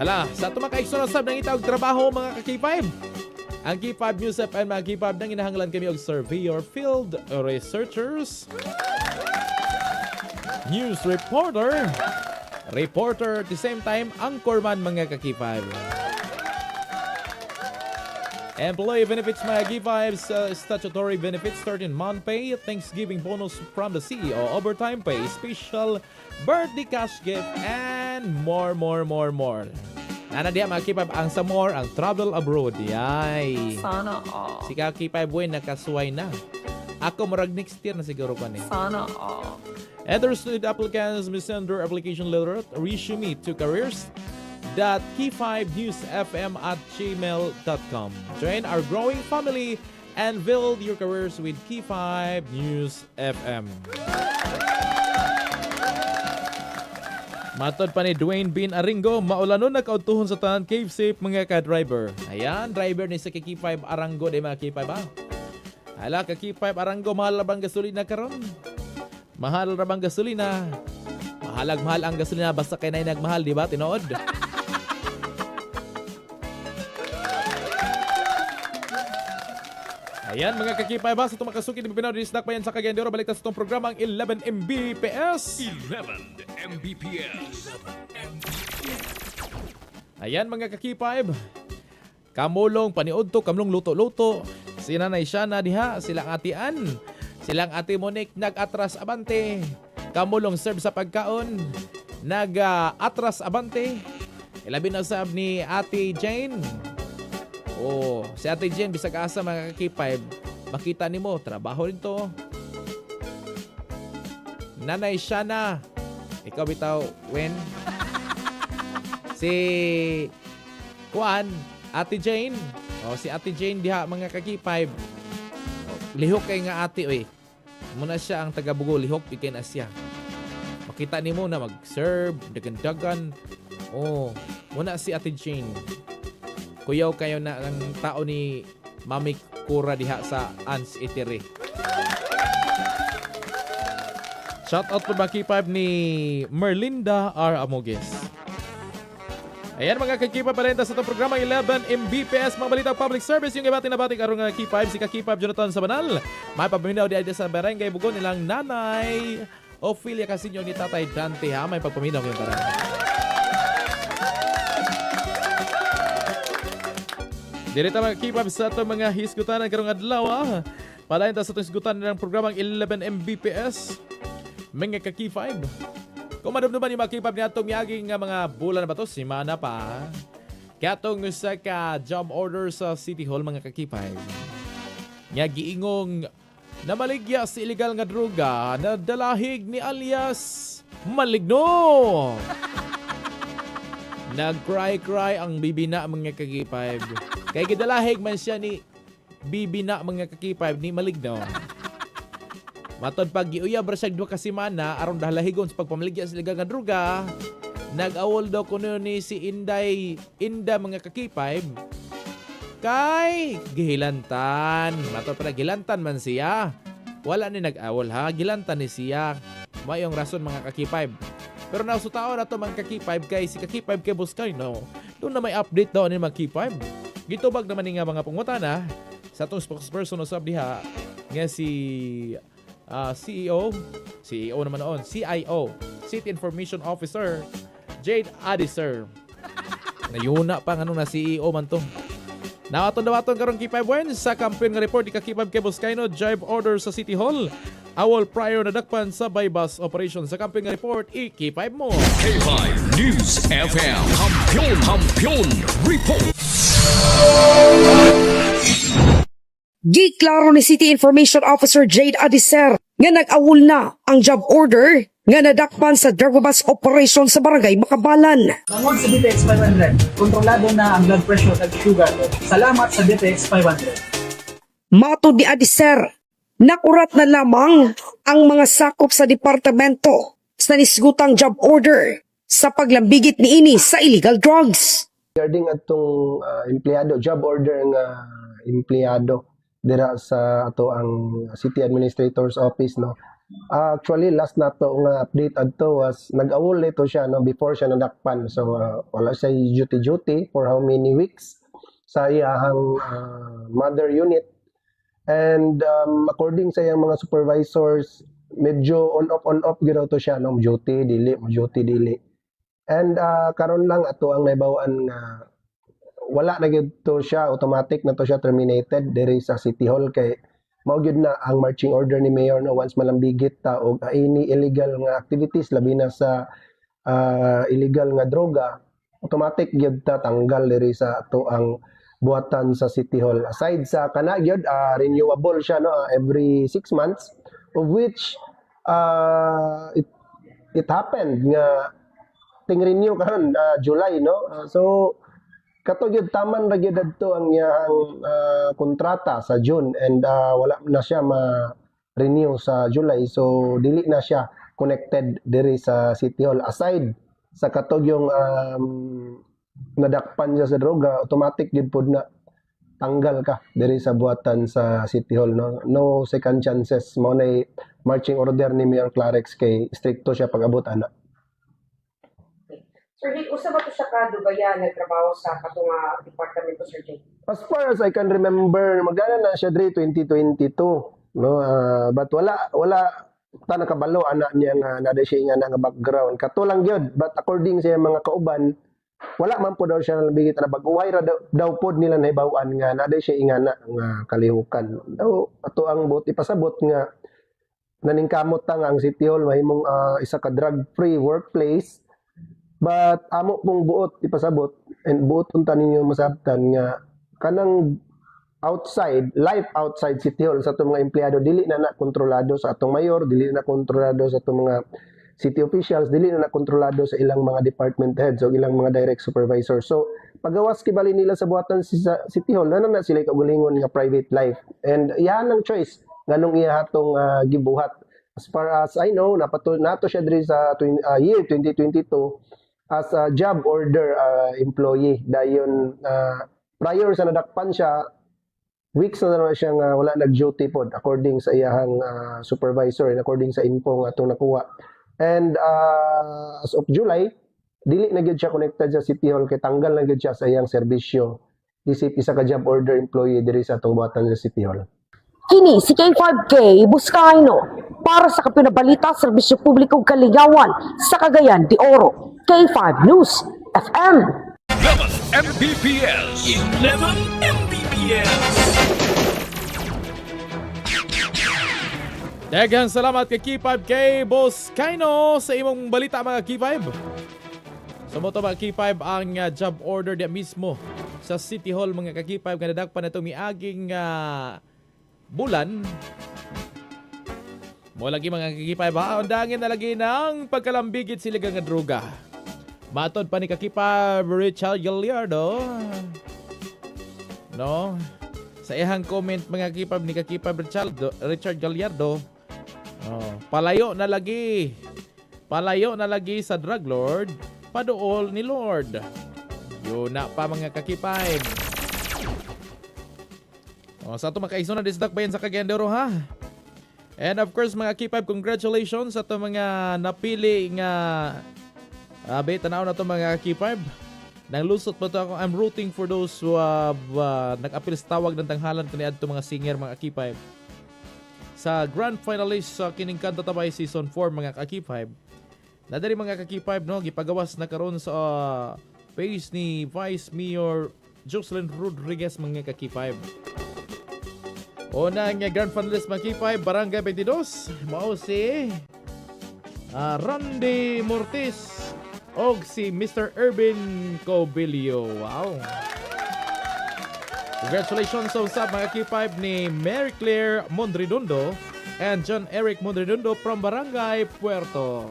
Hala, sa ato mga kaigsoon sab nangita og trabaho mga ka-K5. Ang K5 News FM mga K5 nang inahanglan kami og surveyor, field researchers, news reporter, reporter at the same time anchorman mga ka-K5. Employee benefits mga K5, statutory benefits, 13-month pay, Thanksgiving bonus from the CEO, overtime pay, special birthday cash gift, and more, more, more, more. Nana diya mga K5 ang sa more ang travel abroad. Yay. Sana all. Si ka K5 Wen nakasuway na. Ako murag next year na siguro pa ni. Sana all. Interested applicants may send their application letter resume to careers.k5newsfm@gmail.com. Join our growing family and build your careers with K5 News FM. Matod pa ni Dwayne Bean Aringo, maulanon na kaudtuhon sa tanan cave safe mga ka-driver. Ayan, driver ni sa K5 Arango di mga K5 ah. Hala ka K5 Arango, mahal ra bang gasolina karon? Mahal ra bang gasolina? Mahalag mahal ang gasolina basta kay nay nagmahal, di ba? Tinuod. Ayan mga ka-K5 ha, sa tumakasuki di Pinaw, di snack pa yan sa Cagayan de Oro. Balik ta sa itong programa ang 11 Mbps. 11 Mbps. Ayan mga ka-K5. Kamulong paniudto, kamulong luto-luto. Si Nanay Shana diha, silang atian. Silang ate Monique nag-atras abante. Kamulong serve sa pagkaon. Nag-atras abante. Ilabi na sab ni Ate Jane. Oh, si Ate Jane bisag asa mga ka-K5, makita nimo trabaho nito. Nanay Shana, ikaw bitaw when si Kuan, Ate Jane. O, si Ate Jane diha mga ka-K5. O, lihok kay nga ate oy. Muna siya ang taga-Bugo, lihok ikay na siya. Makita nimo na mag-serve, dagan-dagan. Oh, muna si Ate Jane. Kuyaw kayo na ang tao ni Mami Cora diha sa Ans Itere. Shout out po ba K5 ni Merlinda R. Amoges. Ayan mga ka-K5 palenta sa itong programa 11 Mbps mga balita public service yung ibati na batik aron nga K5 si ka-K5 Jonathan Sabanal. May papaminaw di sa Barangay Bugon nilang nanay Ophelia Casino ni Tatay Dante ha. May pagpaminaw kayong tanan. Direta mga K5 sa atong mga hisgutanan karong adlaw ah. Palayon ta sa atong hisgutan ng programang 11 Mbps. Mga ka-K5. Kung madumduman yung mga K5 ni atong miaging nga mga bulan na ba to, simana pa. Katong usa ka job order sa City Hall mga ka-K5. Nga giingong namaligya sa illegal nga droga na dalahig ni alias Maligno. Nag-cry-cry ang bibina mga ka-K5. Kay gidalahig man siya ni bibina mga ka-K5 ni Maligno. Matod pag giuyab ra siya duha ka semana aron dalahigon sa pagpamaligya sa illegal nga droga. Nag-awol daw kuno ni si Inday Inda mga ka-K5 kay gihilantan. Matod pala gilantan man siya. Wala ni nag-awol ha, gilantan ni siya. Mayong rason mga ka-K5. Pero nausutaon na to mga ka-K5 kay si ka-K5 kay Buskay no. Doon na may update daw ni mga K5. Gitubag naman ni nga mga pangutana sa atong spokesperson usab diha nga si CEO naman noon, CIO, City Information Officer Jade Adiser. Nayuna pa nga nung na CEO man to. Nawaton dawaton karon K5 wen sa campaign nga report ni ka-K5 kay Buscayno job order sa City Hall. Awol prior na dakpan sa buy-bust operation sa campaign nga report i-K5 mo. K5 News FM. Kampiyon, Kampiyon Report. Giklaro ni City Information Officer Jade Adiser nga nag-awol na ang job order nga nadakpan sa drug bust operation sa Barangay Makabalan. Bangod sa DTX 500, kontrolado na ang blood pressure at sugar ko. Salamat sa DTX 500. Matod ni Adiser, nakurat na lamang ang mga sakop sa departamento sa nisgutang job order sa paglambigit niini sa illegal drugs. Regarding atong empleyado, job order nga empleyado dira sa ato ang City Administrator's Office, no. Actually last nato nga update adto was nag-awol ito siya, no, before siya nadakpan. So wala siya duty duty for how many weeks sa iyahang mother unit. And according sa iyang mga supervisors, medyo on off gyud to siya, no, duty dili, mo duty dili. And karon lang ato ang nahibaw-an nga wala na gyud to siya, automatic na to siya terminated diri sa City Hall kay mao gyud na ang marching order ni Mayor, no, once malambigit ta og any illegal nga activities, labi na sa illegal nga droga, Automatic gyud ta tanggal diri sa ato ang buhatan sa City Hall. Aside sa kana gyud, renewable siya, no, every 6 months, of which it happened nga ting renew karon July, no. So kato gyud, taman ra gyud adto ang iyang kontrata sa June and wala na siya ma renew sa July, so dili na siya connected diri sa City Hall. Aside sa kato yung nadakpan siya sa droga, automatic gyud pod na tanggal ka diri sa buhatan sa City Hall, no, no second chances. Mao nay marching order ni Mayor Klarex kay strikto siya pag-abot ana. Sir Jake, usa ba to siya ka dugaya nagtrabaho sa katong departamento, Sir Jake? As far as I can remember, magana na siya diri 2022, no. But wala wala ta nakabalo ana niya nga naa siya nga nga background, kato lang gyud. But according sa iyang mga kauban, wala man po daw siya nabigit na bag-uhay ra daw pod nila nahibaw-an nga naa siya ingana nga kalihukan daw. Ato ang buot ipasabot nga naningkamot ta nga ang City Hall mahimong isa ka drug free workplace, but amo pong buot ipasabot and buot unta ninyo masabtan nga kanang outside life, outside City Hall sa atong mga empleyado, dili na na kontrolado sa atong mayor, dili na kontrolado sa atong mga city officials, dili na na kontrolado sa ilang mga department heads o ilang mga direct supervisors. So pagawas kibali nila sa buhatan sa City Hall, na na sila kaugalingon nga private life and iyahan ang choice nganong iya hatong gibuhat. As far as I know, napatul nato siya diri sa year 2022 as a job order employee. Dayon prior sa nadakpan siya, weeks na naman siya nga wala nag-duty pod according sa iyahang supervisor and according sa info nga atong nakuha. And as of July, dili na gyud siya connected sa City Hall kay tanggal na gyud siya sa iyang serbisyo isip isa ka job order employee diri sa atong buhatan sa City Hall. Kini si K5K Buscaino para sa Kapinabalita, Serbisyo Publiko, Kalingawan sa Cagayan de Oro. K5 News FM. 11 Mbps. 11 Mbps. Daghang salamat kay K5K Boss Kaino sa imong balita, mga K5. So mo to, mga K5, ang job order diya mismo sa City Hall, mga ka-K5, nga nadakpan na itong miaging bulan. Mo lagi, mga ka-K5 ha, undangin na lagi ng pagkalambigit sila nga droga. Matod pa ni ka-K5 Richard Gallardo. No? Sa iyang comment, mga K5, ni ka-K5 Richard Gallardo, oh, palayo na lagi. Palayo na lagi sa drug lord, paduol ni Lord. Yun na pa, mga ka-K5. Oh, sa ato mga kaigsoon na disdak bayan sa Cagayan de Oro ha. And of course, mga K5, congratulations sa ato mga napili nga Abe, tanaw na to, mga K5. Nang lusot pa to ako, I'm rooting for those who have nag-apil sa tawag ng tanghalan kaniadto mga singer, mga K5. Sa grand finalist sa kining Kanta Tabay Season 4, mga ka-K5. Nadari, mga ka-K5, no, gipagawas na karon sa page ni Vice Mayor Jocelyn Rodriguez, mga ka-K5. Una nga grand finalist, mga K5, Barangay 22, mao si Randy Mortis og si Mr. Ervin Cobillo. Wow. Congratulations sa usab, mga K5, ni Mary Claire Mondridundo and John Eric Mondridundo from Barangay Puerto.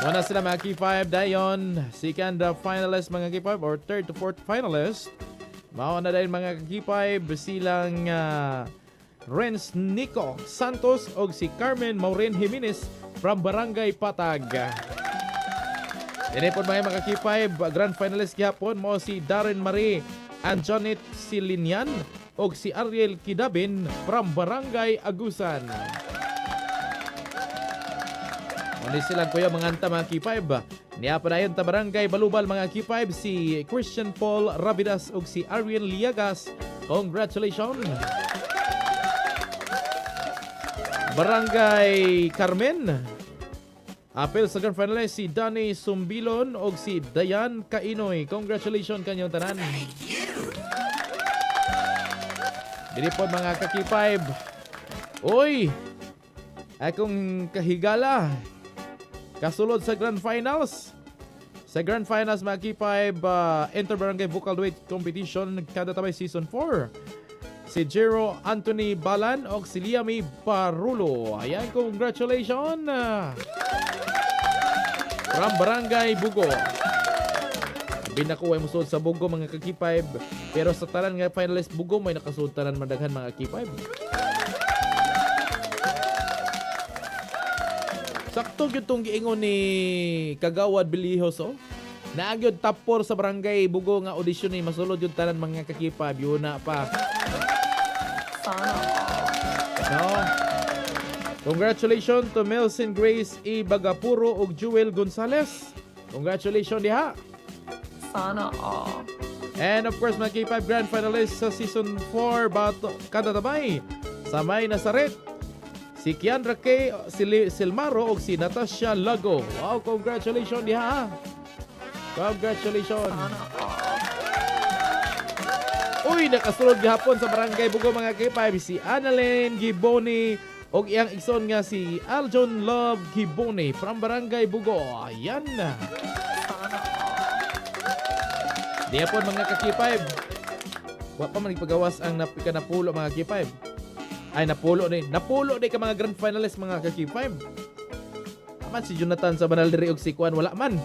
Muna sila, mga K5, dayon second finalist, mga K5, or third to fourth finalist. Mao na dahil, mga K5, silang Renz Nico Santos og si Carmen Maureen Jimenez from Barangay Patag. Dini po mga K5, grand finalist gihapon mo si Darren Marie and Janet Silinian og si Ariel Kidabin from Barangay Agusan. Muna silang kuya mga anta, mga K5. Niya pa dayon ta Barangay Balubal, mga K5, si Christian Paul Rabidas ug si Ariel Liagas. Congratulations! Barangay Carmen. Apel sa grand finalist si Danny Sumbilon og si Dayan Kainoy. Congratulations kanyang tanan. Dili po, mga ka-K5. Uy! Akong kahigala. Kasulod sa Grand Finals. Sa Grand Finals mga K5, Inter-Barangay Vocal Duet Competition Kanta Tabay Season 4. Si Jero Anthony Balan o si Liami Barulo. Ayan, congratulations! From Barangay Bugo. Binakuha mo sa Bugo mga ka-K5. Pero sa tanan nga finalist Bugo may nakasulod tanan madaghan mga K5. Sakto gyud tong giingon ni Kagawad Bilihos, oh. Naa gyud top 4 sa Barangay Bugo nga audition ni masulod yung tanan mga ka-K5 yun na pa. No. Congratulations to Melson Grace E. Bagapuro ug Jewel Gonzales. Congratulations diha. Sana all. And of course, mga K5 Grand Finalist sa Season 4 Bato Kanta Tabay sa May Nazaret. Si Kiandra K. Silmaro ug si Natasha Lago. Wow, congratulations diha. Congratulations. Uy, nakasulod gihapon sa Barangay Bugo mga K5 si Annalyn Giboni ug iyang igsoon nga si Aljon Love Giboni from Barangay Bugo. Ayan. Diya po mga ka-K5. Wa pa man ipagawas ang napikanapulo mga K5. Ay, napulo ni. Napulo ni ka mga grand finalist mga ka-K5. Aman si Jonathan sa Banal diri og si Kuan wala man.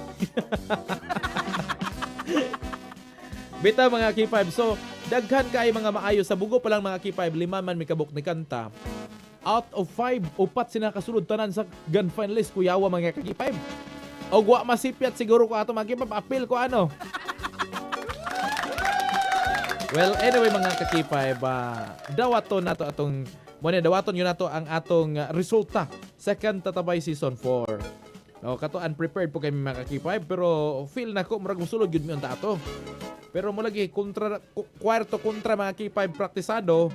Bita mga K5. So, daghan kay mga maayo sa Bugo pa lang mga K5, lima man may kabuk ni kanta. Out of 5, upat sila kasulod tanan sa grand finalist, kuyawa mga ka-K5. Og wa masipyat siguro ko ato mga K5, appeal ko ano. Well, anyway mga ka-K5, dawaton nato atong muna dawaton yun nato ang atong resulta sa Kanta Tabay Season 4. No, kato unprepared po kami mga ka-K5 pero feel na ko murag musulod gyud mi unta ato. Pero mo lagi kontra kwarto kontra mga K5 praktisado.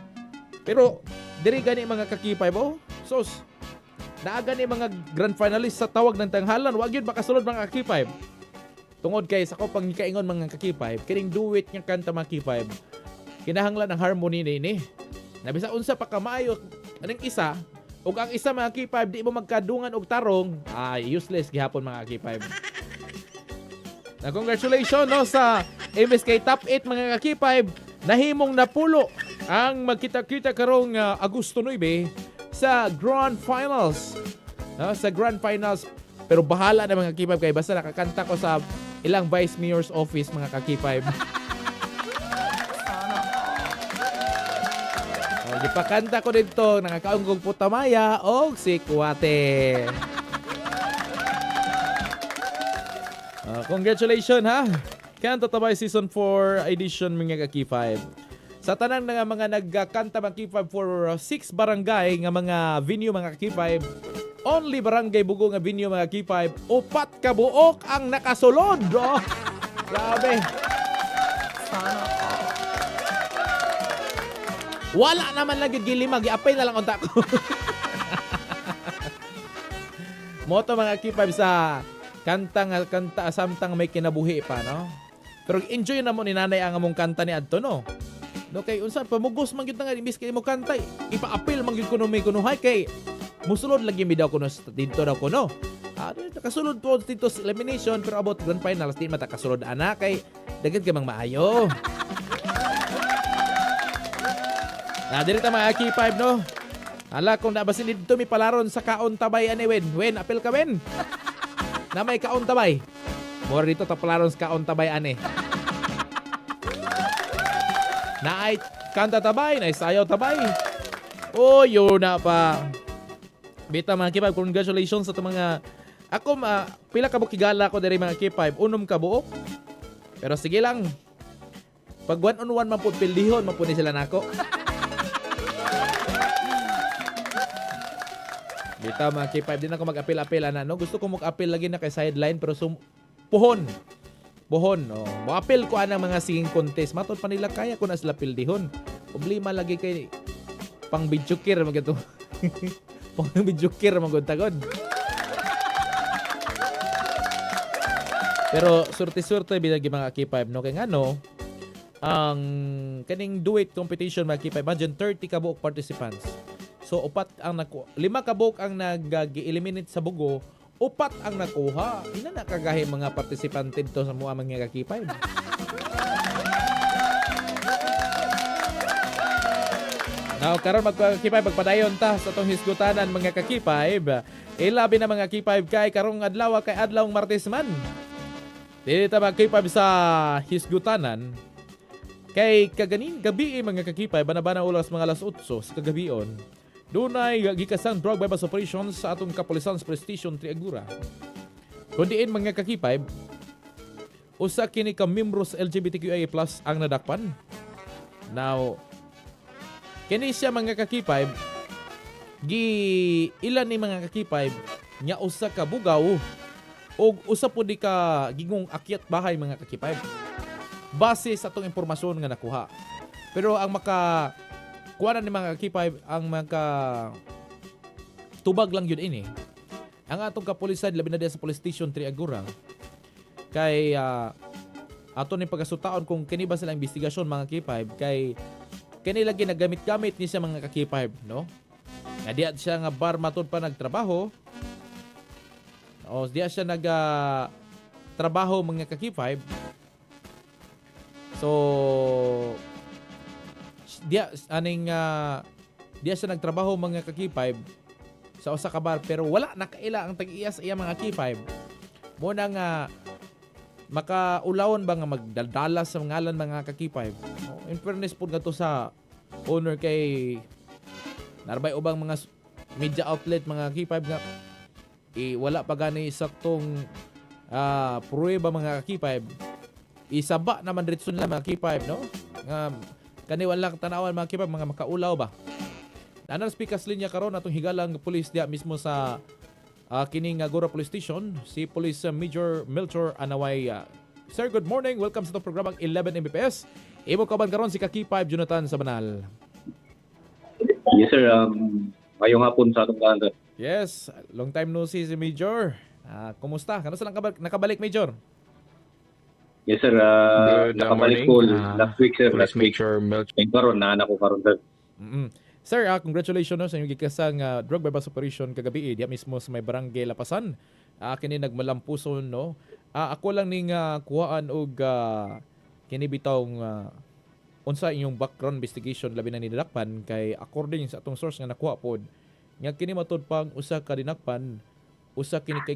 Pero diri gani mga ka-K5, oh, sos. Naa gani mga grand finalist sa tawag ng tanghalan, wa gyud makasulod mga ka-K5. Tungod kay sa ko pangikaingon mga ka-K5, kining duet nga kanta mga K5, kinahanglan ang harmony niini. Nabisa unsa pa kamaayo aning isa ug ang isa mga K5 di mo magkadungan og tarong, ay useless gihapon mga K5. Na congratulations no sa MSK Top 8 mga ka-K5, nahimong napulo ang magkita-kita karong Agosto 9 sa Grand Finals. No, sa Grand Finals, pero bahala na mga K5 kay basta nakakanta ko sa ilang Vice Mayor's office mga ka-K5. Oh, gipakanta ko dito nakakaon kog putamaya og si Kuwate. Congratulations ha. Kanta Tabay Season 4 edition mga ka-K5. Sa tanan nga mga nagkanta mga K5 for 6 barangay nga mga venue mga ka-K5, only Barangay Bugo nga venue mga K5, upat ka buok ang nakasulod. Oh, grabe. Wala naman lang gyud gilima, giapay na lang unta ko. Moto mga K5 sa kanta nga kanta samtang may kinabuhi pa, no? Pero enjoy na mo ni nanay ang among kanta ni adto, no? No kay unsa pamugos man gyud na nga imbis kay mo kanta, ipa-appeal man gyud kuno may kunuhay kay musulod lagi mi daw kuno didto daw kuno. Nakasulod po dito sa elimination pero about grand finals di man ta kasulod ana kay daghan ka mang maayo. Na diri ta mga K5, no. Ala kung nabasin didto mi palaron sa kaon tabay ani wen. Wen, apil ka wen. Na may kaon tabay. Mora dito ta palaron sa kaon tabay ani. Naay kanta tabay, naay sayaw tabay. Oh, yun na pa. Bita mga K5, congratulations sa itong mga ako ma, pila ka bukigala ko diri mga K5, unom ka buok. Pero sige lang. Pag one on one man po, pildihon man po ni sila nako. Bita mga K5, di na ako mag-apil-apil ana, no? Gusto ko mag-apil lagi na kay sideline pero puhon. Puhon, no. Mo-apil ko anang mga singing contest. Matod pa nila kaya ko na sila pildihon. Problema lagi kay pang bidyukir magato. Pang bidyukir magod tagod. Pero surte-surte bilang mga K5, no, kay ngano ang kaning duet competition mga K5, imagine 30 ka buok participants. So upat ang naku lima ka buok ang nag-eliminate sa Bugo, Upat ang nakuha. Ina na kagahi mga partisipante dito sa mua mga ka-K5. Now, karon magka-K5, magpadayon ta sa atong hisgutanan mga ka-K5. Ilabi na mga K5 kay karong adlaw kay adlawng Martes man. Dili ta mga K5 sa hisgutanan kay kaganin gabi mga ka-K5, banabana oras mga alas 8 sa kagabion. Dunay gikasang drug bypass operations sa atong kapulisan sa Police Station Triagura. Kundiin mga ka-K5, usa kini ka membro sa LGBTQIA+ ang nadakpan. Now, kini siya mga ka-K5, gi ilan ni mga ka-K5 nga usa ka bugaw og usa pud di ka gingong akyat bahay mga ka-K5. Base sa atong impormasyon nga nakuha. Pero ang maka kuha na ni mga ka-K5, ang maka tubag lang yun ini. Ang atong kapulisan labi na diya sa Police Station Triagura kay ato ni pagkasutaon kung kini ba sila investigasyon mga K5 kay kini lagi nagamit-gamit ni siya mga ka-K5, no? Nga diya siya nga bar matud pa nagtrabaho. O diya siya nag trabaho mga ka-K5. So diya aning diya siya nagtrabaho mga ka-K5 sa usa ka bar pero wala nakaila ang tag-iya sa iya mga K5. Mo na nga makaulawon ba nga magdaldala sa ngalan mga ka-K5. Oh, in fairness pud ngadto sa owner kay narbay ubang mga media outlet mga K5 nga wala pa gani saktong pruweba mga K5. Isaba naman diretso nila mga K5, no? Nga kani wala tanawan mga K5 mga makaulaw ba. Nanar speakers linya karon atong higalang pulis diya mismo sa kining Agora Police Station, si Police Major Melchor Anaway. Sir, good morning. Welcome sa itong programang 11 Mbps. Imo kauban karon si ka-K5 Jonathan Sabanal. Yes sir, ngayong hapon sa atong kaan sir. Yes, long time no see si Major. Kumusta? Kano sa lang nakabalik, Major? Yes sir, Good nakabalik morning. ko last week sir, Police last week. Major Melchor. Ngayon karon na ko karon sir. Sir, congratulations no, sa inyong gikasang drug bypass operation kagabi diya mismo sa may barangay Lapasan. Kini nagmalampuson, no. Ako lang ning kuhaan og kini bitawng unsa inyong background investigation labi na nidakpan kay according sa atong source nga nakuha pod nga kini matud pang usa ka dinakpan, usa kini kay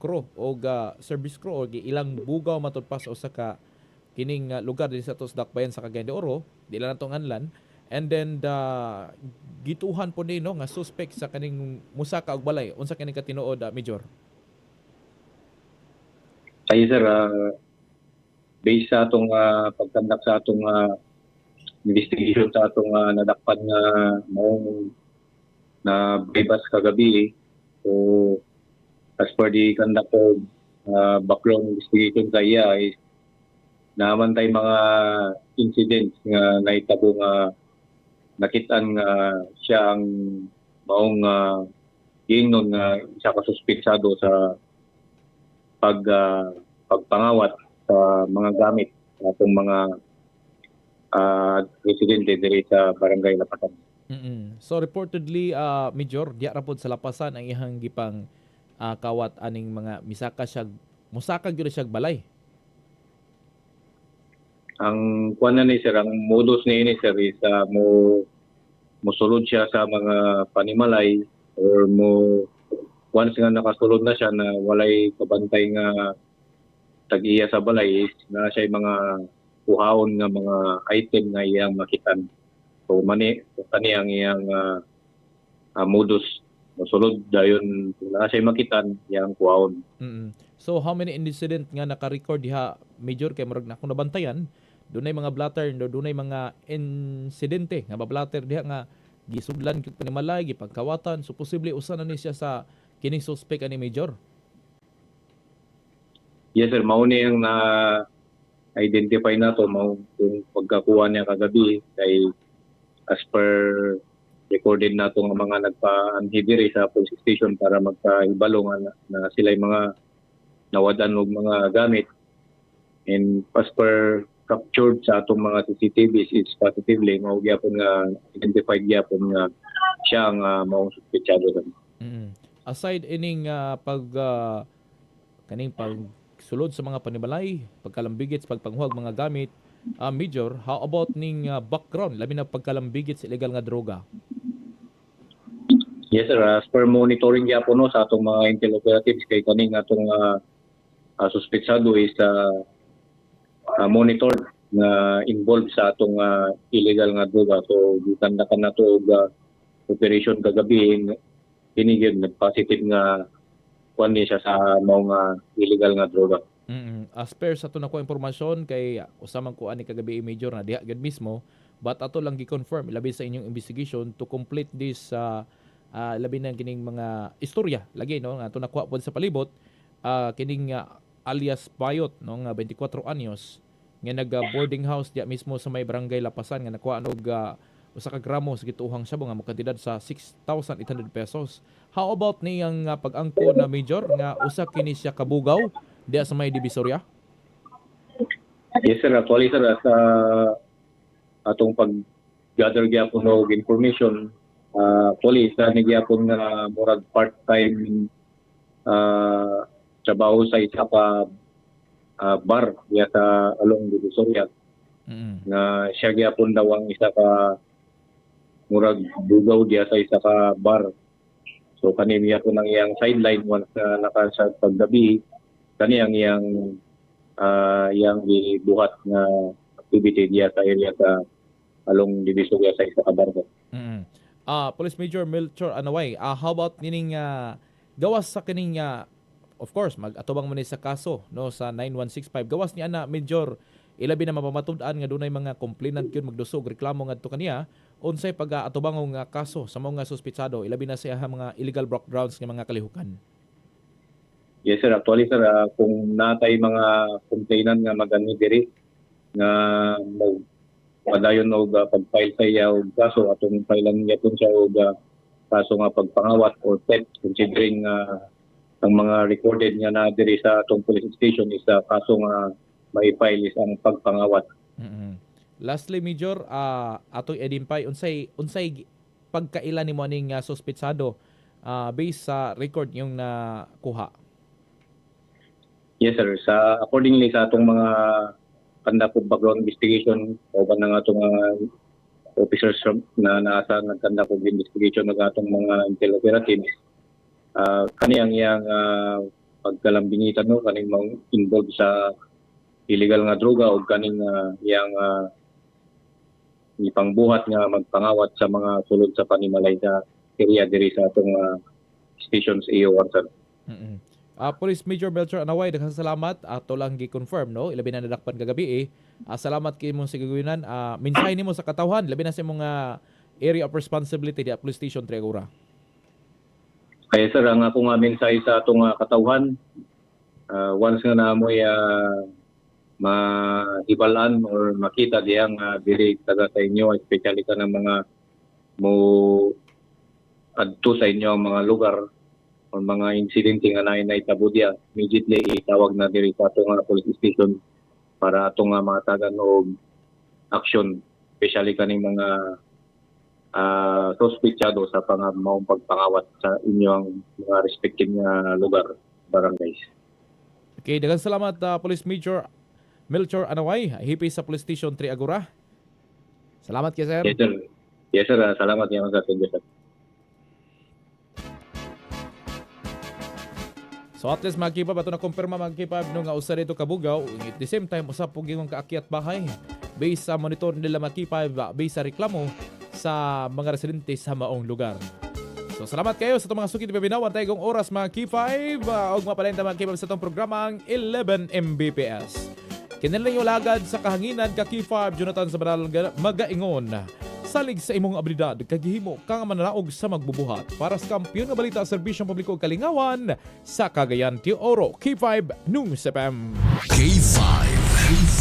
crew og service crew og ilang bugaw matud pa sa usa ka kining lugar din sa atos dakbayan sa Cagayan de Oro, di lang natong anlan. And then the gituhan po ni no nga suspect sa kaning musaka og balay. Unsa kini katinuod, Major? Ay sir, based sa atong pagkandak sa atong investigation sa atong nadakpan nga maong na bypass kagabi. So as per the conduct of background investigation sa iya is naman tay mga incidents nga nahitabo nga nakitaan nga siya ang maong giingnon nga isa ka suspetsado sa pagpangawat sa mga gamit sa atong mga residente diri sa Barangay Lapasan. So reportedly, Major, diya ra pod sa Lapasan ang iyang gipang kawat aning mga misaka siya, musaka gyud siya balay. Ang kuan na ni sir, ang modus ni ini sir is mo mosulod siya sa mga panimalay or mo once nga nakasulod na siya na walay kabantay nga tag-iya sa balay is na siya mga kuhaon nga mga item nga iyang makitan. So mani kani ang iyang modus, mosulod dayon na siya makitan iyang kuhaon. So how many incident nga naka-record diha, Major, kay murag na akong nabantayan dunay mga blatter, no, dunay mga insidente nga ba-blatter diha nga gisudlan gyud panimalay, gipagkawatan, so posible usa na ni siya sa kining suspect ani, Major? Yes sir, mao ni ang na identify nato mao kung pagkakuha niya kagabi kay as per recorded nato nga mga nagpa-anhi diri sa police station para magkaibalo nga na sila mga nawadan og mga gamit, and as per captured sa atong mga CCTVs is positively mao gyapon nga identified gyapon nga siya ang maong suspetsado. Aside ining pag kaning pagsulod sa mga panimalay, pagkalambigit sa pagpanghuwag mga gamit, Major, how about ning background labi na pagkalambigit sa illegal nga droga? Yes sir, as per monitoring gyapon no sa atong mga intel operatives kay kaning atong suspetsado is monitored na involved sa atong illegal nga droga. So gikan na nato og operation kagabi, kini gyud nag-positive nga kuan ni siya sa mao nga illegal nga droga. As per sa ato nakuha impormasyon kay usamang ko ani kagabi, Major, na diha gyud mismo, but ato lang gi-confirm labi sa inyong investigation to complete this labi na kining mga istorya lagi no nga ato nakuha pod sa palibot, kining alias Bayot no nga 24 anyos nga nag boarding house diya mismo sa may Barangay Lapasan nga nakuha og usa ka gramo sa gituohang shabu nga mokantidad sa 6,800 pesos. How about niyang pag-angko na, Major, nga usa kini siya kabugaw diya sa may Divisoria? Yes sir, actually sir, sa atong pag-gather gyapon og information, actually sa ni gyapon nga murag part-time trabaho sa isa ka bar diya sa along Divisoria. Nga siya gyapon daw ang isa ka murag bugaw diya sa isa ka bar. So kani gyapon ang iyang sideline once na naka sa paggabi, kani ang iyang gibuhat nga activity diya sa area sa along Divisoria sa isa ka bar. Police Major Melchor Anaway, how about nining gawas sa kining of course mag-atubang mo ni sa kaso no sa 9165, gawas ni ana, Major, ilabi na mapamatud-an nga dunay mga complainant gyud magdusog reklamo ngadto kaniya, unsay pag-atubang nga kaso sa mga suspitsado ilabi na sa iyang mga illegal backgrounds nga mga kalihukan? Yes sir, actually sir, kung natay mga complainant nga magani diri nga mo padayon og pag-file sa iya og kaso, atong filean gyapon siya og kaso nga pagpangawat or theft, considering ang mga recorded nga na diri sa atong police station is kaso nga mai-file is ang pagpangawat. Lastly, Major, atong identify unsay pagkaila nimo aning suspitsado based sa record yung nakuha? Yes sir, sa accordingly sa atong mga conduct of background investigation uban ng atong mga officers na naasa nag-conduct og investigation ng atong mga intel operatives, kani ang iyang pagkalambingitan no, kaning mga involved sa illegal nga droga o kaning iyang ipangbuhat nga magpangawat sa mga sulod sa panimalay sa area diri sa atong stations AO1 sir. Police Major Melchor Anaway, daghang salamat. Ato lang gi-confirm no, ilabi na nadakpan kagabi eh. Salamat kay imong sigaguyunan. Mensahe nimo sa katawhan labi na sa imong area of responsibility di Police Station Triagura. Kaya sir, ang ako nga mensahe sa atong katawhan, once nga namoy mahibalan or makita diyang dili taga sa inyo, especially ka ng mga mo adto sa inyo ang mga lugar or mga insidente nga naay nahitabo diya, immediately itawag na diri sa atong police station para atong matagan og action, especially kaning mga suspitsado sa maong pagpangawat sa inyong mga respective nga lugar, barangays. Okay, daghang salamat, Police Major Melchor Anaway, hepe sa Police Station Triagura. Salamat kay sir. Yes sir. Yes sir, salamat niya sir. Thank you, sir. So at least mga kipab, ato na kumpirma mga kipab no nga usa dito kabugaw, at the same time usa po gyud kaakyat bahay based sa monitor nila mga kipab, based sa reklamo sa mga residente sa maong lugar. So salamat kayo sa itong mga suki binawan tayo oras mga K5 og mapalain ta mga K5 sa itong programang 11 Mbps. Kinala yung lagad sa kahanginan ka K5 Jonathan sa Banal magaingon. Salig sa imong abilidad kag gihimo ka nga mananaog sa magbubuhat para sa kampiyon nga balita, serbisyong publiko ug kalingawan sa Cagayan de Oro, K5 News FM. K5.